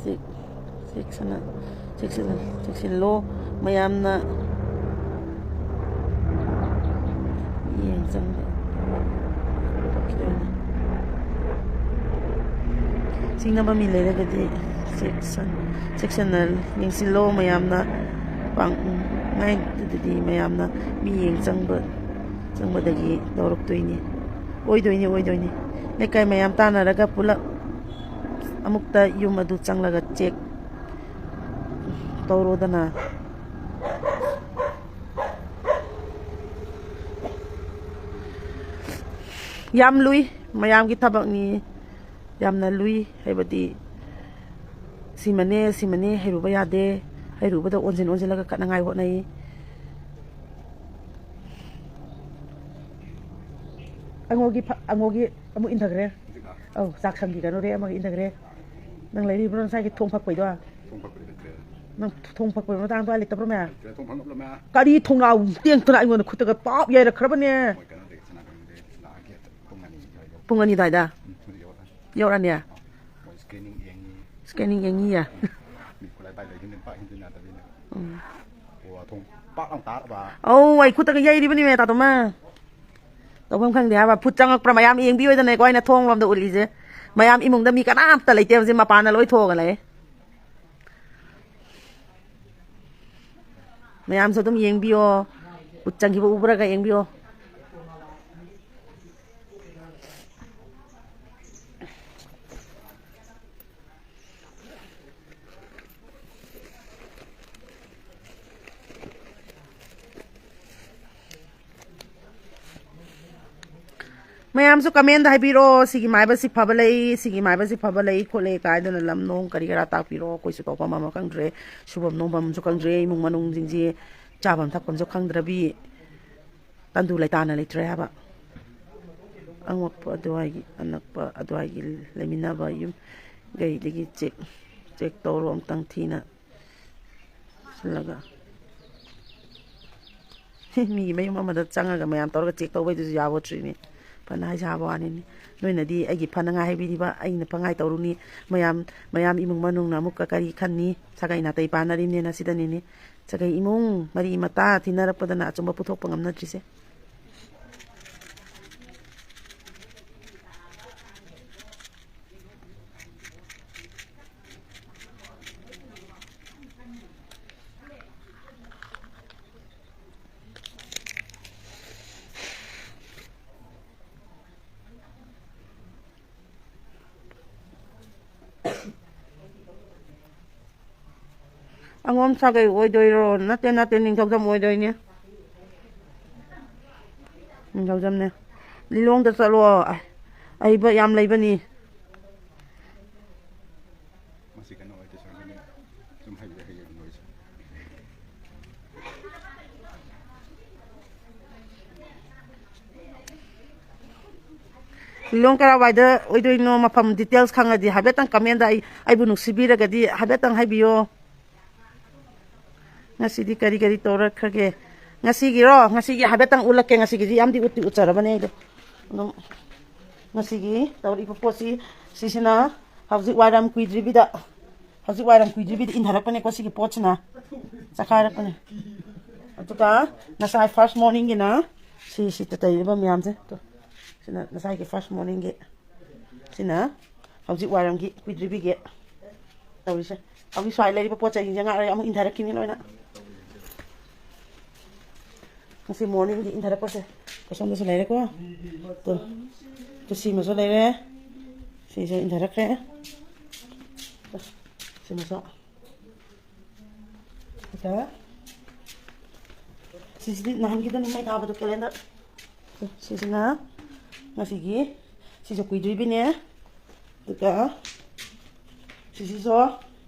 ꯆꯦꯛ-, ꯆꯦꯛꯁꯤꯟꯅ-, ꯆꯦꯛꯁꯤꯟ-, ꯆꯦꯛꯁꯤꯜꯂꯣ꯫ ꯃꯌꯥꯝꯅ ꯃꯤꯠꯌꯦꯡ ꯆꯪꯕ꯫ ꯆꯤꯡꯅꯕ ꯃꯤ ꯂꯩꯔꯒꯗꯤ ꯆꯦꯛꯁꯟ-, ꯆꯦꯛꯁꯤꯟꯅ ꯌꯦꯡꯁꯤꯜꯂꯣ꯫ ꯃꯌꯥꯝꯅ ꯄꯥꯡ-, ꯉꯥꯏꯗꯨꯗꯤ ꯃꯌꯥꯝꯅ ꯃꯤꯠꯌꯦꯡ ꯆꯪꯕ, ꯆꯪꯕꯗꯒꯤ ꯂꯧꯔꯛꯇꯣꯏꯅꯤ꯫ ꯑꯣꯏꯗꯣꯏꯅꯤ, ꯑꯣꯏꯗꯣꯏꯅꯤ꯫ ꯂꯩꯀꯥꯏ ꯃꯌꯥꯝ ꯇꯥꯟꯅꯔꯒ ꯄꯨꯂꯞ ꯑꯃꯨꯛꯇ ꯌꯨꯝ ꯑꯗꯨ ꯆꯪꯂꯒ ꯆꯦꯛ ꯇꯧꯔꯣꯗꯅ꯫ ꯌꯥꯝ ꯂꯨꯏ, ꯃꯌꯥꯝꯒꯤ ꯊꯕꯛꯅꯤ꯫ ꯌꯥꯝꯅ ꯂꯨꯏ ꯍꯥꯏꯕꯗꯤ ꯁꯤꯃꯅꯦ, ꯁꯤꯃꯅꯦ ꯍꯩꯔꯨꯕ ꯌꯥꯗꯦ꯫ ꯍꯩꯔꯨꯕꯗ ꯑꯣꯟꯁꯤꯟ ꯑꯣꯟꯁꯤꯜꯂꯒ ꯀꯠꯅꯉꯥꯏ ꯍꯣꯠꯅꯩ꯫ ꯑꯉꯣꯒꯤ ꯐ-, ꯑꯉꯣꯒꯤ ꯑꯃꯨꯛ ꯏꯟꯊꯈ꯭ꯔꯦ꯫ ꯍꯧꯖꯤꯛ ꯂꯥꯛꯑꯦ꯫ ꯑꯧ, ꯆꯥꯛ ꯁꯪꯈꯤ ꯀꯩꯅꯣꯗꯩ ꯑꯃꯒ ꯏꯟꯊꯈ꯭ꯔꯦ꯫ ꯅꯪ ꯂꯩꯔꯤꯕ꯭ꯔꯣ ꯉꯁꯥꯏꯒꯤ ꯊꯣꯡ ꯐꯛꯄꯩꯗꯣ? ꯊꯣꯡ ꯐꯛꯄꯗꯤ ꯂꯩꯇ꯭ꯔꯦ꯫ ꯅꯪ ꯊꯣꯡ ꯐꯛꯄꯒꯤ ꯃꯇꯥꯡꯗꯣ ꯂꯩꯇꯕ꯭ꯔꯣ ꯃꯌꯥꯝ? ꯂꯩꯇ꯭ꯔꯦ, ꯊꯣꯡ ꯐꯛ ꯂꯣꯠꯂꯝꯃꯦ꯫ ꯀꯔꯤ ꯊꯣꯡꯅꯥꯎ ꯇꯦꯡꯇꯅ ꯑꯩꯉꯣꯟꯗ ꯈꯨꯠꯇꯒ ꯄꯥꯞ ꯌꯥꯏꯔꯛꯈ꯭ꯔꯕꯅꯦ? ꯃꯣꯏ ꯀꯩꯅꯣꯗꯒꯤ ꯁꯅꯥ ꯀꯩꯊꯦꯜꯗꯒꯤ ꯂꯥꯛꯑꯒꯦ ꯄꯨꯡ ꯑꯅꯤ ꯑꯗꯨꯋꯥꯏꯗ꯫ ꯄꯨꯡ ꯑꯅꯤ ꯑꯗꯨꯋꯥꯏꯗ? ꯎꯝ, ꯑꯗꯨꯗꯤ ꯌꯧꯔꯛꯑꯅꯤ꯫ ꯌꯧꯔꯛꯑꯅꯤ? ꯑꯥ, ꯃꯣꯏ screening ꯌꯦꯡꯉꯤ꯫ Screening ꯌꯦꯡꯉꯤꯌꯦ? ꯎꯝ, ꯃꯤ ꯈꯨꯠꯂꯥꯏ ꯄꯥꯏ ꯂꯩꯗꯣꯏꯅꯦ, ꯄꯥꯛ ꯍꯦꯟꯗꯣꯏ ꯌꯥꯗꯕꯅꯤꯅ꯫ ꯎꯝ꯫ ꯑꯣ, ꯊꯣꯡ ꯄꯥꯛ ꯂꯥꯎ ꯇꯥꯔꯕ꯫ ꯑꯧ, ꯑꯩ ꯈꯨꯠꯇꯒ ꯌꯩꯔꯤꯕꯅꯤꯃꯦ, ꯇꯥꯇꯣꯝꯃ꯫ ꯇꯧꯐꯝ ꯈꯪꯗꯦ ꯍꯥꯏꯕ꯫ ꯐꯨꯠ ꯆꯪꯉꯛꯄ꯭ꯔꯥ ꯃꯌꯥꯝ ꯌꯦꯡꯕꯤꯌꯣꯗꯅꯀꯣ ꯑꯩꯅ ꯊꯣꯡ ꯂꯣꯝꯗ ꯎꯠꯂꯤꯁꯦ꯫ ꯃꯌꯥꯝ ꯏꯃꯨꯡꯗ ꯃꯤ ꯀꯅꯥꯝꯇ ꯂꯩꯇꯦ ꯍꯧꯖꯤꯛ, ꯃꯄꯥꯟꯗ ꯂꯣꯏ ꯊꯣꯛꯑꯒ ꯂꯩ꯫ ꯃꯌꯥꯝꯁꯨ ꯑꯗꯨꯝ ꯌꯦꯡꯕꯤꯌꯣ꯫ ꯐꯨꯠ ꯆꯪꯈꯤꯕ ꯎꯕ꯭ꯔꯥꯒ ꯌꯦꯡꯕꯤꯌꯣ꯫ ꯃꯌꯥꯝꯁꯨ ꯀꯃꯦꯟꯗ ꯍꯥꯏꯕꯤꯔꯛꯑꯣ, ꯁꯤꯒꯤ ꯃꯥꯏꯕꯁꯤ ꯐꯕ ꯂꯩ, ꯁꯤꯒꯤ ꯃꯥꯏꯕꯁꯤ ꯐꯕ ꯂꯩ ꯈꯣꯠꯂꯦ ꯀꯥꯏꯗꯅ, ꯂꯝ ꯅꯣꯡ ꯀꯔꯤ ꯀꯔꯥ ꯇꯥꯛꯄꯤꯔꯛꯑꯣ꯫ ꯑꯩꯈꯣꯏꯁꯨ ꯇꯧꯐꯝ ꯑꯃ ꯈꯪꯗ꯭ꯔꯦ, ꯁꯨꯐꯝ ꯅꯣꯝꯐꯝꯁꯨ ꯈꯪꯗ꯭ꯔꯦ, ꯏꯃꯨꯡ ꯃꯅꯨꯡꯁꯤꯡꯁꯦ ꯆꯥꯐꯝ ꯊꯛꯐꯝꯁꯨ ꯈꯪꯗ꯭ꯔꯕꯤ, ꯇꯟꯗꯨ ꯂꯩꯇꯥꯅ ꯂꯩꯇ꯭ꯔꯦ ꯍꯥꯏꯕ꯫ ꯑꯉꯛꯄ ꯑꯗꯨꯋꯥꯏꯒꯤ, ꯑꯅꯛꯄ ꯑꯗꯨꯋꯥꯏꯒꯤ ꯂꯩꯃꯤꯟꯅꯕ ꯌꯨꯝ ꯀꯩꯗꯒꯤ ꯆꯦꯛ, ꯆꯦꯛ ꯇꯧꯔꯣ ꯑꯝꯇꯪ ꯊꯤꯅ ꯁꯤꯜꯂꯒ꯫ ꯃꯤꯒꯤ ꯃꯌꯨꯝ ꯑꯃꯗ ꯆꯪꯉꯒ ꯃꯌꯥꯝ ꯇꯧꯔꯒ ꯆꯦꯛ ꯇꯧꯕꯩꯗꯨꯁꯨ ꯌꯥꯕꯣꯠꯇ꯭ꯔꯤꯅꯤ꯫ ꯐꯅ ꯍꯥꯏꯁꯥꯕ ꯋꯥꯅꯤꯅꯤ꯫ ꯅꯣꯏꯅꯗꯤ ꯑꯩꯒꯤ ꯐꯅꯉꯥꯏ ꯍꯥꯏꯕꯤꯔꯤꯕ, ꯑꯩꯅ ꯐꯉꯥꯏ ꯇꯧꯔꯨꯅꯤ꯫ ꯃꯌꯥꯝ, ꯃꯌꯥꯝ ꯏꯃꯨꯡ ꯃꯅꯨꯡꯅ ꯑꯃꯨꯛꯀ ꯀꯔꯤ ꯈꯟꯅꯤ? ꯁꯥꯒꯩ ꯅꯥꯇꯩ ꯄꯥꯟꯅꯔꯤꯕꯅꯤꯅ ꯁꯤꯗꯅꯤꯅꯤ꯫ ꯁꯥꯒꯩ ꯏꯃꯨꯡ ꯃꯔꯤ ꯃꯇꯥ ꯊꯤꯅꯔꯛꯄꯗꯅ ꯑꯆꯨꯝꯕ ꯄꯨꯊꯣꯛꯄ ꯉꯝꯅꯗ꯭ꯔꯤꯁꯦ꯫ ꯑꯉꯣꯝ ꯁꯥꯒꯩ ꯑꯣꯏꯗꯣꯏꯔꯣ? ꯅꯠꯇꯦ, ꯅꯠꯇꯦ, ꯅꯤꯡꯊꯧꯖꯝ ꯑꯣꯏꯗꯣꯏꯅꯦ꯫ ꯅꯤꯡꯊꯧꯖꯝꯅꯦ꯫ ꯂꯤꯂꯣꯡꯗ ꯆꯠꯂꯣ, ꯑ-, ꯑꯍꯩꯕ ꯌꯥꯝ ꯂꯩꯕꯅꯤ꯫ ꯃꯁꯤ ꯀꯩꯅꯣ ꯑꯣꯏꯗꯣꯏ ꯁꯔꯨꯛꯄꯨꯗꯤ ꯁꯨꯝ ꯍꯩꯕꯗ ꯍꯩꯌꯦ ꯃꯣꯏꯁꯦ꯫ ꯂꯤꯂꯣꯡ ꯀꯔꯥꯏꯋꯥꯏꯗ ꯑꯣꯏꯗꯣꯏꯅꯣ? ꯃꯐꯝ ꯗꯤꯇꯦꯜꯁ ꯈꯪꯉꯗꯤ ꯍꯥꯏꯐꯦꯠꯇꯪ ꯀꯃꯦꯟꯗ ꯑꯩ, ꯑꯩꯕꯨ ꯅꯨꯡꯁꯤꯕꯤꯔꯒꯗꯤ ꯍꯥꯏꯐꯦꯠꯇꯪ ꯍꯥꯏꯕꯤꯌꯣ꯫ ꯉꯁꯤꯗꯤ ꯀꯔꯤ ꯀꯔꯤ ꯇꯧꯔꯛꯈ꯭ꯔꯒꯦ? ꯉꯁꯤꯒꯤꯔꯣ? ꯉꯁꯤꯒꯤ ꯍꯥꯏꯐꯦꯠꯇꯪ ꯎꯠꯂꯛꯀꯦ꯫ ꯉꯁꯤꯒꯤꯗꯤ ꯌꯥꯝꯗꯤ ꯎꯠꯇꯤ ꯎꯠꯆꯔꯕꯅꯦ ꯑꯩꯗꯣ꯫ ꯑꯗꯨꯝ ꯉꯁꯤꯒꯤ ꯇꯧꯔꯛꯏꯕ ꯄꯣꯠꯁꯤ, ꯁꯤꯁꯤꯅ ꯍꯧꯖꯤꯛ ꯋꯥꯏꯔꯝ ꯀꯨꯏꯗ꯭ꯔꯤꯕꯤꯗ, ꯍꯧꯖꯤꯛ ꯋꯥꯏꯔꯝ ꯀꯨꯏꯗ꯭ꯔꯤꯕꯤꯗ ꯏꯟꯊꯔꯛꯄꯅꯦꯀꯣ ꯁꯤꯒꯤ ꯄꯣꯠꯁꯤꯅ꯫ ꯆꯈꯥꯏꯔꯛꯄꯅꯦ꯫ ꯑꯗꯨꯒ ꯉꯁꯥꯏ ꯐꯥꯔꯁ ꯃꯣꯔꯅꯤꯡꯒꯤꯅ ꯁꯤ, ꯁꯤꯗ ꯇꯩꯔꯤꯕ ꯃꯌꯥꯝꯁꯦ꯫ ꯇꯣ, ꯁꯤꯅ ꯉꯁꯥꯏꯒꯤ ꯐꯥꯔꯁ ꯃꯣꯔꯅꯤꯡꯒꯤ꯫ ꯁꯤꯅ ꯍꯧꯖꯤꯛ ꯋꯥꯏꯔꯝꯒꯤ ꯀꯨꯏꯗ꯭ꯔꯤꯕꯤꯒꯤ ꯇꯧꯔꯤꯁꯦ꯫ ꯍꯧꯖꯤꯛ ꯁ꯭ꯋꯥꯏ ꯂꯩꯔꯤꯕ ꯄꯣꯠ ꯆꯩꯁꯤꯡꯁꯦ ꯉꯥꯛ ꯂꯩꯔꯦ, ꯑꯃꯨꯛ ꯏꯟꯊꯔꯛꯈꯤꯅꯤ ꯂꯣꯏꯅ꯫ ꯉꯁꯤ ꯃꯣꯔꯅꯤꯡꯒꯤ ꯏꯟꯊꯔꯛꯄꯁꯦ꯫ ꯑꯁꯣꯝꯗꯁꯨ ꯂꯩꯔꯦꯀꯣ꯫ ꯇꯣ, ꯇꯣ, ꯁꯤꯃꯁꯨ ꯂꯩꯔꯦ꯫ ꯁꯤꯁꯨ ꯏꯟꯊꯔꯛꯈ꯭ꯔꯦ꯫ ꯇꯣ, ꯁꯤꯃꯁꯨ꯫ ꯑꯗ ꯁꯤꯁꯤꯗꯤ ꯅꯍꯥꯟꯒꯤꯗꯨꯅꯤ, ꯃꯩ ꯊꯥꯕꯗꯣ, ꯀꯦꯂꯦꯟꯗꯔ꯫ ꯁꯤꯁꯤꯅ ꯉꯁꯤꯒꯤ ꯁꯤꯁꯨ ꯀꯨꯏꯗ꯭ꯔꯤꯕꯤꯅꯦ꯫ ꯑꯗꯨꯒ ꯁꯤꯁꯤꯁꯨ,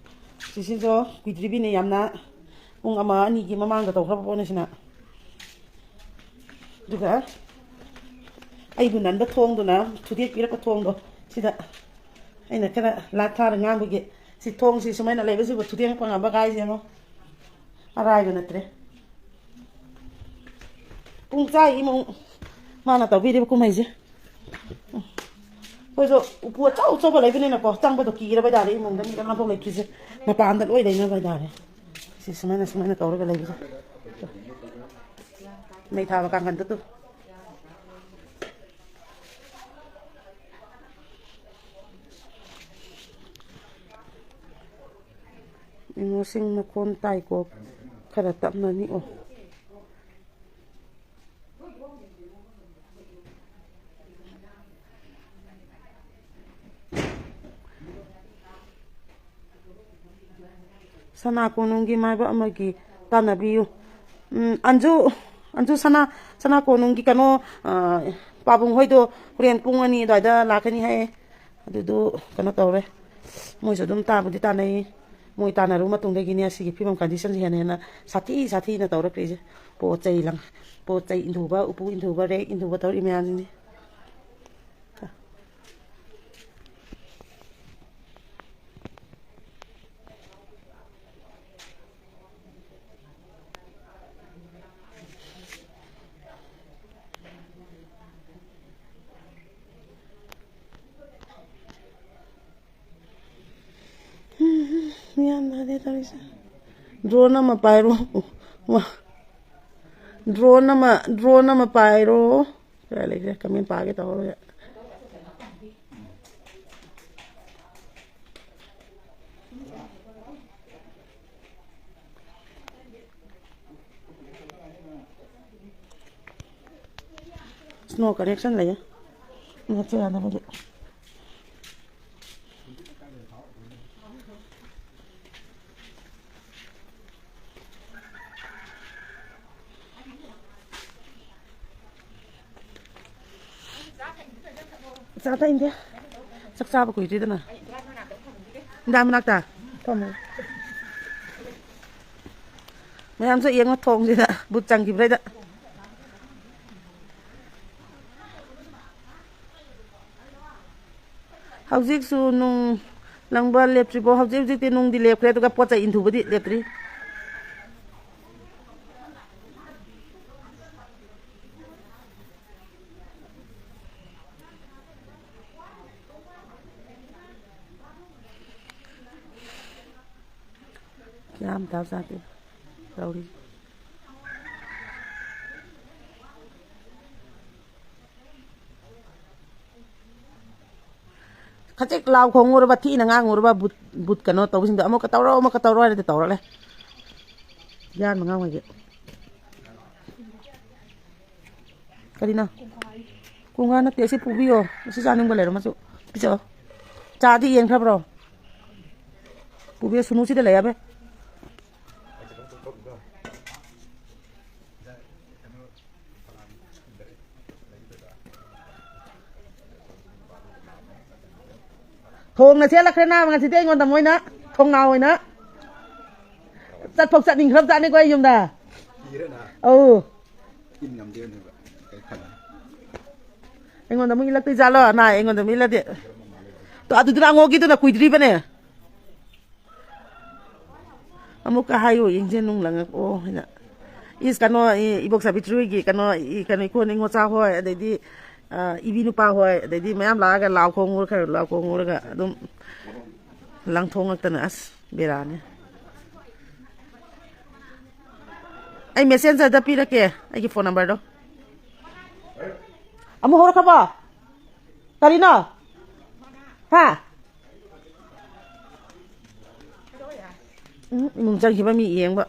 ꯁꯤꯁꯤꯁꯨ ꯀꯨꯏꯗ꯭ꯔꯤꯕꯤꯅꯦ, ꯌꯥꯝꯅ ꯄꯨꯡ ꯑꯃ ꯑꯅꯤꯒꯤ ꯃꯃꯥꯡꯗ ꯇꯧꯈ꯭ꯔꯕ ꯄꯣꯠꯅꯤ ꯁꯤꯅ꯫ ꯑꯗꯨꯒ ꯑꯩꯕꯨ ꯅꯟꯕ ꯊꯣꯡꯗꯨꯅ, ꯊꯨꯗꯦꯛꯄꯤꯔꯛꯄ ꯊꯣꯡꯗꯣ, ꯁꯤꯗ ꯑꯩꯅ ꯈꯔ ꯂꯥꯛ ꯊꯥꯔ ꯉꯥꯡꯕꯒꯤ, ꯁꯤ ꯊꯣꯡꯁꯤ ꯁꯨꯃꯥꯏꯅ ꯂꯩꯕꯁꯤꯕꯨ ꯊꯨꯗꯦꯛꯄ ꯉꯝꯕ ꯀꯥꯏꯁꯦ ꯌꯦꯡꯉꯣ꯫ ꯑꯔꯥꯏꯕ ꯅꯠꯇ꯭ꯔꯦ꯫ ꯄꯨꯡ ꯆꯥꯏ ꯏꯃꯨꯡ ꯃꯥꯅ ꯇꯧꯕꯤꯔꯤꯕ ꯀꯨꯝꯍꯩꯁꯦ꯫ ꯑꯩꯈꯣꯏꯁꯨ ꯎꯄꯨ ꯑꯆꯧ ꯑꯆꯧꯕ ꯂꯩꯕꯅꯤꯅꯀꯣ, ꯆꯪꯕꯗꯣ ꯀꯤꯔꯕ ꯍꯥꯏꯇꯥꯔꯦ꯫ ꯏꯃꯨꯡꯗ ꯃꯤ ꯀꯅꯥꯐꯥꯎ ꯂꯩꯇ꯭ꯔꯤꯁꯦ, ꯃꯄꯥꯟꯗ ꯂꯣꯏ ꯂꯩꯅꯕ ꯍꯥꯏꯇꯥꯔꯦ꯫ ꯁꯤ ꯁꯨꯃꯥꯏꯅ, ꯁꯨꯃꯥꯏꯅ ꯇꯧꯔꯒ ꯂꯩꯕꯁꯦ꯫ ꯃꯩ ꯊꯥꯕ ꯀꯥꯡꯈꯟꯗꯨ ꯇꯨ꯫ ꯏꯃꯣꯁꯤꯡ ꯃꯈꯣꯟ ꯇꯥꯏꯀꯣ, ꯈꯔ ꯇꯞꯅ ꯅꯤꯛꯑꯣ꯫ ꯁꯅꯥ ꯀꯣꯅꯨꯡꯒꯤ ꯃꯥꯏꯕ ꯑꯃꯒꯤ ꯇꯥꯟꯅꯕꯤꯌꯨ꯫ ꯎꯝ, ꯑꯟꯖꯨ, ꯑꯟꯖꯨ, ꯁꯅꯥ, ꯁꯅꯥ ꯀꯣꯅꯨꯡꯒꯤ ꯀꯩꯅꯣ, ꯑ, ꯄꯥꯕꯨꯡ ꯍꯣꯏꯗꯣ ꯍꯣꯔꯦꯟ ꯄꯨꯡ ꯑꯅꯤ ꯑꯗꯨꯋꯥꯏꯗ ꯂꯥꯛꯀꯅꯤ ꯍꯥꯏꯌꯦ꯫ ꯑꯗꯨꯗꯨ ꯀꯩꯅꯣ ꯇꯧꯔꯦ, ꯃꯣꯏꯁꯨ ꯑꯗꯨꯝ ꯇꯥꯕꯨꯗꯤ ꯇꯥꯟꯅꯩ꯫ ꯃꯣꯏ ꯇꯥꯟꯅꯔꯨ ꯃꯇꯨꯡꯗꯒꯤꯅꯦ ꯁꯤꯒꯤ ꯐꯤꯕꯝ, ꯀꯟꯗꯤꯁꯟꯁꯦ ꯍꯦꯟꯅ ꯍꯦꯟꯅ ꯁꯥꯊꯤ ꯁꯥꯊꯤꯅ ꯇꯧꯔꯛꯈ꯭ꯔꯤꯁꯦ꯫ ꯄꯣꯠ ꯆꯩ ꯂꯪ-, ꯄꯣꯠ ꯆꯩ ꯏꯟꯊꯨꯕ, ꯎꯄꯨ ꯏꯟꯊꯨꯕ, ꯔꯦꯛ ꯏꯟꯊꯨꯕ ꯇꯧꯔꯤ ꯃꯌꯥꯝꯁꯤꯅꯤ꯫ ꯒ꯭ꯌꯥꯟ ꯇꯥꯗꯦ ꯇꯧꯔꯤꯁꯦ꯫ ꯗ꯭ꯔꯣꯟ ꯑꯃ ꯄꯥꯏꯔꯣ꯫ ꯋꯥ꯫ ꯗ꯭ꯔꯣꯟ ꯑꯃ, ꯗ꯭ꯔꯣꯟ ꯑꯃ ꯄꯥꯏꯔꯣ꯫ ꯀꯌꯥ ꯂꯩꯈ꯭ꯔꯦ? ꯀꯃꯦꯟ ꯄꯥꯒꯦ ꯇꯧꯔꯒ꯫ ꯁ꯭ꯅꯣ ꯀꯅꯦꯛꯁꯟ ꯂꯩꯌꯦ꯫ ꯅꯦꯠꯁꯦ ꯌꯥꯗꯕꯒꯤ꯫ ꯆꯥ ꯊꯛꯏꯟꯗꯦ꯫ ꯆꯥꯛ ꯆꯥꯕ ꯀꯨꯏꯗ꯭ꯔꯤꯗꯅ꯫ ꯏꯟꯗꯥ ꯃꯅꯥꯛꯇ ꯐꯝꯃꯨ꯫ ꯃꯌꯥꯝꯁꯨ ꯌꯦꯡꯉꯣ ꯊꯣꯡꯁꯤꯗ ꯕꯨꯠ ꯆꯪꯈꯤꯕ꯭ꯔꯩꯗ꯫ ꯍꯧꯖꯤꯛꯁꯨ ꯅꯨꯡ ꯂꯪꯕ ꯂꯦꯞꯇ꯭ꯔꯤꯕꯣ? ꯍꯧꯖꯤꯛ ꯍꯧꯖꯤꯛꯇꯤ ꯅꯨꯡꯗꯤ ꯂꯦꯞꯈ꯭ꯔꯦ, ꯑꯗꯨꯒ ꯄꯣꯠ ꯆꯩ ꯏꯟꯊꯨꯕꯗꯤ ꯂꯦꯞꯇ꯭ꯔꯤ꯫ ꯒ꯭ꯌꯥꯟ ꯇꯥꯕ ꯖꯥꯠ ꯅꯠꯇꯦ ꯇꯧꯔꯤ꯫ ꯈꯖꯤꯛ ꯂꯥꯎ ꯈꯣꯡꯉꯨꯔꯕ, ꯊꯤꯅ ꯉꯥꯡꯉꯨꯔꯕ, ꯕꯨꯠ, ꯕꯨꯠ ꯀꯩꯅꯣ ꯇꯧꯕꯁꯤꯡꯗꯣ, "ꯑꯃꯨꯛꯀ ꯇꯧꯔꯣ, ꯑꯃꯨꯛꯀ ꯇꯧꯔꯣ" ꯍꯥꯏꯔꯗꯤ ꯇꯧꯔꯛꯂꯦ꯫ ꯒ꯭ꯌꯥꯟ ꯃꯉꯥꯡ ꯑꯣꯏꯒꯦ꯫ ꯀꯔꯤꯅꯣ? ꯀꯣꯡꯒ꯭ꯔꯥ ꯅꯠꯇꯦ, ꯑꯁꯤ ꯄꯨꯕꯤꯌꯣ꯫ ꯑꯁꯤ ꯆꯥꯅꯤꯡꯕ ꯂꯩꯔꯝꯃꯁꯨ ꯄꯤꯖꯧ꯫ ꯆꯥꯗꯤ ꯌꯦꯟꯈ꯭ꯔꯕ꯭ꯔꯣ? ꯄꯨꯕꯤꯌꯣ, ꯁꯨꯅꯨꯁꯤꯗ ꯂꯩ ꯍꯥꯏꯕ꯫ ꯊꯣꯡꯅ ꯆꯦꯜꯂꯛꯈ꯭ꯔꯦ ꯅꯥꯕ ꯉꯁꯤꯗꯤ ꯑꯩꯉꯣꯟꯗ ꯃꯣꯏꯅ, ꯊꯣꯡꯅꯥꯎ ꯑꯣꯏꯅ꯫ ꯆꯠꯐꯧ ꯆꯠꯅꯤꯡꯈ꯭ꯔꯕ ꯖꯥꯠꯅꯤꯀꯣ ꯑꯩ ꯌꯨꯝꯗ꯫ ꯀꯤꯔꯦꯅ꯫ ꯑꯧ꯫ ꯏꯟ ꯉꯝꯗꯦꯅꯦꯕ꯫ ꯀꯩ ꯈꯜꯂꯦ? ꯑꯩꯉꯣꯟꯗ ꯑꯃꯨꯛ ꯏꯜꯂꯛꯇꯣꯏ ꯖꯥꯠꯂꯣ? ꯅꯥ ꯑꯩꯉꯣꯟꯗ ꯑꯃꯨꯛ ꯏꯜꯂꯗꯤ꯫ ꯇꯣ, ꯑꯗꯨꯗꯨꯅ ꯑꯉꯣꯒꯤꯗꯨꯅ ꯀꯨꯏꯗ꯭ꯔꯤꯕꯅꯦ꯫ ꯑꯃꯨꯛꯀ ꯍꯥꯏꯌꯨ, ꯌꯦꯡꯁꯦ ꯅꯨꯡ ꯂꯪꯉꯛꯑꯣ ꯍꯥꯏꯅ꯫ ꯏꯁ, ꯀꯩꯅꯣ, ꯏ-, ꯏꯕꯣꯛ ꯁꯥꯕꯤꯇ꯭ꯔꯤ ꯍꯣꯏꯒꯤ ꯀꯩꯅꯣ, ꯏ-, ꯀꯩꯅꯣ, ꯏꯈꯣꯟ ꯏꯉꯣꯆꯥ ꯍꯣꯏ, ꯑꯗꯩꯗꯤ, ꯑ, ꯏꯕꯤ ꯅꯨꯄꯥ ꯍꯣꯏ, ꯑꯗꯩꯗꯤ ꯃꯌꯥꯝ ꯂꯥꯛꯑꯒ ꯂꯥꯎ ꯈꯣꯡꯉꯨꯔ, ꯈꯔ ꯂꯥꯎ ꯈꯣꯡꯉꯨꯔꯒ ꯑꯗꯨꯝ ꯂꯪꯊꯣꯛꯉꯛꯇꯅ, ꯑꯁ, ꯕꯦꯔꯥꯅꯤ꯫ ꯑꯩ ꯃꯦꯁꯦꯟꯖꯔꯗ ꯄꯤꯔꯛꯀꯦ, ꯑꯩꯒꯤ ꯐꯣꯟ ꯅꯝꯕꯔꯗꯣ꯫ ꯑꯃꯨꯛ ꯍꯧꯔꯛꯈ꯭ꯔꯕꯣ? ꯀꯔꯤꯅꯣ? ꯍꯥ? ꯎꯝ, ꯏꯃꯨꯡ ꯆꯪꯈꯤꯕ ꯃꯤ ꯌꯦꯡꯕ꯫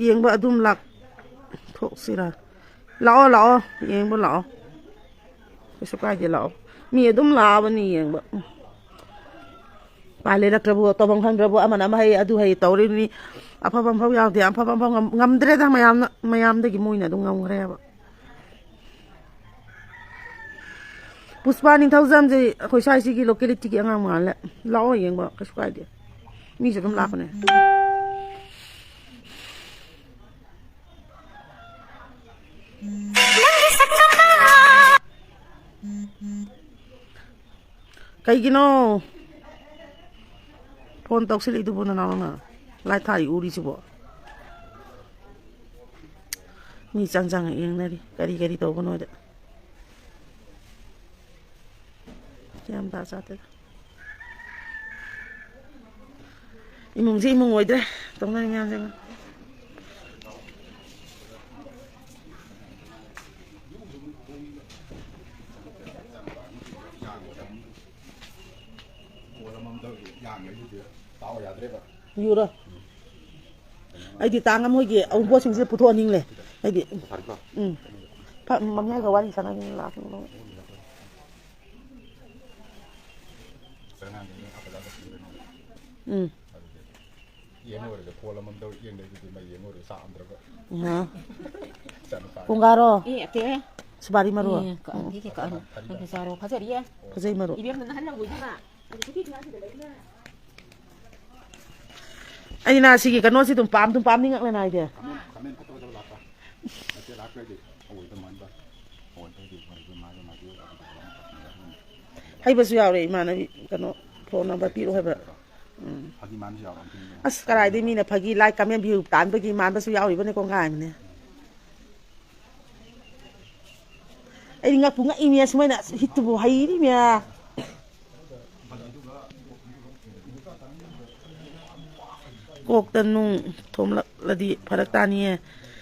ꯌꯦꯡꯕ ꯑꯗꯨꯝ ꯂꯥꯛꯊꯣꯛꯁꯤꯔꯥ? ꯂꯥꯛꯑꯣ, ꯂꯥꯛꯑꯣ, ꯌꯦꯡꯕ ꯂꯥꯛꯑꯣ꯫ ꯀꯩꯁꯨ ꯀꯥꯏꯗꯦ, ꯂꯥꯛꯑꯣ꯫ ꯃꯤ ꯑꯗꯨꯝ ꯂꯥꯛꯑꯕꯅꯤ ꯌꯦꯡꯕ꯫ ꯎꯄꯥꯏ ꯂꯩꯔꯛꯇ꯭ꯔꯕꯨ, ꯇꯧꯐꯝ ꯈꯪꯗ꯭ꯔꯕꯨ, ꯑꯃꯅ ꯑꯃ ꯍꯩ, ꯑꯗꯨ ꯍꯩ ꯇꯧꯔꯤꯕꯅꯤ꯫ ꯑꯐꯕ ꯑꯃꯐꯥꯎ ꯌꯥꯎꯗꯦ, ꯑꯐꯕ ꯑꯃꯐꯥꯎ ꯉꯝ-, ꯉꯝꯗ꯭ꯔꯦꯗ꯫ ꯃꯌꯥꯝꯅ, ꯃꯌꯥꯝꯗꯒꯤ ꯃꯣꯏꯅ ꯑꯗꯨꯝ ꯉꯝꯈ꯭ꯔꯦꯕ꯫ ꯄꯨꯁꯄꯥ ꯅꯤꯡꯊꯧꯖꯝꯁꯦ ꯑꯩꯈꯣꯏ ꯁ꯭ꯋꯥꯏꯁꯤꯒꯤ ꯂꯣꯀꯦꯂꯤꯇꯤꯒꯤ ꯑꯉꯥꯡ ꯃꯥꯜꯂꯦ꯫ ꯂꯥꯛꯑꯣ ꯌꯦꯡꯕ, ꯀꯩꯁꯨ ꯀꯥꯏꯗꯦ꯫ ꯃꯤꯁꯨ ꯑꯗꯨꯝ ꯂꯥꯛꯄꯅꯦ꯫ ꯀꯩꯒꯤꯅꯣ ꯐꯣꯟ ꯇꯧꯁꯤꯜꯂꯛꯏꯗꯨꯕꯨ ꯅꯅꯥꯎꯅ? ꯂꯥꯏ ꯊꯥꯔꯤ ꯎꯔꯤꯁꯤꯕꯣ? ꯃꯤ ꯆꯪ ꯆꯪꯉ ꯌꯦꯡꯅꯔꯤ, ꯀꯔꯤ ꯀꯔꯤ ꯇꯧꯕꯅꯣꯗ꯫ ꯒ꯭ꯌꯥꯟ ꯇꯥ ꯆꯥꯗꯦꯗ꯫ ꯏꯃꯨꯡꯁꯦ ꯏꯃꯨꯡ ꯑꯣꯏꯗ꯭ꯔꯦ, ꯇꯧꯅꯔꯤ ꯃꯌꯥꯝꯁꯦ꯫ ꯌꯨꯔꯣ? ꯑꯩꯗꯤ ꯇꯥꯡꯉ ꯃꯣꯏꯒꯤ ꯑꯎꯟꯄꯣꯠꯁꯤꯡꯁꯦ ꯄꯨꯊꯣꯛꯍꯟꯅꯤꯡꯂꯦ꯫ ꯑꯩꯗꯤ, ꯎꯝ, ꯐ-, ꯃꯃꯤꯌꯥꯒ ꯋꯥꯔꯤ ꯁꯥꯟꯅꯅꯤꯡ ꯂꯥꯛꯄꯅꯤ꯫ ꯎꯝ꯫ ꯌꯦꯡꯉꯨꯔꯒ ꯐꯣꯟ ꯑꯃꯃꯝꯗ ꯌꯦꯡꯗꯣꯏꯗꯨꯗꯤ ꯃꯩ ꯌꯦꯡꯉꯨꯔꯒ ꯆꯥꯛ ꯑꯝꯗ꯭ꯔꯒ꯫ ꯑꯍ꯫ ꯏꯆꯥꯅꯨꯄꯥ꯫ ꯀꯣꯡꯒꯥꯔꯣ? ꯑꯦ, ꯑꯇꯩ꯫ ꯁꯨꯕꯥꯔꯤ ꯃꯔꯨ? ꯑꯦ, ꯀ-, ꯎꯝ꯫ ꯑꯗꯨꯗꯤ ꯀ-, ꯑꯗꯨ ꯆꯥꯔꯣ, ꯐꯖꯔꯤꯌꯦ꯫ ꯐꯖꯩ ꯃꯔꯨ꯫ ꯏꯕꯦꯝꯅ ꯅꯍꯥꯟ ꯂꯧꯕꯗꯨꯅ꯫ ꯑꯩꯅ ꯁꯤꯒꯤ ꯀꯩꯅꯣꯁꯤ ꯑꯗꯨꯝ ꯄꯥꯝ-, ꯑꯗꯨꯝ ꯄꯥꯝꯅꯤꯡꯉꯛꯂꯦꯅ ꯑꯩꯗꯤ꯫ ꯈꯥꯃꯦꯟ, ꯈꯥꯃꯦꯟ ꯐꯠꯇꯕ ꯂꯥꯛꯄ꯫ ꯅꯠꯇꯦ, ꯂꯥꯛꯇ꯭ꯔꯗꯤ ꯑꯣꯏꯗ ꯃꯥꯟꯕ꯫ ꯑꯣꯏꯗ꯭ꯔꯗꯤ ꯑꯣꯏꯗ ꯃꯥꯟꯕ ꯃꯥꯗꯤ ꯑꯗꯨꯗ ꯍꯩꯕꯁꯨ ꯌꯥꯎꯔꯦ ꯏꯃꯥꯟꯅꯕꯤ, ꯀꯩꯅꯣ, ꯐꯣꯟ ꯅꯝꯕꯔ ꯄꯤꯔꯛꯑꯣ ꯍꯥꯏꯕ꯫ ꯎꯝ꯫ ꯐꯥꯒꯤ ꯃꯥꯟꯕꯁꯨ ꯌꯥꯎꯔꯝꯈꯤꯅꯤ꯫ ꯑꯁ, ꯀꯗꯥꯏꯗꯩ ꯃꯤꯅ ꯐꯥꯒꯤ ꯂꯥꯏꯛ ꯀꯃꯦꯟ ꯚ꯭ꯌꯨ ꯇꯥꯟꯕꯒꯤ ꯃꯥꯟꯕꯁꯨ ꯌꯥꯎꯔꯤꯕꯅꯦ ꯀꯣꯡꯒꯥꯏ ꯑꯃꯅꯦ꯫ ꯑꯩꯗꯤ ꯉꯛꯄꯨ ꯉꯛꯏꯅꯦ, ꯁꯨꯃꯥꯏꯅ ꯍꯤꯠꯇꯨꯕꯨ ꯍꯩꯔꯤꯅꯦ꯫ ꯀꯣꯛꯇ ꯅꯨꯡ ꯊꯣꯝꯂꯛꯂꯗꯤ ꯐꯔꯛ ꯇꯥꯅꯤꯌꯦ꯫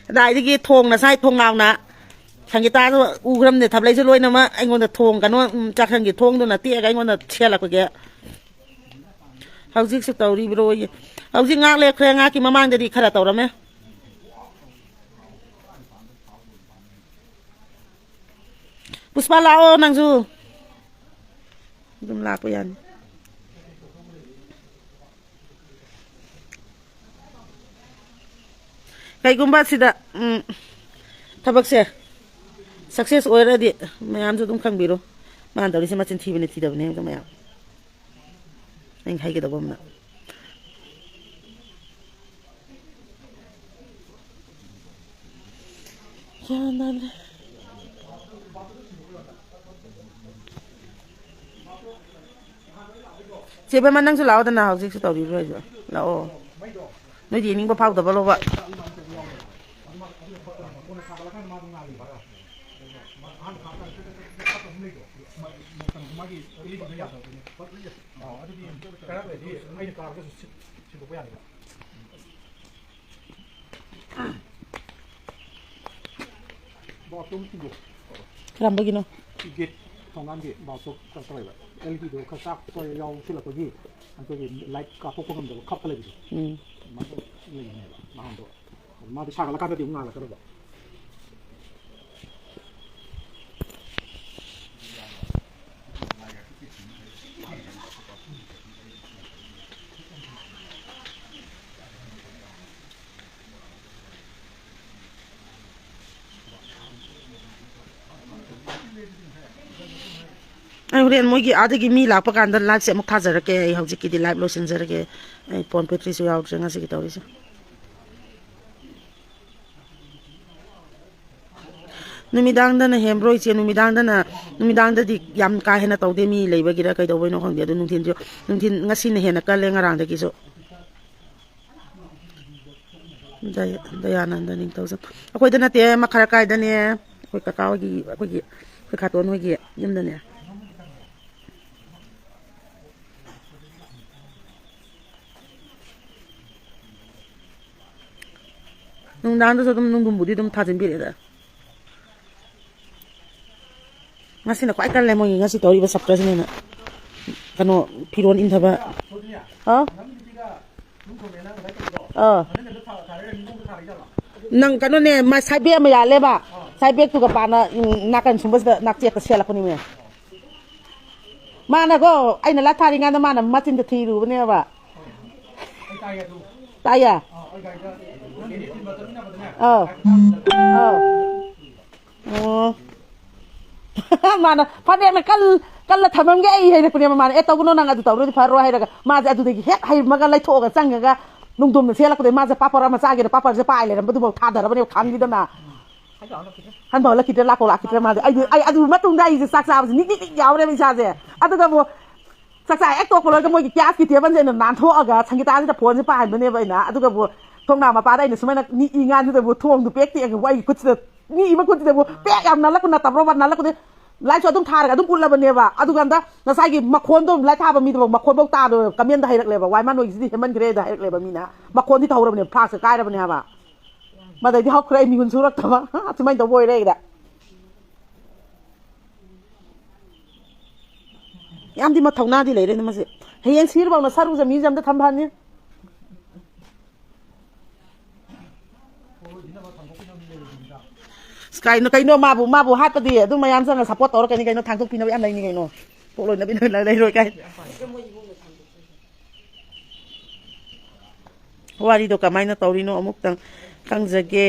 ꯀꯗꯥꯏꯗꯒꯤ ꯊꯣꯡ, ꯉꯁꯥꯏ ꯊꯣꯡꯅꯥꯎꯅ ꯁꯪꯒꯤꯇꯥꯗꯣ ꯎꯈ꯭ꯔꯕꯅꯦ, ꯊꯥꯕꯂꯩꯁꯨ ꯂꯣꯏꯅꯃꯛ ꯑꯩꯉꯣꯟꯗ ꯊꯣꯡ, ꯀꯩꯅꯣ, ꯎꯝ, ꯆꯥꯛꯁꯪꯒꯤ ꯊꯣꯡꯗꯨꯅ ꯇꯦꯛꯑꯒ ꯑꯩꯉꯣꯟꯗ ꯁꯦꯜꯂꯛꯄꯒꯤ꯫ ꯍꯧꯖꯤꯛꯁꯨ ꯇꯧꯔꯤꯕ꯭ꯔꯣꯌꯦ꯫ ꯍꯧꯖꯤꯛ ꯉꯥꯛ ꯂꯩꯈ꯭ꯔꯦ, ꯉꯥꯛꯀꯤ ꯃꯃꯥꯡꯗꯗꯤ ꯈꯔ ꯇꯧꯔꯝꯃꯦ꯫ ꯄꯨꯁꯄꯥ, ꯂꯥꯛꯑꯣ ꯅꯪꯁꯨ꯫ ꯑꯗꯨꯝ ꯂꯥꯛꯄ ꯌꯥꯅꯤ꯫ ꯀꯩꯒꯨꯝꯕ ꯁꯤꯗ, ꯎꯝ, ꯊꯕꯛꯁꯦ ꯁꯛꯁꯦꯁ ꯑꯣꯏꯔꯗꯤ ꯃꯌꯥꯝꯁꯨ ꯑꯗꯨꯝ ꯈꯪꯕꯤꯔꯣ꯫ ꯃꯥꯅ ꯇꯧꯔꯤꯁꯦ ꯃꯆꯤꯟ ꯊꯤꯕꯅꯦ, ꯊꯤꯗꯕꯅꯦ ꯍꯥꯏꯕꯗꯣ ꯃꯌꯥꯝ ꯑꯩꯅ ꯍꯥꯏꯒꯗꯧꯕ ꯑꯃꯅ꯫ ꯒ꯭ꯌꯥꯟ ꯇꯥꯗꯦ꯫ ꯆꯦ ꯕꯦꯝꯃ, ꯅꯪꯁꯨ ꯂꯥꯛꯑꯣꯗꯅ, ꯍꯧꯖꯤꯛꯁꯨ ꯇꯧꯔꯤꯕ꯭ꯔꯣ ꯍꯥꯏꯁꯨ? ꯂꯥꯛꯑꯣ꯫ ꯅꯣꯏꯗꯤ ꯌꯦꯡꯅꯤꯡꯕ ꯐꯥꯎꯗꯕ ꯂꯣꯕ꯫ ꯀꯔꯝꯕꯒꯤꯅꯣ? ꯒꯦꯠ ꯊꯣꯡꯒꯥꯟꯒꯤ ꯕꯥꯜꯇꯣꯞ ꯀꯩꯅꯣ ꯇꯧꯋꯦꯕ, ꯑꯦꯜ ꯏ ꯗꯤꯗꯣ ꯈꯔ ꯆꯥꯛꯄ ꯌꯥꯎꯁꯤꯜꯂꯛꯄꯒꯤ ꯑꯩꯈꯣꯏꯒꯤ ꯂꯥꯏꯠ ꯀꯥꯞꯊꯣꯛꯄ ꯉꯝꯗꯕ ꯈꯞꯄ ꯂꯩꯕꯗꯣ, ꯎꯝ꯫ ꯑꯗꯨꯃꯥꯏꯅ ꯂꯩꯕꯅꯦꯕ ꯅꯍꯥꯟꯗꯣ꯫ ꯑꯗꯨ ꯃꯥꯗꯤ ꯁꯥꯒꯠꯂꯀꯥꯟꯗꯗꯤ ꯑꯃꯨꯛ ꯉꯥꯜꯂꯛꯀꯗꯕ꯫ ꯑꯩ ꯍꯣꯔꯦꯟ ꯃꯣꯏꯒꯤ ꯑꯥꯗꯒꯤ ꯃꯤ ꯂꯥꯛꯄ ꯀꯥꯟꯗ ꯂꯥꯏꯚꯁꯦ ꯑꯃꯨꯛ ꯊꯥꯖꯔꯛꯀꯦ꯫ ꯑꯩ ꯍꯧꯖꯤꯛꯀꯤꯗꯤ ꯂꯥꯏꯚ ꯂꯣꯏꯁꯤꯟꯖꯔꯒꯦ꯫ ꯑꯩ ꯄꯣꯟ ꯄꯦꯇ꯭ꯔꯤꯁꯨ ꯌꯥꯎꯗ꯭ꯔꯦ ꯉꯁꯤꯒꯤ ꯇꯧꯔꯤꯁꯦ꯫ ꯅꯨꯃꯤꯗꯥꯡꯗꯅ ꯍꯦꯟꯕ꯭ꯔꯣ ꯏꯆꯦ? ꯅꯨꯃꯤꯗꯥꯡꯗꯅ, ꯅꯨꯃꯤꯗꯥꯡꯗꯗꯤ ꯌꯥꯝ ꯀꯥ ꯍꯦꯟꯅ ꯇꯧꯗꯦ, ꯃꯤ ꯂꯩꯕꯒꯤꯔ ꯀꯩꯗꯧꯕꯩꯅꯣ ꯈꯪꯗꯦ꯫ ꯑꯗꯨ ꯅꯨꯡꯊꯤꯟꯁꯨ, ꯅꯨꯡꯊꯤꯟ ꯉꯁꯤꯅ ꯍꯦꯟꯅ ꯀꯜꯂꯦ ꯉꯔꯥꯡꯗꯒꯤꯁꯨ꯫ ꯗꯌꯥ-, ꯗꯌꯥꯅꯟꯗ ꯅꯤꯡꯊꯧꯖꯝ꯫ ꯑꯩꯈꯣꯏꯗ ꯅꯠꯇꯦ, ꯃꯈꯥ ꯀꯥꯏꯗꯅꯦ꯫ ꯑꯩꯈꯣꯏ ꯀꯀꯥ ꯍꯣꯏꯒꯤ, ꯑꯩꯈꯣꯏꯒꯤ, ꯑꯩꯈꯣꯏ ꯈꯥꯇꯣꯟ ꯍꯣꯏꯒꯤ ꯌꯨꯝꯗꯅꯦ꯫ ꯅꯨꯡꯗꯥꯡꯗꯁꯨ ꯑꯗꯨꯝ, ꯅꯨꯡꯊꯤꯟꯕꯨꯗꯤ ꯑꯗꯨꯝ ꯊꯥꯖꯤꯟꯕꯤꯔꯦꯗ꯫ ꯉꯁꯤꯅ ꯈ꯭ꯋꯥꯏ ꯀꯜꯂꯦ ꯃꯣꯏꯒꯤ ꯉꯁꯤ ꯇꯧꯔꯤꯕ ꯁꯞꯇ꯭ꯔꯁꯤꯅ꯫ ꯀꯩꯅꯣ, ꯐꯤꯔꯣꯟ ꯏꯟꯊꯕ꯫ ꯍꯥ? ꯑꯥ꯫ ꯅꯪ ꯀꯩꯅꯣꯅꯦ, ꯃꯥ ꯁꯥꯏꯠ ꯕꯦꯛ ꯑꯃ ꯌꯥꯜꯂꯦꯕ꯫ ꯁꯥꯏꯠ ꯕꯦꯛꯇꯨꯒ ꯄꯥꯅ, ꯎꯝ, ꯅꯥꯀꯟ ꯁꯨꯝꯕꯁꯤꯗ ꯅꯥꯛꯆꯦꯠꯇ ꯁꯦꯠꯂꯛꯄꯅꯤꯃꯦ꯫ ꯃꯥꯅꯀꯣ, ꯑꯩꯅ ꯂꯥꯏꯠ ꯊꯥꯔꯤꯉꯩꯗ ꯃꯥꯅ ꯃꯆꯤꯟꯗ ꯊꯤꯔꯨꯕꯅꯦꯕ꯫ ꯇꯥꯏꯌꯦ꯫ ꯑꯥ꯫ ꯑꯥ꯫ ꯑꯣ꯫ ꯃꯥꯅ ꯐꯅꯦꯛꯅ ꯀꯜ-, ꯀꯜꯂ ꯊꯝꯃꯝꯒꯦ ꯑꯩ ꯍꯥꯏꯔꯛꯄꯅꯦꯕ꯫ ꯃꯥꯅ "ꯑꯦ, ꯇꯧꯒꯅꯣ, ꯅꯪ ꯑꯗꯨ ꯇꯧꯔꯗꯤ ꯐꯔꯣꯏ" ꯍꯥꯏꯔꯒ ꯃꯥꯁꯦ ꯑꯗꯨꯗꯒꯤ ꯍꯦꯛ ꯍꯩꯃꯒ ꯂꯩꯊꯣꯛꯑꯒ ꯆꯪꯉꯒ ꯅꯨꯡꯗꯣꯝꯅ ꯆꯦꯜꯂꯛꯄꯗꯒꯤ ꯃꯥꯁꯦ ꯄꯥꯄꯔ ꯑꯃ ꯆꯥꯒꯦꯅ ꯄꯥꯄꯔꯁꯦ ꯄꯥꯏ ꯂꯩꯔꯝꯕꯗꯨꯐꯥꯎ ꯊꯥꯗꯔꯕꯅꯦꯕ, ꯈꯪꯈꯤꯗꯅ꯫ ꯍꯟꯕ ꯍꯜꯂꯛꯈꯤꯗ꯭ꯔꯦ, ꯂꯥꯛꯄ ꯂꯥꯛꯈꯤꯗ꯭ꯔꯦ ꯃꯥꯗꯤ꯫ ꯑꯩꯗꯤ, ꯑꯩ ꯑꯗꯨ ꯃꯇꯨꯡꯗ ꯑꯩꯁꯦ ꯆꯥꯛ ꯆꯥꯕꯁꯦ ꯅꯤꯛ ꯅꯤꯛ ꯅꯤꯛ ꯌꯥꯎꯔꯦꯕ ꯏꯁꯥꯁꯦ꯫ ꯑꯗꯨꯒ ꯑꯃꯨꯛ ꯆꯥꯛꯆꯥ ꯍꯦꯛ ꯇꯣꯛꯄ ꯂꯣꯏꯔꯒ ꯃꯣꯏꯒꯤ ꯒ꯭ꯌꯥꯁꯀꯤ ꯇꯦꯕꯜꯁꯦ ꯑꯩꯅ ꯅꯥꯟꯊꯣꯛꯑꯒ ꯁꯪꯒꯤꯇꯥꯁꯤꯗ ꯐꯣꯟꯁꯦ ꯄꯥꯏꯍꯟꯕꯅꯦꯕ ꯑꯩꯅ꯫ ꯑꯗꯨꯒꯕꯨ ꯊꯣꯡꯅꯥꯎ ꯃꯄꯥꯗ ꯑꯩꯅ ꯁꯨꯃꯥꯏꯅ ꯅꯤꯛꯏꯉꯥꯟꯁꯤꯗꯕꯨ ꯊꯣꯡꯗꯨ ꯄꯦꯛ ꯇꯦꯛꯑꯒꯕꯨ ꯑꯩꯒꯤ ꯈꯨꯠꯁꯤꯗ ꯅꯤꯛꯏꯕ ꯈꯨꯠꯁꯤꯗꯕꯨ ꯄꯦꯛ ꯌꯥꯝ ꯅꯥꯜꯂꯛꯄ ꯅꯠꯇꯕ꯭ꯔꯣꯕ? ꯅꯥꯜꯂꯛꯄꯗꯤ ꯂꯥꯏꯠꯁꯨ ꯑꯗꯨꯝ ꯊꯥꯔꯒ ꯑꯗꯨꯝ ꯎꯠꯂꯕꯅꯦꯕ꯫ ꯑꯗꯨꯀꯥꯟꯗ ꯉꯁꯥꯏꯒꯤ ꯃꯈꯣꯟꯗꯣ, ꯂꯥꯏꯠ ꯊꯥꯕ ꯃꯤꯗꯨꯐꯥꯎ ꯃꯈꯣꯟꯐꯥꯎ ꯇꯥꯗꯣ ꯀꯃꯦꯟꯗ ꯍꯥꯏꯔꯛꯂꯦꯕ, "ꯋꯥꯏ ꯃꯥ ꯅꯣꯏꯒꯤꯁꯤꯗꯤ ꯍꯦꯟꯃꯟꯈ꯭ꯔꯦꯗ" ꯍꯥꯏꯔꯛꯂꯦꯕ ꯃꯤꯅ꯫ ꯃꯈꯣꯟꯗꯤ ꯇꯧꯍꯧꯔꯕꯅꯦꯕ, ꯐ꯭ꯂꯥꯛꯁꯀ ꯀꯥꯏꯔꯕꯅꯦ ꯍꯥꯏꯕ꯫ ꯃꯗꯩꯗꯤ ꯍꯧꯈ꯭ꯔꯦ ꯑꯩ ꯃꯤꯍꯨꯟ ꯁꯨꯔꯛꯇꯕ꯫ ꯁꯨꯃꯥꯏꯅ ꯇꯧꯕ ꯑꯣꯏꯔꯦ ꯑꯩꯗ꯫ ꯌꯥꯝꯗꯤ ꯃꯊꯧꯅꯥꯗꯤ ꯂꯩꯔꯦꯅꯦ ꯃꯁꯤ꯫ ꯍꯌꯦꯡ ꯁꯤꯔꯐꯥꯎꯅ ꯁꯔꯨꯁꯦ ꯃ꯭ꯌꯨꯖꯤꯌꯝꯗ ꯊꯝꯕꯅꯤ꯫ ꯑꯁ, ꯀꯩꯅꯣ, ꯀꯩꯅꯣ, ꯃꯥꯕꯨ, ꯃꯥꯕꯨ ꯍꯥꯠꯄꯗꯤ ꯑꯗꯨꯝ ꯃꯌꯥꯝ ꯆꯪꯉ ꯁꯞꯄꯣꯔꯠ ꯇꯧꯔꯛꯀꯅꯤ ꯀꯩꯅꯣ, ꯊꯥꯡꯗꯣꯛꯄꯤꯅꯕ ꯌꯥꯝ ꯂꯩꯅꯤ ꯀꯩꯅꯣ, ꯀꯣꯛ ꯂꯣꯏꯅꯕꯤ ꯂꯩꯔꯣꯏ ꯀꯥꯏ꯫ ꯋꯥꯔꯤꯗꯣ ꯀꯃꯥꯏꯅ ꯇꯧꯔꯤꯅꯣ ꯑꯃꯨꯛꯇꯪ ꯈꯪꯖꯒꯦ꯫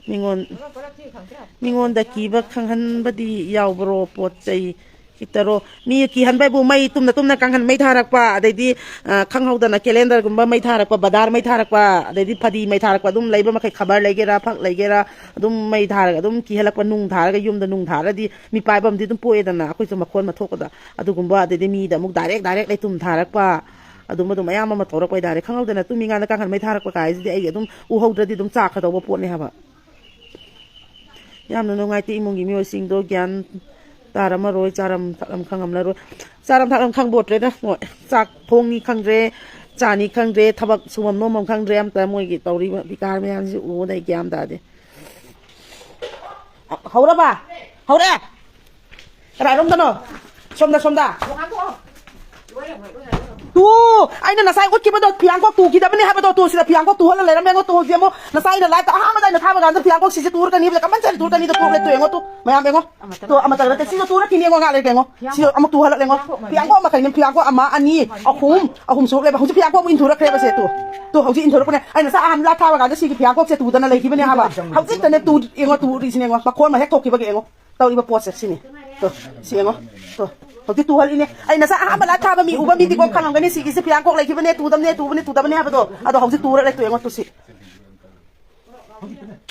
ꯃꯤꯉꯣꯟ-, ꯃꯤꯉꯣꯟꯗ ꯀꯤꯕ ꯈꯪꯍꯟꯕꯗꯤ ꯌꯥꯎꯕ꯭ꯔꯣ? ꯄꯣꯠ ꯆꯩ ꯈꯤꯇꯔꯣ? ꯃꯤ ꯀꯤꯍꯟꯕ ꯍꯥꯏꯕꯨ ꯃꯩ ꯇꯨꯝꯅ ꯇꯨꯝꯅ ꯀꯥꯡꯍꯟ ꯃꯩ ꯊꯥꯔꯛꯄ, ꯑꯗꯩꯗꯤ, ꯑ, ꯈꯪꯍꯧꯗꯅ ꯀꯦꯂꯦꯟꯗꯔꯒꯨꯝꯕ ꯃꯩ ꯊꯥꯔꯛꯄ, ꯕꯗꯥꯔ ꯃꯩ ꯊꯥꯔꯛꯄ, ꯑꯗꯩꯗꯤ ꯐꯗꯤ ꯃꯩ ꯊꯥꯔꯛꯄ, ꯑꯗꯨꯝ ꯂꯩꯕ ꯃꯈꯩ, ꯈꯕꯔ ꯂꯩꯒꯦꯔꯥ, ꯐꯛ ꯂꯩꯒꯦꯔꯥ, ꯑꯗꯨꯝ ꯃꯩ ꯊꯥꯔꯒ ꯑꯗꯨꯝ ꯀꯤꯍꯜꯂꯛꯄ, ꯅꯨꯡ ꯊꯥꯔꯒ ꯌꯨꯝꯗ ꯅꯨꯡ ꯊꯥꯔꯗꯤ ꯃꯤꯄꯥꯏꯕ ꯑꯃꯗꯤ ꯑꯗꯨꯝ ꯄꯣꯛꯑꯦꯗꯅ, ꯑꯩꯈꯣꯏꯁꯨ ꯃꯈꯣꯟ ꯑꯃ ꯊꯣꯛꯄꯗ꯫ ꯑꯗꯨꯒꯨꯝꯕ, ꯑꯗꯩꯗꯤ ꯃꯤꯗ ꯑꯃꯨꯛ ꯗꯥꯏꯔꯦꯛ ꯗꯥꯏꯔꯦꯛ ꯂꯩꯇꯨꯝ ꯊꯥꯔꯛꯄ, ꯑꯗꯨꯝꯕ ꯑꯗꯨꯝ ꯑꯌꯥꯝꯕ ꯑꯃ ꯊꯣꯛꯂꯛꯄ ꯍꯥꯏꯇꯥꯔꯦ꯫ ꯈꯪꯍꯧꯗꯅ ꯇꯨꯝꯃꯤꯀꯥꯟꯗ ꯀꯥꯡꯈꯟ ꯃꯩ ꯊꯥꯔꯛꯄ ꯀꯥꯏꯁꯤꯗꯤ ꯑꯩ ꯑꯗꯨꯝ ꯎꯍꯧꯗ꯭ꯔꯗꯤ ꯑꯗꯨꯝ ꯆꯥꯛꯀꯗꯧꯕ ꯄꯣꯠꯅꯦ ꯍꯥꯏꯕ꯫ ꯌꯥꯝꯅ ꯅꯨꯡꯉꯥꯏꯇꯦ, ꯏꯃꯨꯡꯒꯤ ꯃꯤꯑꯣꯏꯁꯤꯡꯗꯣ ꯒ꯭ꯌꯥꯟ ꯇꯥꯔꯝꯃꯔꯣꯏ, ꯆꯥꯔꯝ ꯊꯛꯂꯝ ꯈꯪꯉꯝꯂꯔꯣꯏ꯫ ꯆꯥꯔꯝ ꯊꯛꯂꯝ ꯈꯪꯕꯣꯠꯇ꯭ꯔꯦꯗ ꯃꯣꯏ꯫ ꯆꯥꯛ ꯊꯣꯡꯅꯤ ꯈꯪꯗ꯭ꯔꯦ, ꯆꯥꯅꯤ ꯈꯪꯗ꯭ꯔꯦ, ꯊꯕꯛ ꯁꯨꯐꯝ ꯅꯣꯝꯐꯝ ꯈꯪꯗ꯭ꯔꯦ꯫ ꯑꯝꯇ ꯃꯣꯏꯒꯤ ꯇꯧꯔꯤꯕ ꯕꯤꯀꯥꯔ ꯃꯌꯥꯝꯁꯤ ꯎꯕꯗ ꯑꯩ ꯒ꯭ꯌꯥꯟ ꯇꯥꯗꯦ꯫ ꯍꯧꯔꯕ? ꯍꯧꯔꯦ? ꯀꯅꯥꯔꯣꯝꯗꯅꯣ? ꯁꯣꯝꯗ, ꯁꯣꯝꯗ꯫ ꯇꯨ! ꯑꯩꯅ ꯉꯁꯥꯏ ꯎꯠꯈꯤꯕꯗꯣ ꯐꯤꯌꯥꯡꯀꯣꯛ ꯇꯨꯈꯤꯗꯕꯅꯦ ꯍꯥꯏꯕꯗꯣ, ꯇꯨ ꯁꯤꯗ ꯐꯤꯌꯥꯡꯀꯣꯛ ꯇꯨꯍꯜꯂ ꯂꯩꯔꯝꯃꯦ꯫ ꯌꯦꯡꯉꯣ, ꯇꯨ ꯍꯧꯖꯤꯛ ꯑꯃꯨꯛ ꯉꯁꯥꯏ ꯑꯩꯅ ꯂꯥꯏꯐꯇ ꯑꯍꯥꯟꯕꯗ ꯑꯩꯅ ꯊꯥꯕ ꯀꯥꯟꯗ ꯐꯤꯌꯥꯡꯀꯣꯛ ꯁꯤꯁꯦ ꯇꯨꯔꯛꯀꯅꯤ ꯍꯥꯏꯕꯗ ꯀꯝꯄꯜꯁꯔꯤ ꯇꯨꯔꯛꯀꯅꯤꯗ ꯇꯨꯔꯛꯂꯦ꯫ ꯇꯨ ꯌꯦꯡꯉꯣ, ꯇꯨ ꯃꯌꯥꯝ ꯌꯦꯡꯉꯣ꯫ ꯇꯨ ꯑꯃꯇꯪ ꯅꯠꯇꯦ, ꯁꯤꯁꯨ ꯇꯨꯔꯛꯈꯤꯅꯤ꯫ ꯌꯦꯡꯉꯣ, ꯉꯥꯏꯍꯥꯛ ꯂꯩꯔꯒ ꯌꯦꯡꯉꯣ꯫ ꯁꯤꯁꯨ ꯑꯃꯨꯛ ꯇꯨꯍꯜꯂꯛꯂꯦ꯫ ꯌꯦꯡꯉꯣ, ꯐꯤꯌꯥꯡꯀꯣꯛ ꯃꯈꯩꯅꯦ꯫ ꯐꯤꯌꯥꯡꯀꯣꯛ ꯑꯃ, ꯑꯅꯤ, ꯑꯍꯨꯝ, ꯑꯍꯨꯝ ꯁꯨꯔꯛꯂꯦꯕ꯫ ꯍꯧꯖꯤꯛ ꯐꯤꯌꯥꯡꯀꯣꯛ ꯑꯃꯨꯛ ꯏꯟꯊꯨꯔꯛꯈ꯭ꯔꯦꯕ ꯁꯦ꯫ ꯇꯨ, ꯇꯨ ꯍꯧꯖꯤꯛ ꯏꯟꯊꯨꯔꯛꯄꯅꯦ꯫ ꯑꯩꯅ ꯉꯁꯥꯏ ꯑꯍꯥꯟꯕ ꯂꯥꯏꯐ ꯊꯥꯕ ꯀꯥꯟꯗ ꯁꯤꯒꯤ ꯐꯤꯌꯥꯡꯀꯣꯛꯁꯦ ꯇꯨꯗꯅ ꯂꯩꯈꯤꯕꯅꯦ ꯍꯥꯏꯕ꯫ ꯍꯧꯖꯤꯛꯇꯅꯦ ꯇꯨ, ꯌꯦꯡꯉꯣ, ꯇꯨꯔꯤꯁꯤꯅꯦ꯫ ꯌꯦꯡꯉꯣ, ꯃꯈꯣꯟ ꯑꯃ ꯍꯦꯛ ꯊꯣꯛꯈꯤꯕꯒꯤ꯫ ꯌꯦꯡꯉꯣ, ꯇꯧꯔꯤꯕ ꯄꯣꯠꯁꯦ ꯁꯤꯅꯤ꯫ ꯇꯣ, ꯁꯤ ꯌꯦꯡꯉꯣ꯫ ꯇꯣ, ꯍꯧꯖꯤꯛ ꯇꯨꯍꯜꯂꯤꯅꯦ꯫ ꯑꯩ ꯉꯁꯥꯏ ꯑꯍꯥꯟꯕ ꯂꯥꯏꯐ ꯊꯥꯕ ꯃꯤ ꯎꯕ ꯃꯤꯗꯤꯀꯣ ꯈꯪꯉꯝꯒꯅꯤ꯫ ꯁꯤꯒꯤꯁꯦ ꯐꯤꯌꯥꯡꯀꯣꯛ ꯂꯩꯈꯤꯕꯅꯦ, ꯇꯨꯗꯕꯅꯦ, ꯇꯨꯕꯅꯦ, ꯇꯨꯗꯕꯅꯦ ꯍꯥꯏꯕꯗꯣ꯫ ꯑꯗꯣ ꯍꯧꯖꯤꯛ ꯇꯨꯔ ꯂꯩꯇꯣ ꯌꯦꯡꯉꯣ, ꯇꯨ ꯁꯤ꯫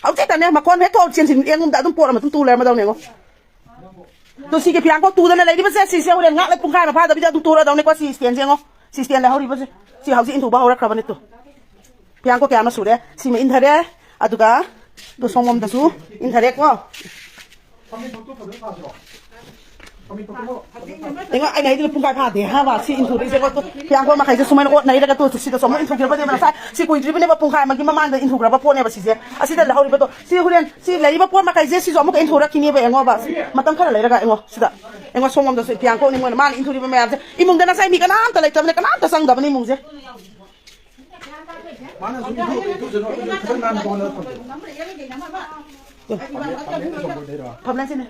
ꯍꯧꯖꯤꯛꯇꯅꯦ ꯃꯈꯣꯟ ꯍꯦꯛ ꯊꯣꯛ ꯆꯦꯟꯁꯤꯟ ꯌꯦꯡꯉꯨꯝꯗ ꯑꯗꯨꯝ ꯄꯣꯠ ꯑꯃ ꯑꯗꯨꯝ ꯇꯨ ꯂꯩꯔꯝꯃꯗꯧꯅꯦ ꯌꯦꯡꯉꯣ꯫ ꯇꯨ ꯁꯤꯒꯤ ꯐꯤꯌꯥꯡꯀꯣꯛ ꯇꯨꯗꯅ ꯂꯩꯔꯤꯕꯁꯦ, ꯁꯤꯁꯦ ꯍꯣꯔꯦꯟ ꯉꯥꯛ ꯂꯩ ꯄꯨꯡꯈꯥꯏ ꯑꯃ ꯐꯥꯗꯕꯤꯗ ꯑꯗꯨꯝ ꯇꯨꯔꯗꯧꯅꯤꯀꯣ꯫ ꯁꯤ ꯁ꯭ꯇꯦꯟꯁꯦ ꯌꯦꯡꯉꯣ꯫ ꯁꯤ ꯁ꯭ꯇꯦꯟ ꯂꯩꯍꯧꯔꯤꯕꯁꯦ꯫ ꯁꯤ ꯍꯧꯖꯤꯛ ꯏꯟꯊꯨꯕ ꯍꯧꯔꯛꯈ꯭ꯔꯕꯅꯤ ꯇꯨ꯫ ꯐꯤꯌꯥꯡꯀꯣꯛ ꯀꯌꯥꯅꯣ ꯁꯨꯔꯦ꯫ ꯁꯤꯃ ꯏꯟꯊꯔꯦ꯫ ꯑꯗꯨꯒ ꯇꯨ ꯁꯣꯝꯂꯣꯝꯗꯁꯨ ꯏꯟꯊꯔꯦꯀꯣ꯫ ꯌꯦꯡꯉꯣ, ꯑꯩꯅ ꯍꯥꯏꯗꯨꯅ ꯄꯨꯡꯈꯥꯏ ꯐꯥꯗꯦ ꯍꯥꯏꯕ꯫ ꯁꯤ ꯏꯟꯊꯨꯔꯛꯏꯁꯦꯀꯣ꯫ ꯇꯨ ꯐꯤꯌꯥꯡꯀꯣꯛ ꯃꯈꯩꯁꯦ ꯁꯨꯃꯥꯏꯅ ꯑꯣꯠꯅꯩꯔꯒ ꯇꯨ ꯁꯤꯗꯁꯨ ꯑꯃꯨꯛ ꯏꯟꯊꯨꯈꯤꯕꯅꯦꯕ ꯉꯁꯥꯏ꯫ ꯁꯤ ꯀꯨꯏꯗ꯭ꯔꯤꯕꯅꯦꯕ, ꯄꯨꯡꯈꯥꯏ ꯑꯃꯒꯤ ꯃꯃꯥꯡꯗ ꯏꯟꯊꯨꯈ꯭ꯔꯕ ꯄꯣꯠꯅꯦꯕ ꯁꯤꯁꯦ꯫ ꯑꯁꯤꯗ ꯂꯩꯍꯧꯔꯤꯕꯗꯣ꯫ ꯁꯤ ꯍꯣꯔꯦꯟ ꯁꯤ ꯂꯩꯔꯤꯕ ꯄꯣꯠ ꯃꯈꯩꯁꯦ ꯁꯤꯁꯨ ꯑꯃꯨꯛꯀ ꯏꯟꯊꯨꯔꯛꯈꯤꯅꯦꯕ꯫ ꯌꯦꯡꯉꯣꯕ꯫ ꯃꯇꯝ ꯈꯔ ꯂꯩꯔꯒ ꯌꯦꯡꯉꯣ ꯁꯤꯗ꯫ ꯌꯦꯡꯉꯣ ꯁꯣꯝꯂꯣꯝꯗꯁꯨ ꯐꯤꯌꯥꯡꯀꯣꯛꯅꯤ ꯃꯣꯏꯅ ꯃꯥꯅ ꯏꯟꯊꯨꯔꯤꯕ ꯃꯌꯥꯝꯁꯦ꯫ ꯏꯃꯨꯡꯗ ꯉꯁꯥꯏ ꯃꯤ ꯀꯅꯥꯝꯇ ꯂꯩꯇꯕꯅꯦ, ꯀꯅꯥꯝꯇ ꯆꯪꯗꯕꯅꯦ ꯏꯃꯨꯡꯁꯦ꯫ ꯃꯥꯅꯁꯨ ꯏꯟꯊꯨ-, ꯏꯟꯊꯨꯖꯅꯨ, ꯑꯗꯨ ꯈꯤꯇꯪ ꯅꯥꯟꯅ ꯇꯧꯍꯜꯂꯒ ꯊꯝꯕꯤꯌꯨ꯫ ꯐꯕꯅꯦ, ꯑꯆꯧꯕꯗꯩꯔꯣ? ꯐꯕꯅꯦ ꯁꯤꯅꯦ꯫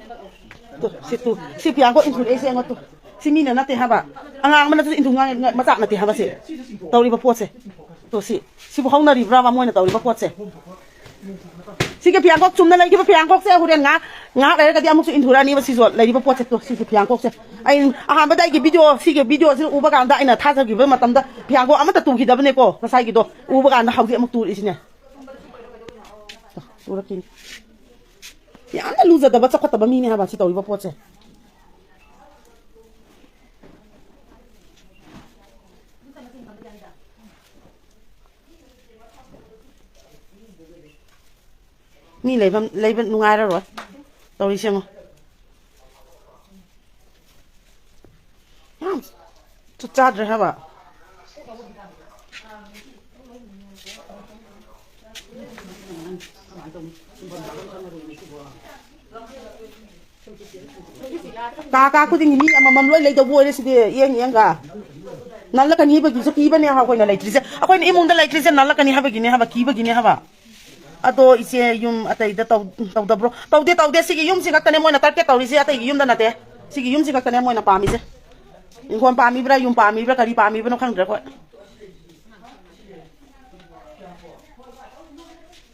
ꯇꯨ, ꯁꯤ ꯇꯨ, ꯁꯤ ꯐꯤꯌꯥꯡꯀꯣꯛ ꯏꯟꯊꯨꯔꯛꯏꯁꯦ ꯌꯦꯡꯉꯣ ꯇꯨ꯫ ꯁꯤ ꯃꯤꯅ ꯅꯠꯇꯦ ꯍꯥꯏꯕ꯫ ꯑꯉꯥꯡ ꯑꯃꯅꯁꯨ ꯏꯟꯊꯨ ꯉꯥꯏ-, ꯉꯥꯏ-, ꯃꯆꯥ ꯅꯠꯇꯦ ꯍꯥꯏꯕ ꯁꯤ꯫ ꯇꯧꯔꯤꯕ ꯄꯣꯠꯁꯦ꯫ ꯇꯨ ꯁꯤ, ꯁꯤꯕꯨ ꯍꯧꯅꯔꯤꯕ꯭ꯔꯥꯕ ꯃꯣꯏꯅ ꯇꯧꯔꯤꯕ ꯄꯣꯠꯁꯦ? ꯁꯤꯒꯤ ꯐꯤꯌꯥꯡꯀꯣꯛ ꯆꯨꯝꯅ ꯂꯩꯈꯤꯕ ꯐꯤꯌꯥꯡꯀꯣꯛꯁꯦ ꯍꯣꯔꯦꯟ ꯉꯥꯏꯍꯥꯛ, ꯉꯥꯏꯍꯥꯛ ꯂꯩꯔꯒꯗꯤ ꯑꯃꯨꯛꯁꯨ ꯏꯟꯊꯨꯔꯛꯑꯅꯤꯕ ꯁꯤꯁꯨ ꯂꯩꯔꯤꯕ ꯄꯣꯠꯁꯦ꯫ ꯇꯨ ꯁꯤꯒꯤ ꯐꯤꯌꯥꯡꯀꯣꯛꯁꯦ꯫ ꯑꯩ ꯑꯍꯥꯟꯕꯗ ꯑꯩꯒꯤ ꯚꯤꯗꯤꯑꯣ, ꯁꯤꯒꯤ ꯚꯤꯗꯤꯑꯣꯁꯤ ꯎꯕ ꯀꯥꯟꯗ ꯑꯩꯅ ꯊꯥꯖꯈꯤꯕ ꯃꯇꯝꯗ ꯐꯤꯌꯥꯡꯀꯣꯛ ꯑꯃꯠꯇ ꯇꯨꯈꯤꯗꯕꯅꯦꯀꯣ ꯉꯁꯥꯏꯒꯤꯗꯣ꯫ ꯎꯕ ꯀꯥꯟꯗ ꯍꯧꯖꯤꯛ ꯑꯃꯨꯛ ꯇꯨꯔꯛꯏꯁꯤꯅꯦ꯫ ꯇꯨꯔꯛꯈꯤꯅꯤ꯫ ꯌꯥꯝꯅ ꯂꯨꯖꯗꯕ ꯆꯥꯎꯈꯠꯇꯕ ꯃꯤꯅꯦ ꯍꯥꯏꯕ ꯁꯤ ꯇꯧꯔꯤꯕ ꯄꯣꯠꯁꯦ꯫ ꯃꯤ ꯂꯩꯐꯝ, ꯂꯩꯕ ꯅꯨꯡꯉꯥꯏꯔꯔꯣꯏ ꯇꯧꯔꯤꯁꯦ ꯌꯦꯡꯉꯣ꯫ ꯌꯥꯝ ꯆꯞ ꯆꯥꯗ꯭ꯔꯦ ꯍꯥꯏꯕ꯫ ꯀꯥ ꯀꯥ ꯈꯨꯗꯤꯡꯒꯤ ꯃꯤ ꯑꯃꯃꯝ ꯂꯣꯏ ꯂꯩꯗꯧꯕ ꯑꯣꯏꯔꯦ ꯁꯤꯗꯤ, ꯌꯦꯡ ꯌꯦꯡꯒ꯫ ꯅꯜꯂꯛꯀꯅꯤ ꯍꯥꯏꯕꯒꯤꯁꯨ ꯀꯤꯕꯅꯦ ꯑꯩꯈꯣꯏꯅ ꯂꯩꯇ꯭ꯔꯤꯁꯦ꯫ ꯑꯩꯈꯣꯏꯅ ꯏꯃꯨꯡꯗ ꯂꯩꯇ꯭ꯔꯤꯁꯦ ꯅꯜꯂꯛꯀꯅꯤ ꯍꯥꯏꯕꯒꯤꯅꯦ ꯍꯥꯏꯕ, ꯀꯤꯕꯒꯤꯅꯦ ꯍꯥꯏꯕ꯫ ꯑꯗꯣ ꯏꯆꯦ, ꯌꯨꯝ ꯑꯇꯩꯗ ꯇꯧ-, ꯇꯧꯗꯕ꯭ꯔꯣ? ꯇꯧꯗꯦ, ꯇꯧꯗꯦ꯫ ꯁꯤꯒꯤ ꯌꯨꯝꯁꯤ ꯈꯛꯇꯅꯦ ꯃꯣꯏꯅ ꯇꯥꯔꯒꯦꯠ ꯇꯧꯔꯤꯁꯦ, ꯑꯇꯩꯒꯤ ꯌꯨꯝꯗ ꯅꯠꯇꯦ꯫ ꯁꯤꯒꯤ ꯌꯨꯝꯁꯤ ꯈꯛꯇꯅꯦ ꯃꯣꯏꯅ ꯄꯥꯝꯃꯤꯁꯦ꯫ ꯏꯪꯈꯣꯜ ꯄꯥꯝꯃꯤꯕ꯭ꯔꯥ, ꯌꯨꯝ ꯄꯥꯝꯃꯤꯕ꯭ꯔꯥ, ꯀꯔꯤ ꯄꯥꯝꯃꯤꯕꯅꯣ ꯈꯪꯗ꯭ꯔꯦ ꯑꯩꯈꯣꯏ꯫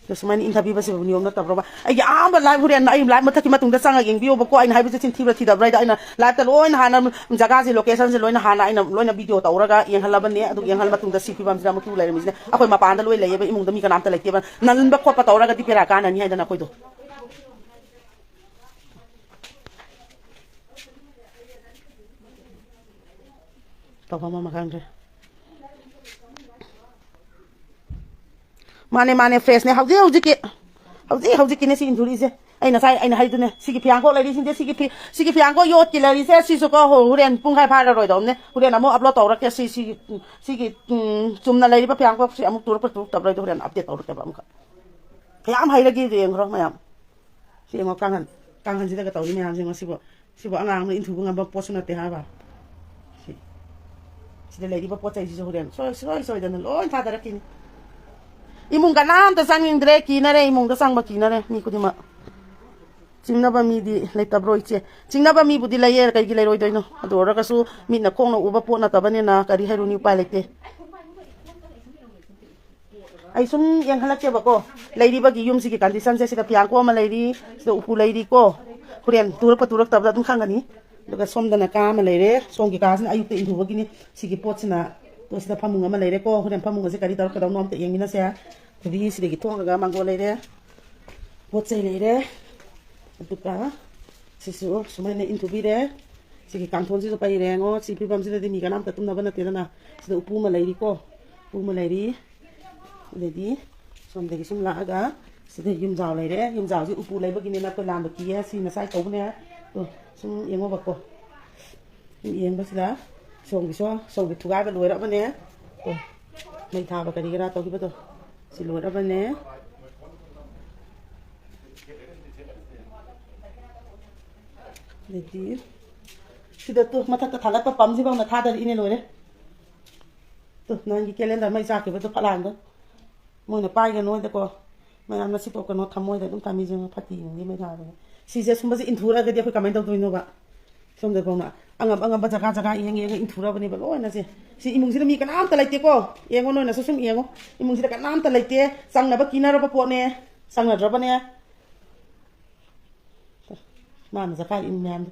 ꯑꯗꯣ ꯁꯨꯃꯥꯏꯅ ꯏꯟꯊꯕꯤꯕꯁꯤꯕꯨ ꯅꯤꯌꯣꯝ ꯅꯠꯇꯕ꯭ꯔꯣꯕ? ꯑꯩꯒꯤ ꯑꯍꯥꯟꯕ ꯂꯥꯏꯚ ꯍꯣꯔꯦꯟ ꯑꯩ ꯂꯥꯏꯚ ꯃꯊꯛꯀꯤ ꯃꯇꯨꯡꯗ ꯆꯪꯉꯒ ꯌꯦꯡꯕꯤꯌꯣꯕꯀꯣ꯫ ꯑꯩꯅ ꯍꯥꯏꯕꯁꯦ ꯆꯤꯟ ꯊꯤꯕ꯭ꯔꯥ ꯊꯤꯗꯕ꯭ꯔꯥ ꯍꯥꯏꯗ ꯑꯩꯅ ꯂꯥꯏꯚꯇ ꯂꯣꯏꯅ ꯍꯥꯟꯅ ꯖꯒꯥꯁꯤ, ꯂꯣꯀꯦꯁꯟꯁꯤ ꯂꯣꯏꯅ ꯍꯥꯟꯅ ꯑꯩꯅ ꯂꯣꯏꯅ ꯚꯤꯗꯤꯑꯣ ꯇꯧꯔꯒ ꯌꯦꯡꯍꯜꯂꯕꯅꯦ꯫ ꯑꯗꯨ ꯌꯦꯡꯍꯜ ꯃꯇꯨꯡꯗ ꯁꯤ ꯐꯤꯕꯝꯁꯤꯗ ꯑꯃꯨꯛ ꯇꯨ ꯂꯩꯔꯝꯃꯤꯁꯤꯅ ꯑꯩꯈꯣꯏ ꯃꯄꯥꯟꯗ ꯂꯣꯏ ꯂꯩꯌꯦꯕ, ꯏꯃꯨꯡꯗ ꯃꯤ ꯀꯅꯥꯝꯇ ꯂꯩꯇꯦꯕ꯫ ꯅꯟꯕ ꯈꯣꯠꯄ ꯇꯧꯔꯒꯗꯤ ꯕꯦꯔꯥ ꯀꯥꯟꯅꯅꯤ ꯍꯥꯏꯗꯅ ꯑꯩꯈꯣꯏꯗꯣ꯫ ꯇꯧꯐꯝ ꯑꯃ ꯈꯪꯗ꯭ꯔꯦ꯫ ꯃꯥꯅꯦ, ꯃꯥꯅꯦ, ꯐ꯭ꯔꯦꯁꯅꯦ꯫ ꯍꯧꯖꯤꯛ ꯍꯧꯖꯤꯛꯀꯤ, ꯍꯧꯖꯤꯛ ꯍꯧꯖꯤꯛꯀꯤꯅꯦ ꯁꯤ ꯏꯟꯖꯨꯔꯤꯁꯦ꯫ ꯑꯩ ꯉꯁꯥꯏ ꯑꯩꯅ ꯍꯥꯏꯗꯨꯅꯦ, ꯁꯤꯒꯤ ꯐꯤꯌꯥꯡꯀꯣꯛ ꯂꯩꯔꯤꯁꯤꯡꯁꯦ, ꯁꯤꯒꯤ ꯐꯤ, ꯁꯤꯒꯤ ꯐꯤꯌꯥꯡꯀꯣꯛ ꯌꯣꯠꯀꯤ ꯂꯩꯔꯤꯁꯦ, ꯁꯤꯁꯨ ꯀꯣ, ꯍꯣ-, ꯍꯣꯔꯦꯟ ꯄꯨꯡꯈꯥꯏ ꯐꯥꯔꯔꯣꯏꯗꯧꯕꯅꯦ꯫ ꯍꯣꯔꯦꯟ ꯑꯃꯨꯛ ꯑꯞꯂꯣꯗ ꯇꯧꯔꯛꯀꯦ꯫ ꯁꯤ, ꯁꯤꯒꯤ, ꯎꯝ, ꯁꯤꯒꯤ, ꯎꯝ, ꯆꯨꯝꯅ ꯂꯩꯔꯤꯕ ꯐꯤꯌꯥꯡꯀꯣꯛꯁꯤ ꯑꯃꯨꯛ ꯇꯨꯔꯛꯄ꯭ꯔꯥ ꯇꯨꯔꯛꯇꯕ꯭ꯔꯥ ꯍꯥꯏꯗꯣ ꯍꯣꯔꯦꯟ ꯑꯞꯗꯦꯠ ꯇꯧꯔꯛꯀꯦꯕ ꯑꯃꯨꯛꯀ꯫ ꯀꯌꯥꯝ ꯍꯩꯔꯒꯦꯗꯣ ꯌꯦꯡꯈ꯭ꯔꯣ ꯃꯌꯥꯝ꯫ ꯁꯤ ꯌꯦꯡꯉꯣ, ꯀꯥꯡꯍꯟ, ꯀꯥꯡꯍꯟꯁꯤꯗꯒ ꯇꯧꯔꯤ ꯃꯌꯥꯝꯁꯦ ꯌꯦꯡꯉꯣ꯫ ꯁꯤꯕꯨ, ꯁꯤꯕꯨ ꯑꯉꯥꯡꯅ ꯏꯟꯊꯨꯕ ꯉꯝꯕ ꯄꯣꯠꯁꯨ ꯅꯠꯇꯦ ꯍꯥꯏꯕ꯫ ꯁꯤ, ꯁꯤꯗ ꯂꯩꯔꯤꯕ ꯄꯣꯠ ꯆꯩꯁꯤꯁꯨ ꯍꯣꯔꯦꯟ ꯁꯣꯏ-, ꯁꯨꯡꯁꯣꯏ ꯁꯣꯏꯗꯅ ꯂꯣꯏ ꯊꯥꯗꯔꯛꯈꯤꯅꯤ꯫ ꯏꯃꯨꯡ ꯀꯅꯥꯝꯇ ꯆꯪꯅꯤꯡꯗ꯭ꯔꯦ, ꯀꯤꯅꯔꯦ, ꯏꯃꯨꯡꯗ ꯆꯪꯕ ꯀꯤꯅꯔꯦ ꯃꯤ ꯈꯨꯗꯤꯡꯃꯛ꯫ ꯆꯤꯡꯅꯕ ꯃꯤꯗꯤ ꯂꯩꯇꯕ꯭ꯔꯣ ꯏꯆꯦ? ꯆꯤꯡꯅꯕ ꯃꯤꯕꯨꯗꯤ ꯂꯩꯌꯦ, ꯀꯩꯒꯤ ꯂꯩꯔꯣꯏꯗꯣꯏꯅꯣ? ꯑꯗꯨ ꯑꯣꯏꯔꯒꯁꯨ ꯃꯤꯠꯅ ꯈꯣꯡꯅ ꯎꯕ ꯄꯣꯠ ꯅꯠꯇꯕꯅꯤꯅ ꯀꯔꯤ ꯍꯥꯏꯔꯨꯅꯤ, ꯎꯄꯥꯏ ꯂꯩꯇꯦ꯫ ꯑꯩ ꯁꯨꯝ ꯌꯦꯡꯍꯜꯂꯛꯀꯦꯕꯀꯣ꯫ ꯂꯩꯔꯤꯕꯒꯤ ꯌꯨꯝꯁꯤꯒꯤ ꯀꯟꯗꯤꯁꯟꯁꯦ, ꯁꯤꯗ ꯐꯤꯌꯥꯡꯀꯣꯛ ꯑꯃ ꯂꯩꯔꯤ, ꯁꯤꯗ ꯎꯄꯨ ꯂꯩꯔꯤꯀꯣ꯫ ꯍꯣꯔꯦꯟ ꯇꯨꯔꯛꯄ ꯇꯨꯔꯛꯇꯕꯗ ꯑꯗꯨꯝ ꯈꯪꯒꯅꯤ꯫ ꯑꯗꯨꯒ ꯁꯣꯝꯗꯅ ꯀꯥ ꯑꯃ ꯂꯩꯔꯦ, ꯁꯣꯝꯒꯤ ꯀꯥꯁꯤꯅ ꯑꯌꯨꯛꯇ ꯏꯟꯊꯨꯕꯒꯤꯅꯤ꯫ ꯁꯤꯒꯤ ꯄꯣꯠꯁꯤꯅ, ꯇꯣ, ꯁꯤꯗ ꯐꯃꯨꯡ ꯑꯃ ꯂꯩꯔꯦꯀꯣ꯫ ꯍꯣꯔꯦꯟ ꯐꯃꯨꯡ ꯑꯁꯤ ꯀꯔꯤ ꯇꯧꯔꯛꯀꯗꯧꯅꯣ ꯑꯝꯇ ꯌꯦꯡꯃꯤꯟꯅꯁꯦ꯫ ꯑꯗꯒꯤ ꯁꯤꯗꯒꯤ ꯊꯣꯡꯉꯒ ꯃꯥꯡꯒꯣꯜ ꯂꯩꯔꯦ, ꯄꯣꯠ ꯆꯩ ꯂꯩꯔꯦ꯫ ꯑꯗꯨꯒ ꯁꯤꯁꯨ ꯁꯨꯃꯥꯏꯅ ꯏꯟꯊꯨꯕꯤꯔꯦ꯫ ꯁꯤꯒꯤ ꯀꯥꯡꯊꯣꯟꯁꯤꯁꯨ ꯄꯩꯔꯦ꯫ ꯌꯦꯡꯉꯣ, ꯁꯤ ꯐꯤꯕꯝꯁꯤꯗꯗꯤ ꯃꯤ ꯀꯅꯥꯝꯇ ꯇꯨꯝꯅꯕ ꯅꯠꯇꯦꯗꯅ꯫ ꯁꯤꯗ ꯎꯄꯨ ꯑꯃ ꯂꯩꯔꯤꯀꯣ, ꯎꯄꯨ ꯑꯃ ꯂꯩꯔꯤ꯫ ꯑꯗꯩꯗꯤ ꯁꯣꯝꯗꯒꯤ ꯁꯨꯝ ꯂꯥꯛꯑꯒ ꯁꯤꯗ ꯌꯨꯝꯖꯥꯎ ꯂꯩꯔꯦ꯫ ꯌꯨꯝꯖꯥꯎꯁꯤ ꯎꯄꯨ ꯂꯩꯕꯒꯤꯅꯦꯅ ꯑꯩꯈꯣꯏ ꯂꯥꯟꯕ ꯀꯤꯌꯦ꯫ ꯁꯤ ꯉꯁꯥꯏ ꯇꯧꯕꯅꯦ꯫ ꯑꯣ, ꯁꯨꯝ ꯌꯦꯡꯉꯣꯕꯀꯣ꯫ ꯁꯨꯝ ꯌꯦꯡꯕꯁꯤꯗ ꯁꯣꯝꯒꯤꯁꯨ, ꯁꯣꯝꯒꯤ ꯊꯨꯒꯥꯏꯕ ꯂꯣꯏꯔꯕꯅꯦ꯫ ꯑꯣ, ꯃꯩ ꯊꯥꯕ ꯀꯔꯤ ꯀꯔꯥ ꯇꯧꯈꯤꯕꯗꯣ ꯁꯤ ꯂꯣꯏꯔꯕꯅꯦ꯫ ꯑꯗꯩꯗꯤ ꯁꯤꯗ ꯇꯨ ꯃꯊꯛꯇ ꯊꯥꯡꯒꯠꯄ ꯄꯝꯁꯤꯐꯥꯎꯅ ꯊꯥꯗꯔꯛꯏꯅꯦ, ꯂꯣꯏꯔꯦ꯫ ꯇꯨ, ꯅꯪꯒꯤ calendar ꯃꯩ ꯆꯥꯛꯈꯤꯕꯗꯣ ꯐꯠꯂꯥꯡꯗꯣ꯫ ꯃꯣꯏꯅ ꯄꯥꯏꯒꯅꯣ ꯍꯥꯏꯗꯀꯣ꯫ ꯃꯌꯥꯝꯅ ꯁꯤꯠꯇꯣꯛꯀꯅꯣ ꯊꯝꯃꯣꯏꯗ ꯑꯗꯨꯝ ꯊꯝꯃꯤꯁꯦ ꯐꯠꯇꯤ ꯌꯦꯡꯉꯤ ꯃꯩ ꯊꯥꯕꯅꯦ꯫ ꯁꯤꯁꯦ ꯁꯨꯝꯕꯁꯦ ꯏꯟꯊꯨꯔꯛꯑꯒꯗꯤ ꯑꯩꯈꯣꯏ ꯀꯃꯥꯏꯅ ꯇꯧꯗꯣꯏꯅꯣꯕ? ꯁꯣꯝꯗ ꯐꯥꯎꯅ ꯑꯉꯝ ꯑꯉꯝꯕ ꯖꯒꯥ ꯖꯒꯥ ꯌꯦꯡ ꯌꯦꯡꯉ ꯏꯟꯊꯨꯔꯕꯅꯦꯕ ꯂꯣꯏꯅꯁꯦ꯫ ꯁꯤ ꯏꯃꯨꯡꯁꯤꯗ ꯃꯤ ꯀꯅꯥꯝꯇ ꯂꯩꯇꯦꯀꯣ꯫ ꯌꯦꯡꯉꯣ, ꯅꯣꯏꯅꯁꯨ ꯁꯨꯝ ꯌꯦꯡꯉꯣ꯫ ꯏꯃꯨꯡꯁꯤꯗ ꯀꯅꯥꯝꯇ ꯂꯩꯇꯦ꯫ ꯆꯪꯅꯕ ꯀꯤꯅꯔꯕ ꯄꯣꯠꯅꯦ꯫ ꯆꯪꯅꯗ꯭ꯔꯕꯅꯦ꯫ ꯃꯥꯅ ꯖꯀꯥ ꯏꯟ ꯃꯌꯥꯝꯗꯣ꯫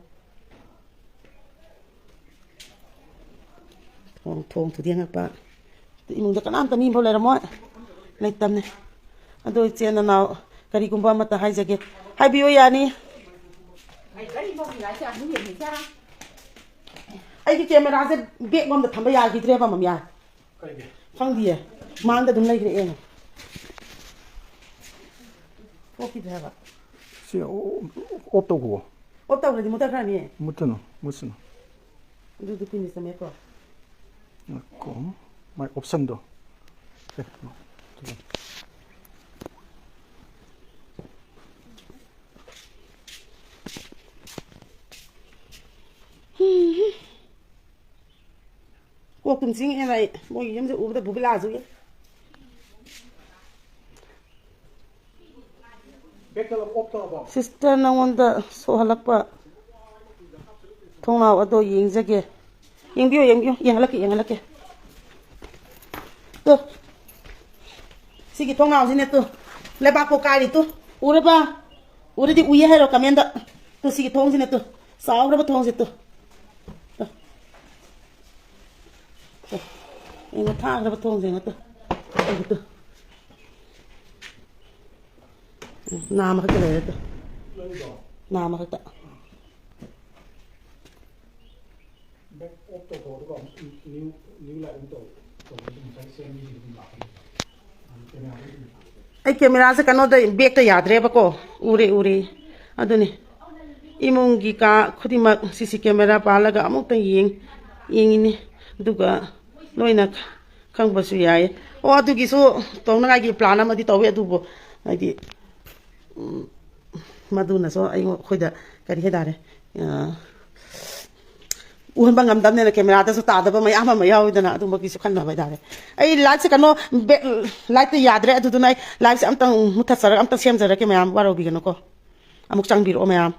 ꯊꯣꯡ, ꯊꯣꯡ ꯊꯨꯗꯦꯡꯉꯛꯄ꯫ ꯏꯃꯨꯡꯗ ꯀꯅꯥꯝꯇ ꯃꯤ ꯑꯃꯐꯥꯎ ꯂꯩꯔꯝꯃꯣꯏ꯫ ꯂꯩꯇꯕꯅꯦ꯫ ꯑꯗꯣ ꯏꯆꯦ ꯅꯅꯥꯎ ꯀꯔꯤꯒꯨꯝꯕ ꯑꯃꯠꯇ ꯍꯥꯏꯖꯒꯦ꯫ ꯍꯥꯏꯕꯤꯌꯨ ꯌꯥꯅꯤ꯫ ꯑꯩꯒꯤ cameraꯁꯦ bag ꯂꯣꯝꯗ ꯊꯝꯕ ꯌꯥꯈꯤꯗ꯭ꯔꯦꯕ, ꯃꯃꯤꯌꯥ꯫ ꯀꯩꯒꯤ? ꯈꯪꯗꯤꯌꯦ꯫ ꯃꯥꯡꯗ ꯑꯗꯨꯝ ꯂꯩꯈ꯭ꯔꯦ, ꯌꯦꯡꯉꯣ꯫ ꯊꯣꯛꯈꯤꯗ꯭ꯔꯦ ꯍꯥꯏꯕ꯫ ꯁꯤ ꯑꯣ-, off ꯇꯧꯈꯣ꯫ Off ꯇꯧꯈ꯭ꯔꯗꯤ ꯃꯨꯠꯊꯈ꯭ꯔꯅꯤ꯫ ꯃꯨꯠꯊꯅꯨ, ꯃꯨꯠꯁꯅꯨ꯫ ꯑꯗꯨꯗꯤ ꯄꯤꯟꯗꯤ ꯆꯨꯝꯃꯦꯀꯣ꯫ ꯉꯥꯏꯈꯣ, ꯃꯥꯏ optionꯗꯣ꯫ ꯑꯦ, ꯀꯣꯛ ꯇꯨꯝ ꯆꯤꯡꯉꯛꯑꯦꯕ ꯑꯩ꯫ ꯃꯣꯏꯒꯤ ꯌꯨꯝꯁꯦ ꯎꯕꯗ ꯕꯨꯕꯤꯂꯥꯁꯨ ꯌꯦ꯫ Sister, ꯅꯉꯣꯟꯗ ꯁꯣꯛꯍꯜꯂꯛꯄ ꯊꯣꯡꯅꯥꯎ ꯑꯗꯣ ꯌꯦꯡꯖꯒꯦ꯫ ꯌꯦꯡꯕꯤꯌꯨ, ꯌꯦꯡꯕꯤꯌꯨ꯫ ꯌꯦꯡꯍꯜꯂꯛꯀꯦ, ꯌꯦꯡꯍꯜꯂꯛꯀꯦ꯫ ꯇꯨ꯫ ꯁꯤꯒꯤ ꯊꯣꯡꯅꯥꯎꯁꯤꯅꯦ ꯇꯨ꯫ ꯂꯩꯕꯥꯛꯄꯣꯛ ꯀꯥꯔꯤ ꯇꯨ꯫ ꯎꯔꯕ? ꯎꯔꯗꯤ ꯎꯏꯌꯦ ꯍꯥꯏꯔꯣ commentꯗ꯫ ꯇꯨ, ꯁꯤꯒꯤ ꯊꯣꯡꯁꯤꯅꯦ ꯇꯨ꯫ ꯆꯥꯎꯈ꯭ꯔꯕ ꯊꯣꯡꯁꯦ ꯇꯨ꯫ ꯇꯨ꯫ ꯇꯨ꯫ ꯌꯦꯡꯉꯣ, ꯊꯥꯈ꯭ꯔꯕ ꯊꯣꯡꯁꯦ ꯌꯦꯡꯉꯣ ꯇꯨ꯫ ꯇꯨ, ꯇꯨ꯫ ꯎꯝ, ꯅꯥꯝꯃ ꯈꯛꯇ ꯂꯩꯔꯦ ꯇꯨ꯫ ꯅꯥꯝꯃ ꯈꯛꯇ꯫ Back off ꯇꯧꯊꯣꯛꯑꯣ, ꯑꯗꯨꯒ ꯑꯃꯨꯛ new, new light ꯑꯃꯨꯛ ꯇꯧ-, ꯇꯧꯕꯗ ꯉꯁꯥꯏ ꯁꯦꯝꯕꯤꯈꯤꯕ ꯑꯗꯨꯝ ꯂꯥꯛꯀꯅꯤ꯫ ꯑꯗꯨ cameraꯗ ꯑꯗꯨꯝ ꯊꯥꯒꯗꯕ꯫ ꯑꯩ cameraꯁꯦ ꯀꯩꯅꯣꯗ, backꯇ ꯌꯥꯗ꯭ꯔꯦꯕꯀꯣ꯫ ꯎꯔꯦ, ꯎꯔꯦ꯫ ꯑꯗꯨꯅꯤ꯫ ꯏꯃꯨꯡꯒꯤ ꯀꯥ ꯈꯨꯗꯤꯡꯃꯛ CC camera ꯄꯥꯜꯂꯒ ꯑꯃꯨꯛꯇ ꯌꯦꯡ-, ꯌꯦꯡꯉꯤꯅꯤ꯫ ꯑꯗꯨꯒ ꯂꯣꯏꯅ ꯈꯪꯕꯁꯨ ꯌꯥꯏ꯫ ꯑꯣ, ꯑꯗꯨꯒꯤꯁꯨ ꯇꯧꯅꯉꯥꯏꯒꯤ plan ꯑꯃꯗꯤ ꯇꯧꯋꯦ, ꯑꯗꯨꯕꯨ ꯍꯥꯏꯗꯤ, ꯎꯝ, ꯃꯗꯨꯅꯁꯨ ꯑꯩꯉꯣ-, ꯑꯩꯈꯣꯏꯗ ꯀꯔꯤ ꯍꯥꯏꯇꯥꯔꯦ, ꯑ, ꯎꯍꯟꯕ ꯉꯝꯗꯕꯅꯤꯅ ꯀꯦꯃꯦꯔꯥꯗꯁꯨ ꯇꯥꯗꯕ ꯃꯌꯥꯝ ꯑꯃ ꯌꯥꯎꯋꯤꯗꯅ, ꯑꯗꯨꯝꯕꯒꯤꯁꯨ ꯈꯟꯅꯕ ꯍꯥꯏꯇꯥꯔꯦ꯫ ꯑꯩ ꯂꯥꯏꯠꯁꯦ ꯀꯩꯅꯣ, ꯕꯦꯛ ꯂꯥꯏꯠꯇ ꯌꯥꯗ꯭ꯔꯦ, ꯑꯗꯨꯗꯨꯅ ꯑꯩ ꯂꯥꯏꯠꯁꯦ ꯑꯝꯇꯪ ꯃꯨꯠꯊꯠꯆꯔꯒ ꯑꯝꯇꯪ ꯁꯦꯝꯖꯔꯛꯀꯦ ꯃꯌꯥꯝ, ꯋꯥꯔꯧꯕꯤꯒꯅꯨꯀꯣ꯫ ꯑꯃꯨꯛ ꯆꯪꯕꯤꯔꯛꯑꯣ ꯃꯌꯥꯝ꯫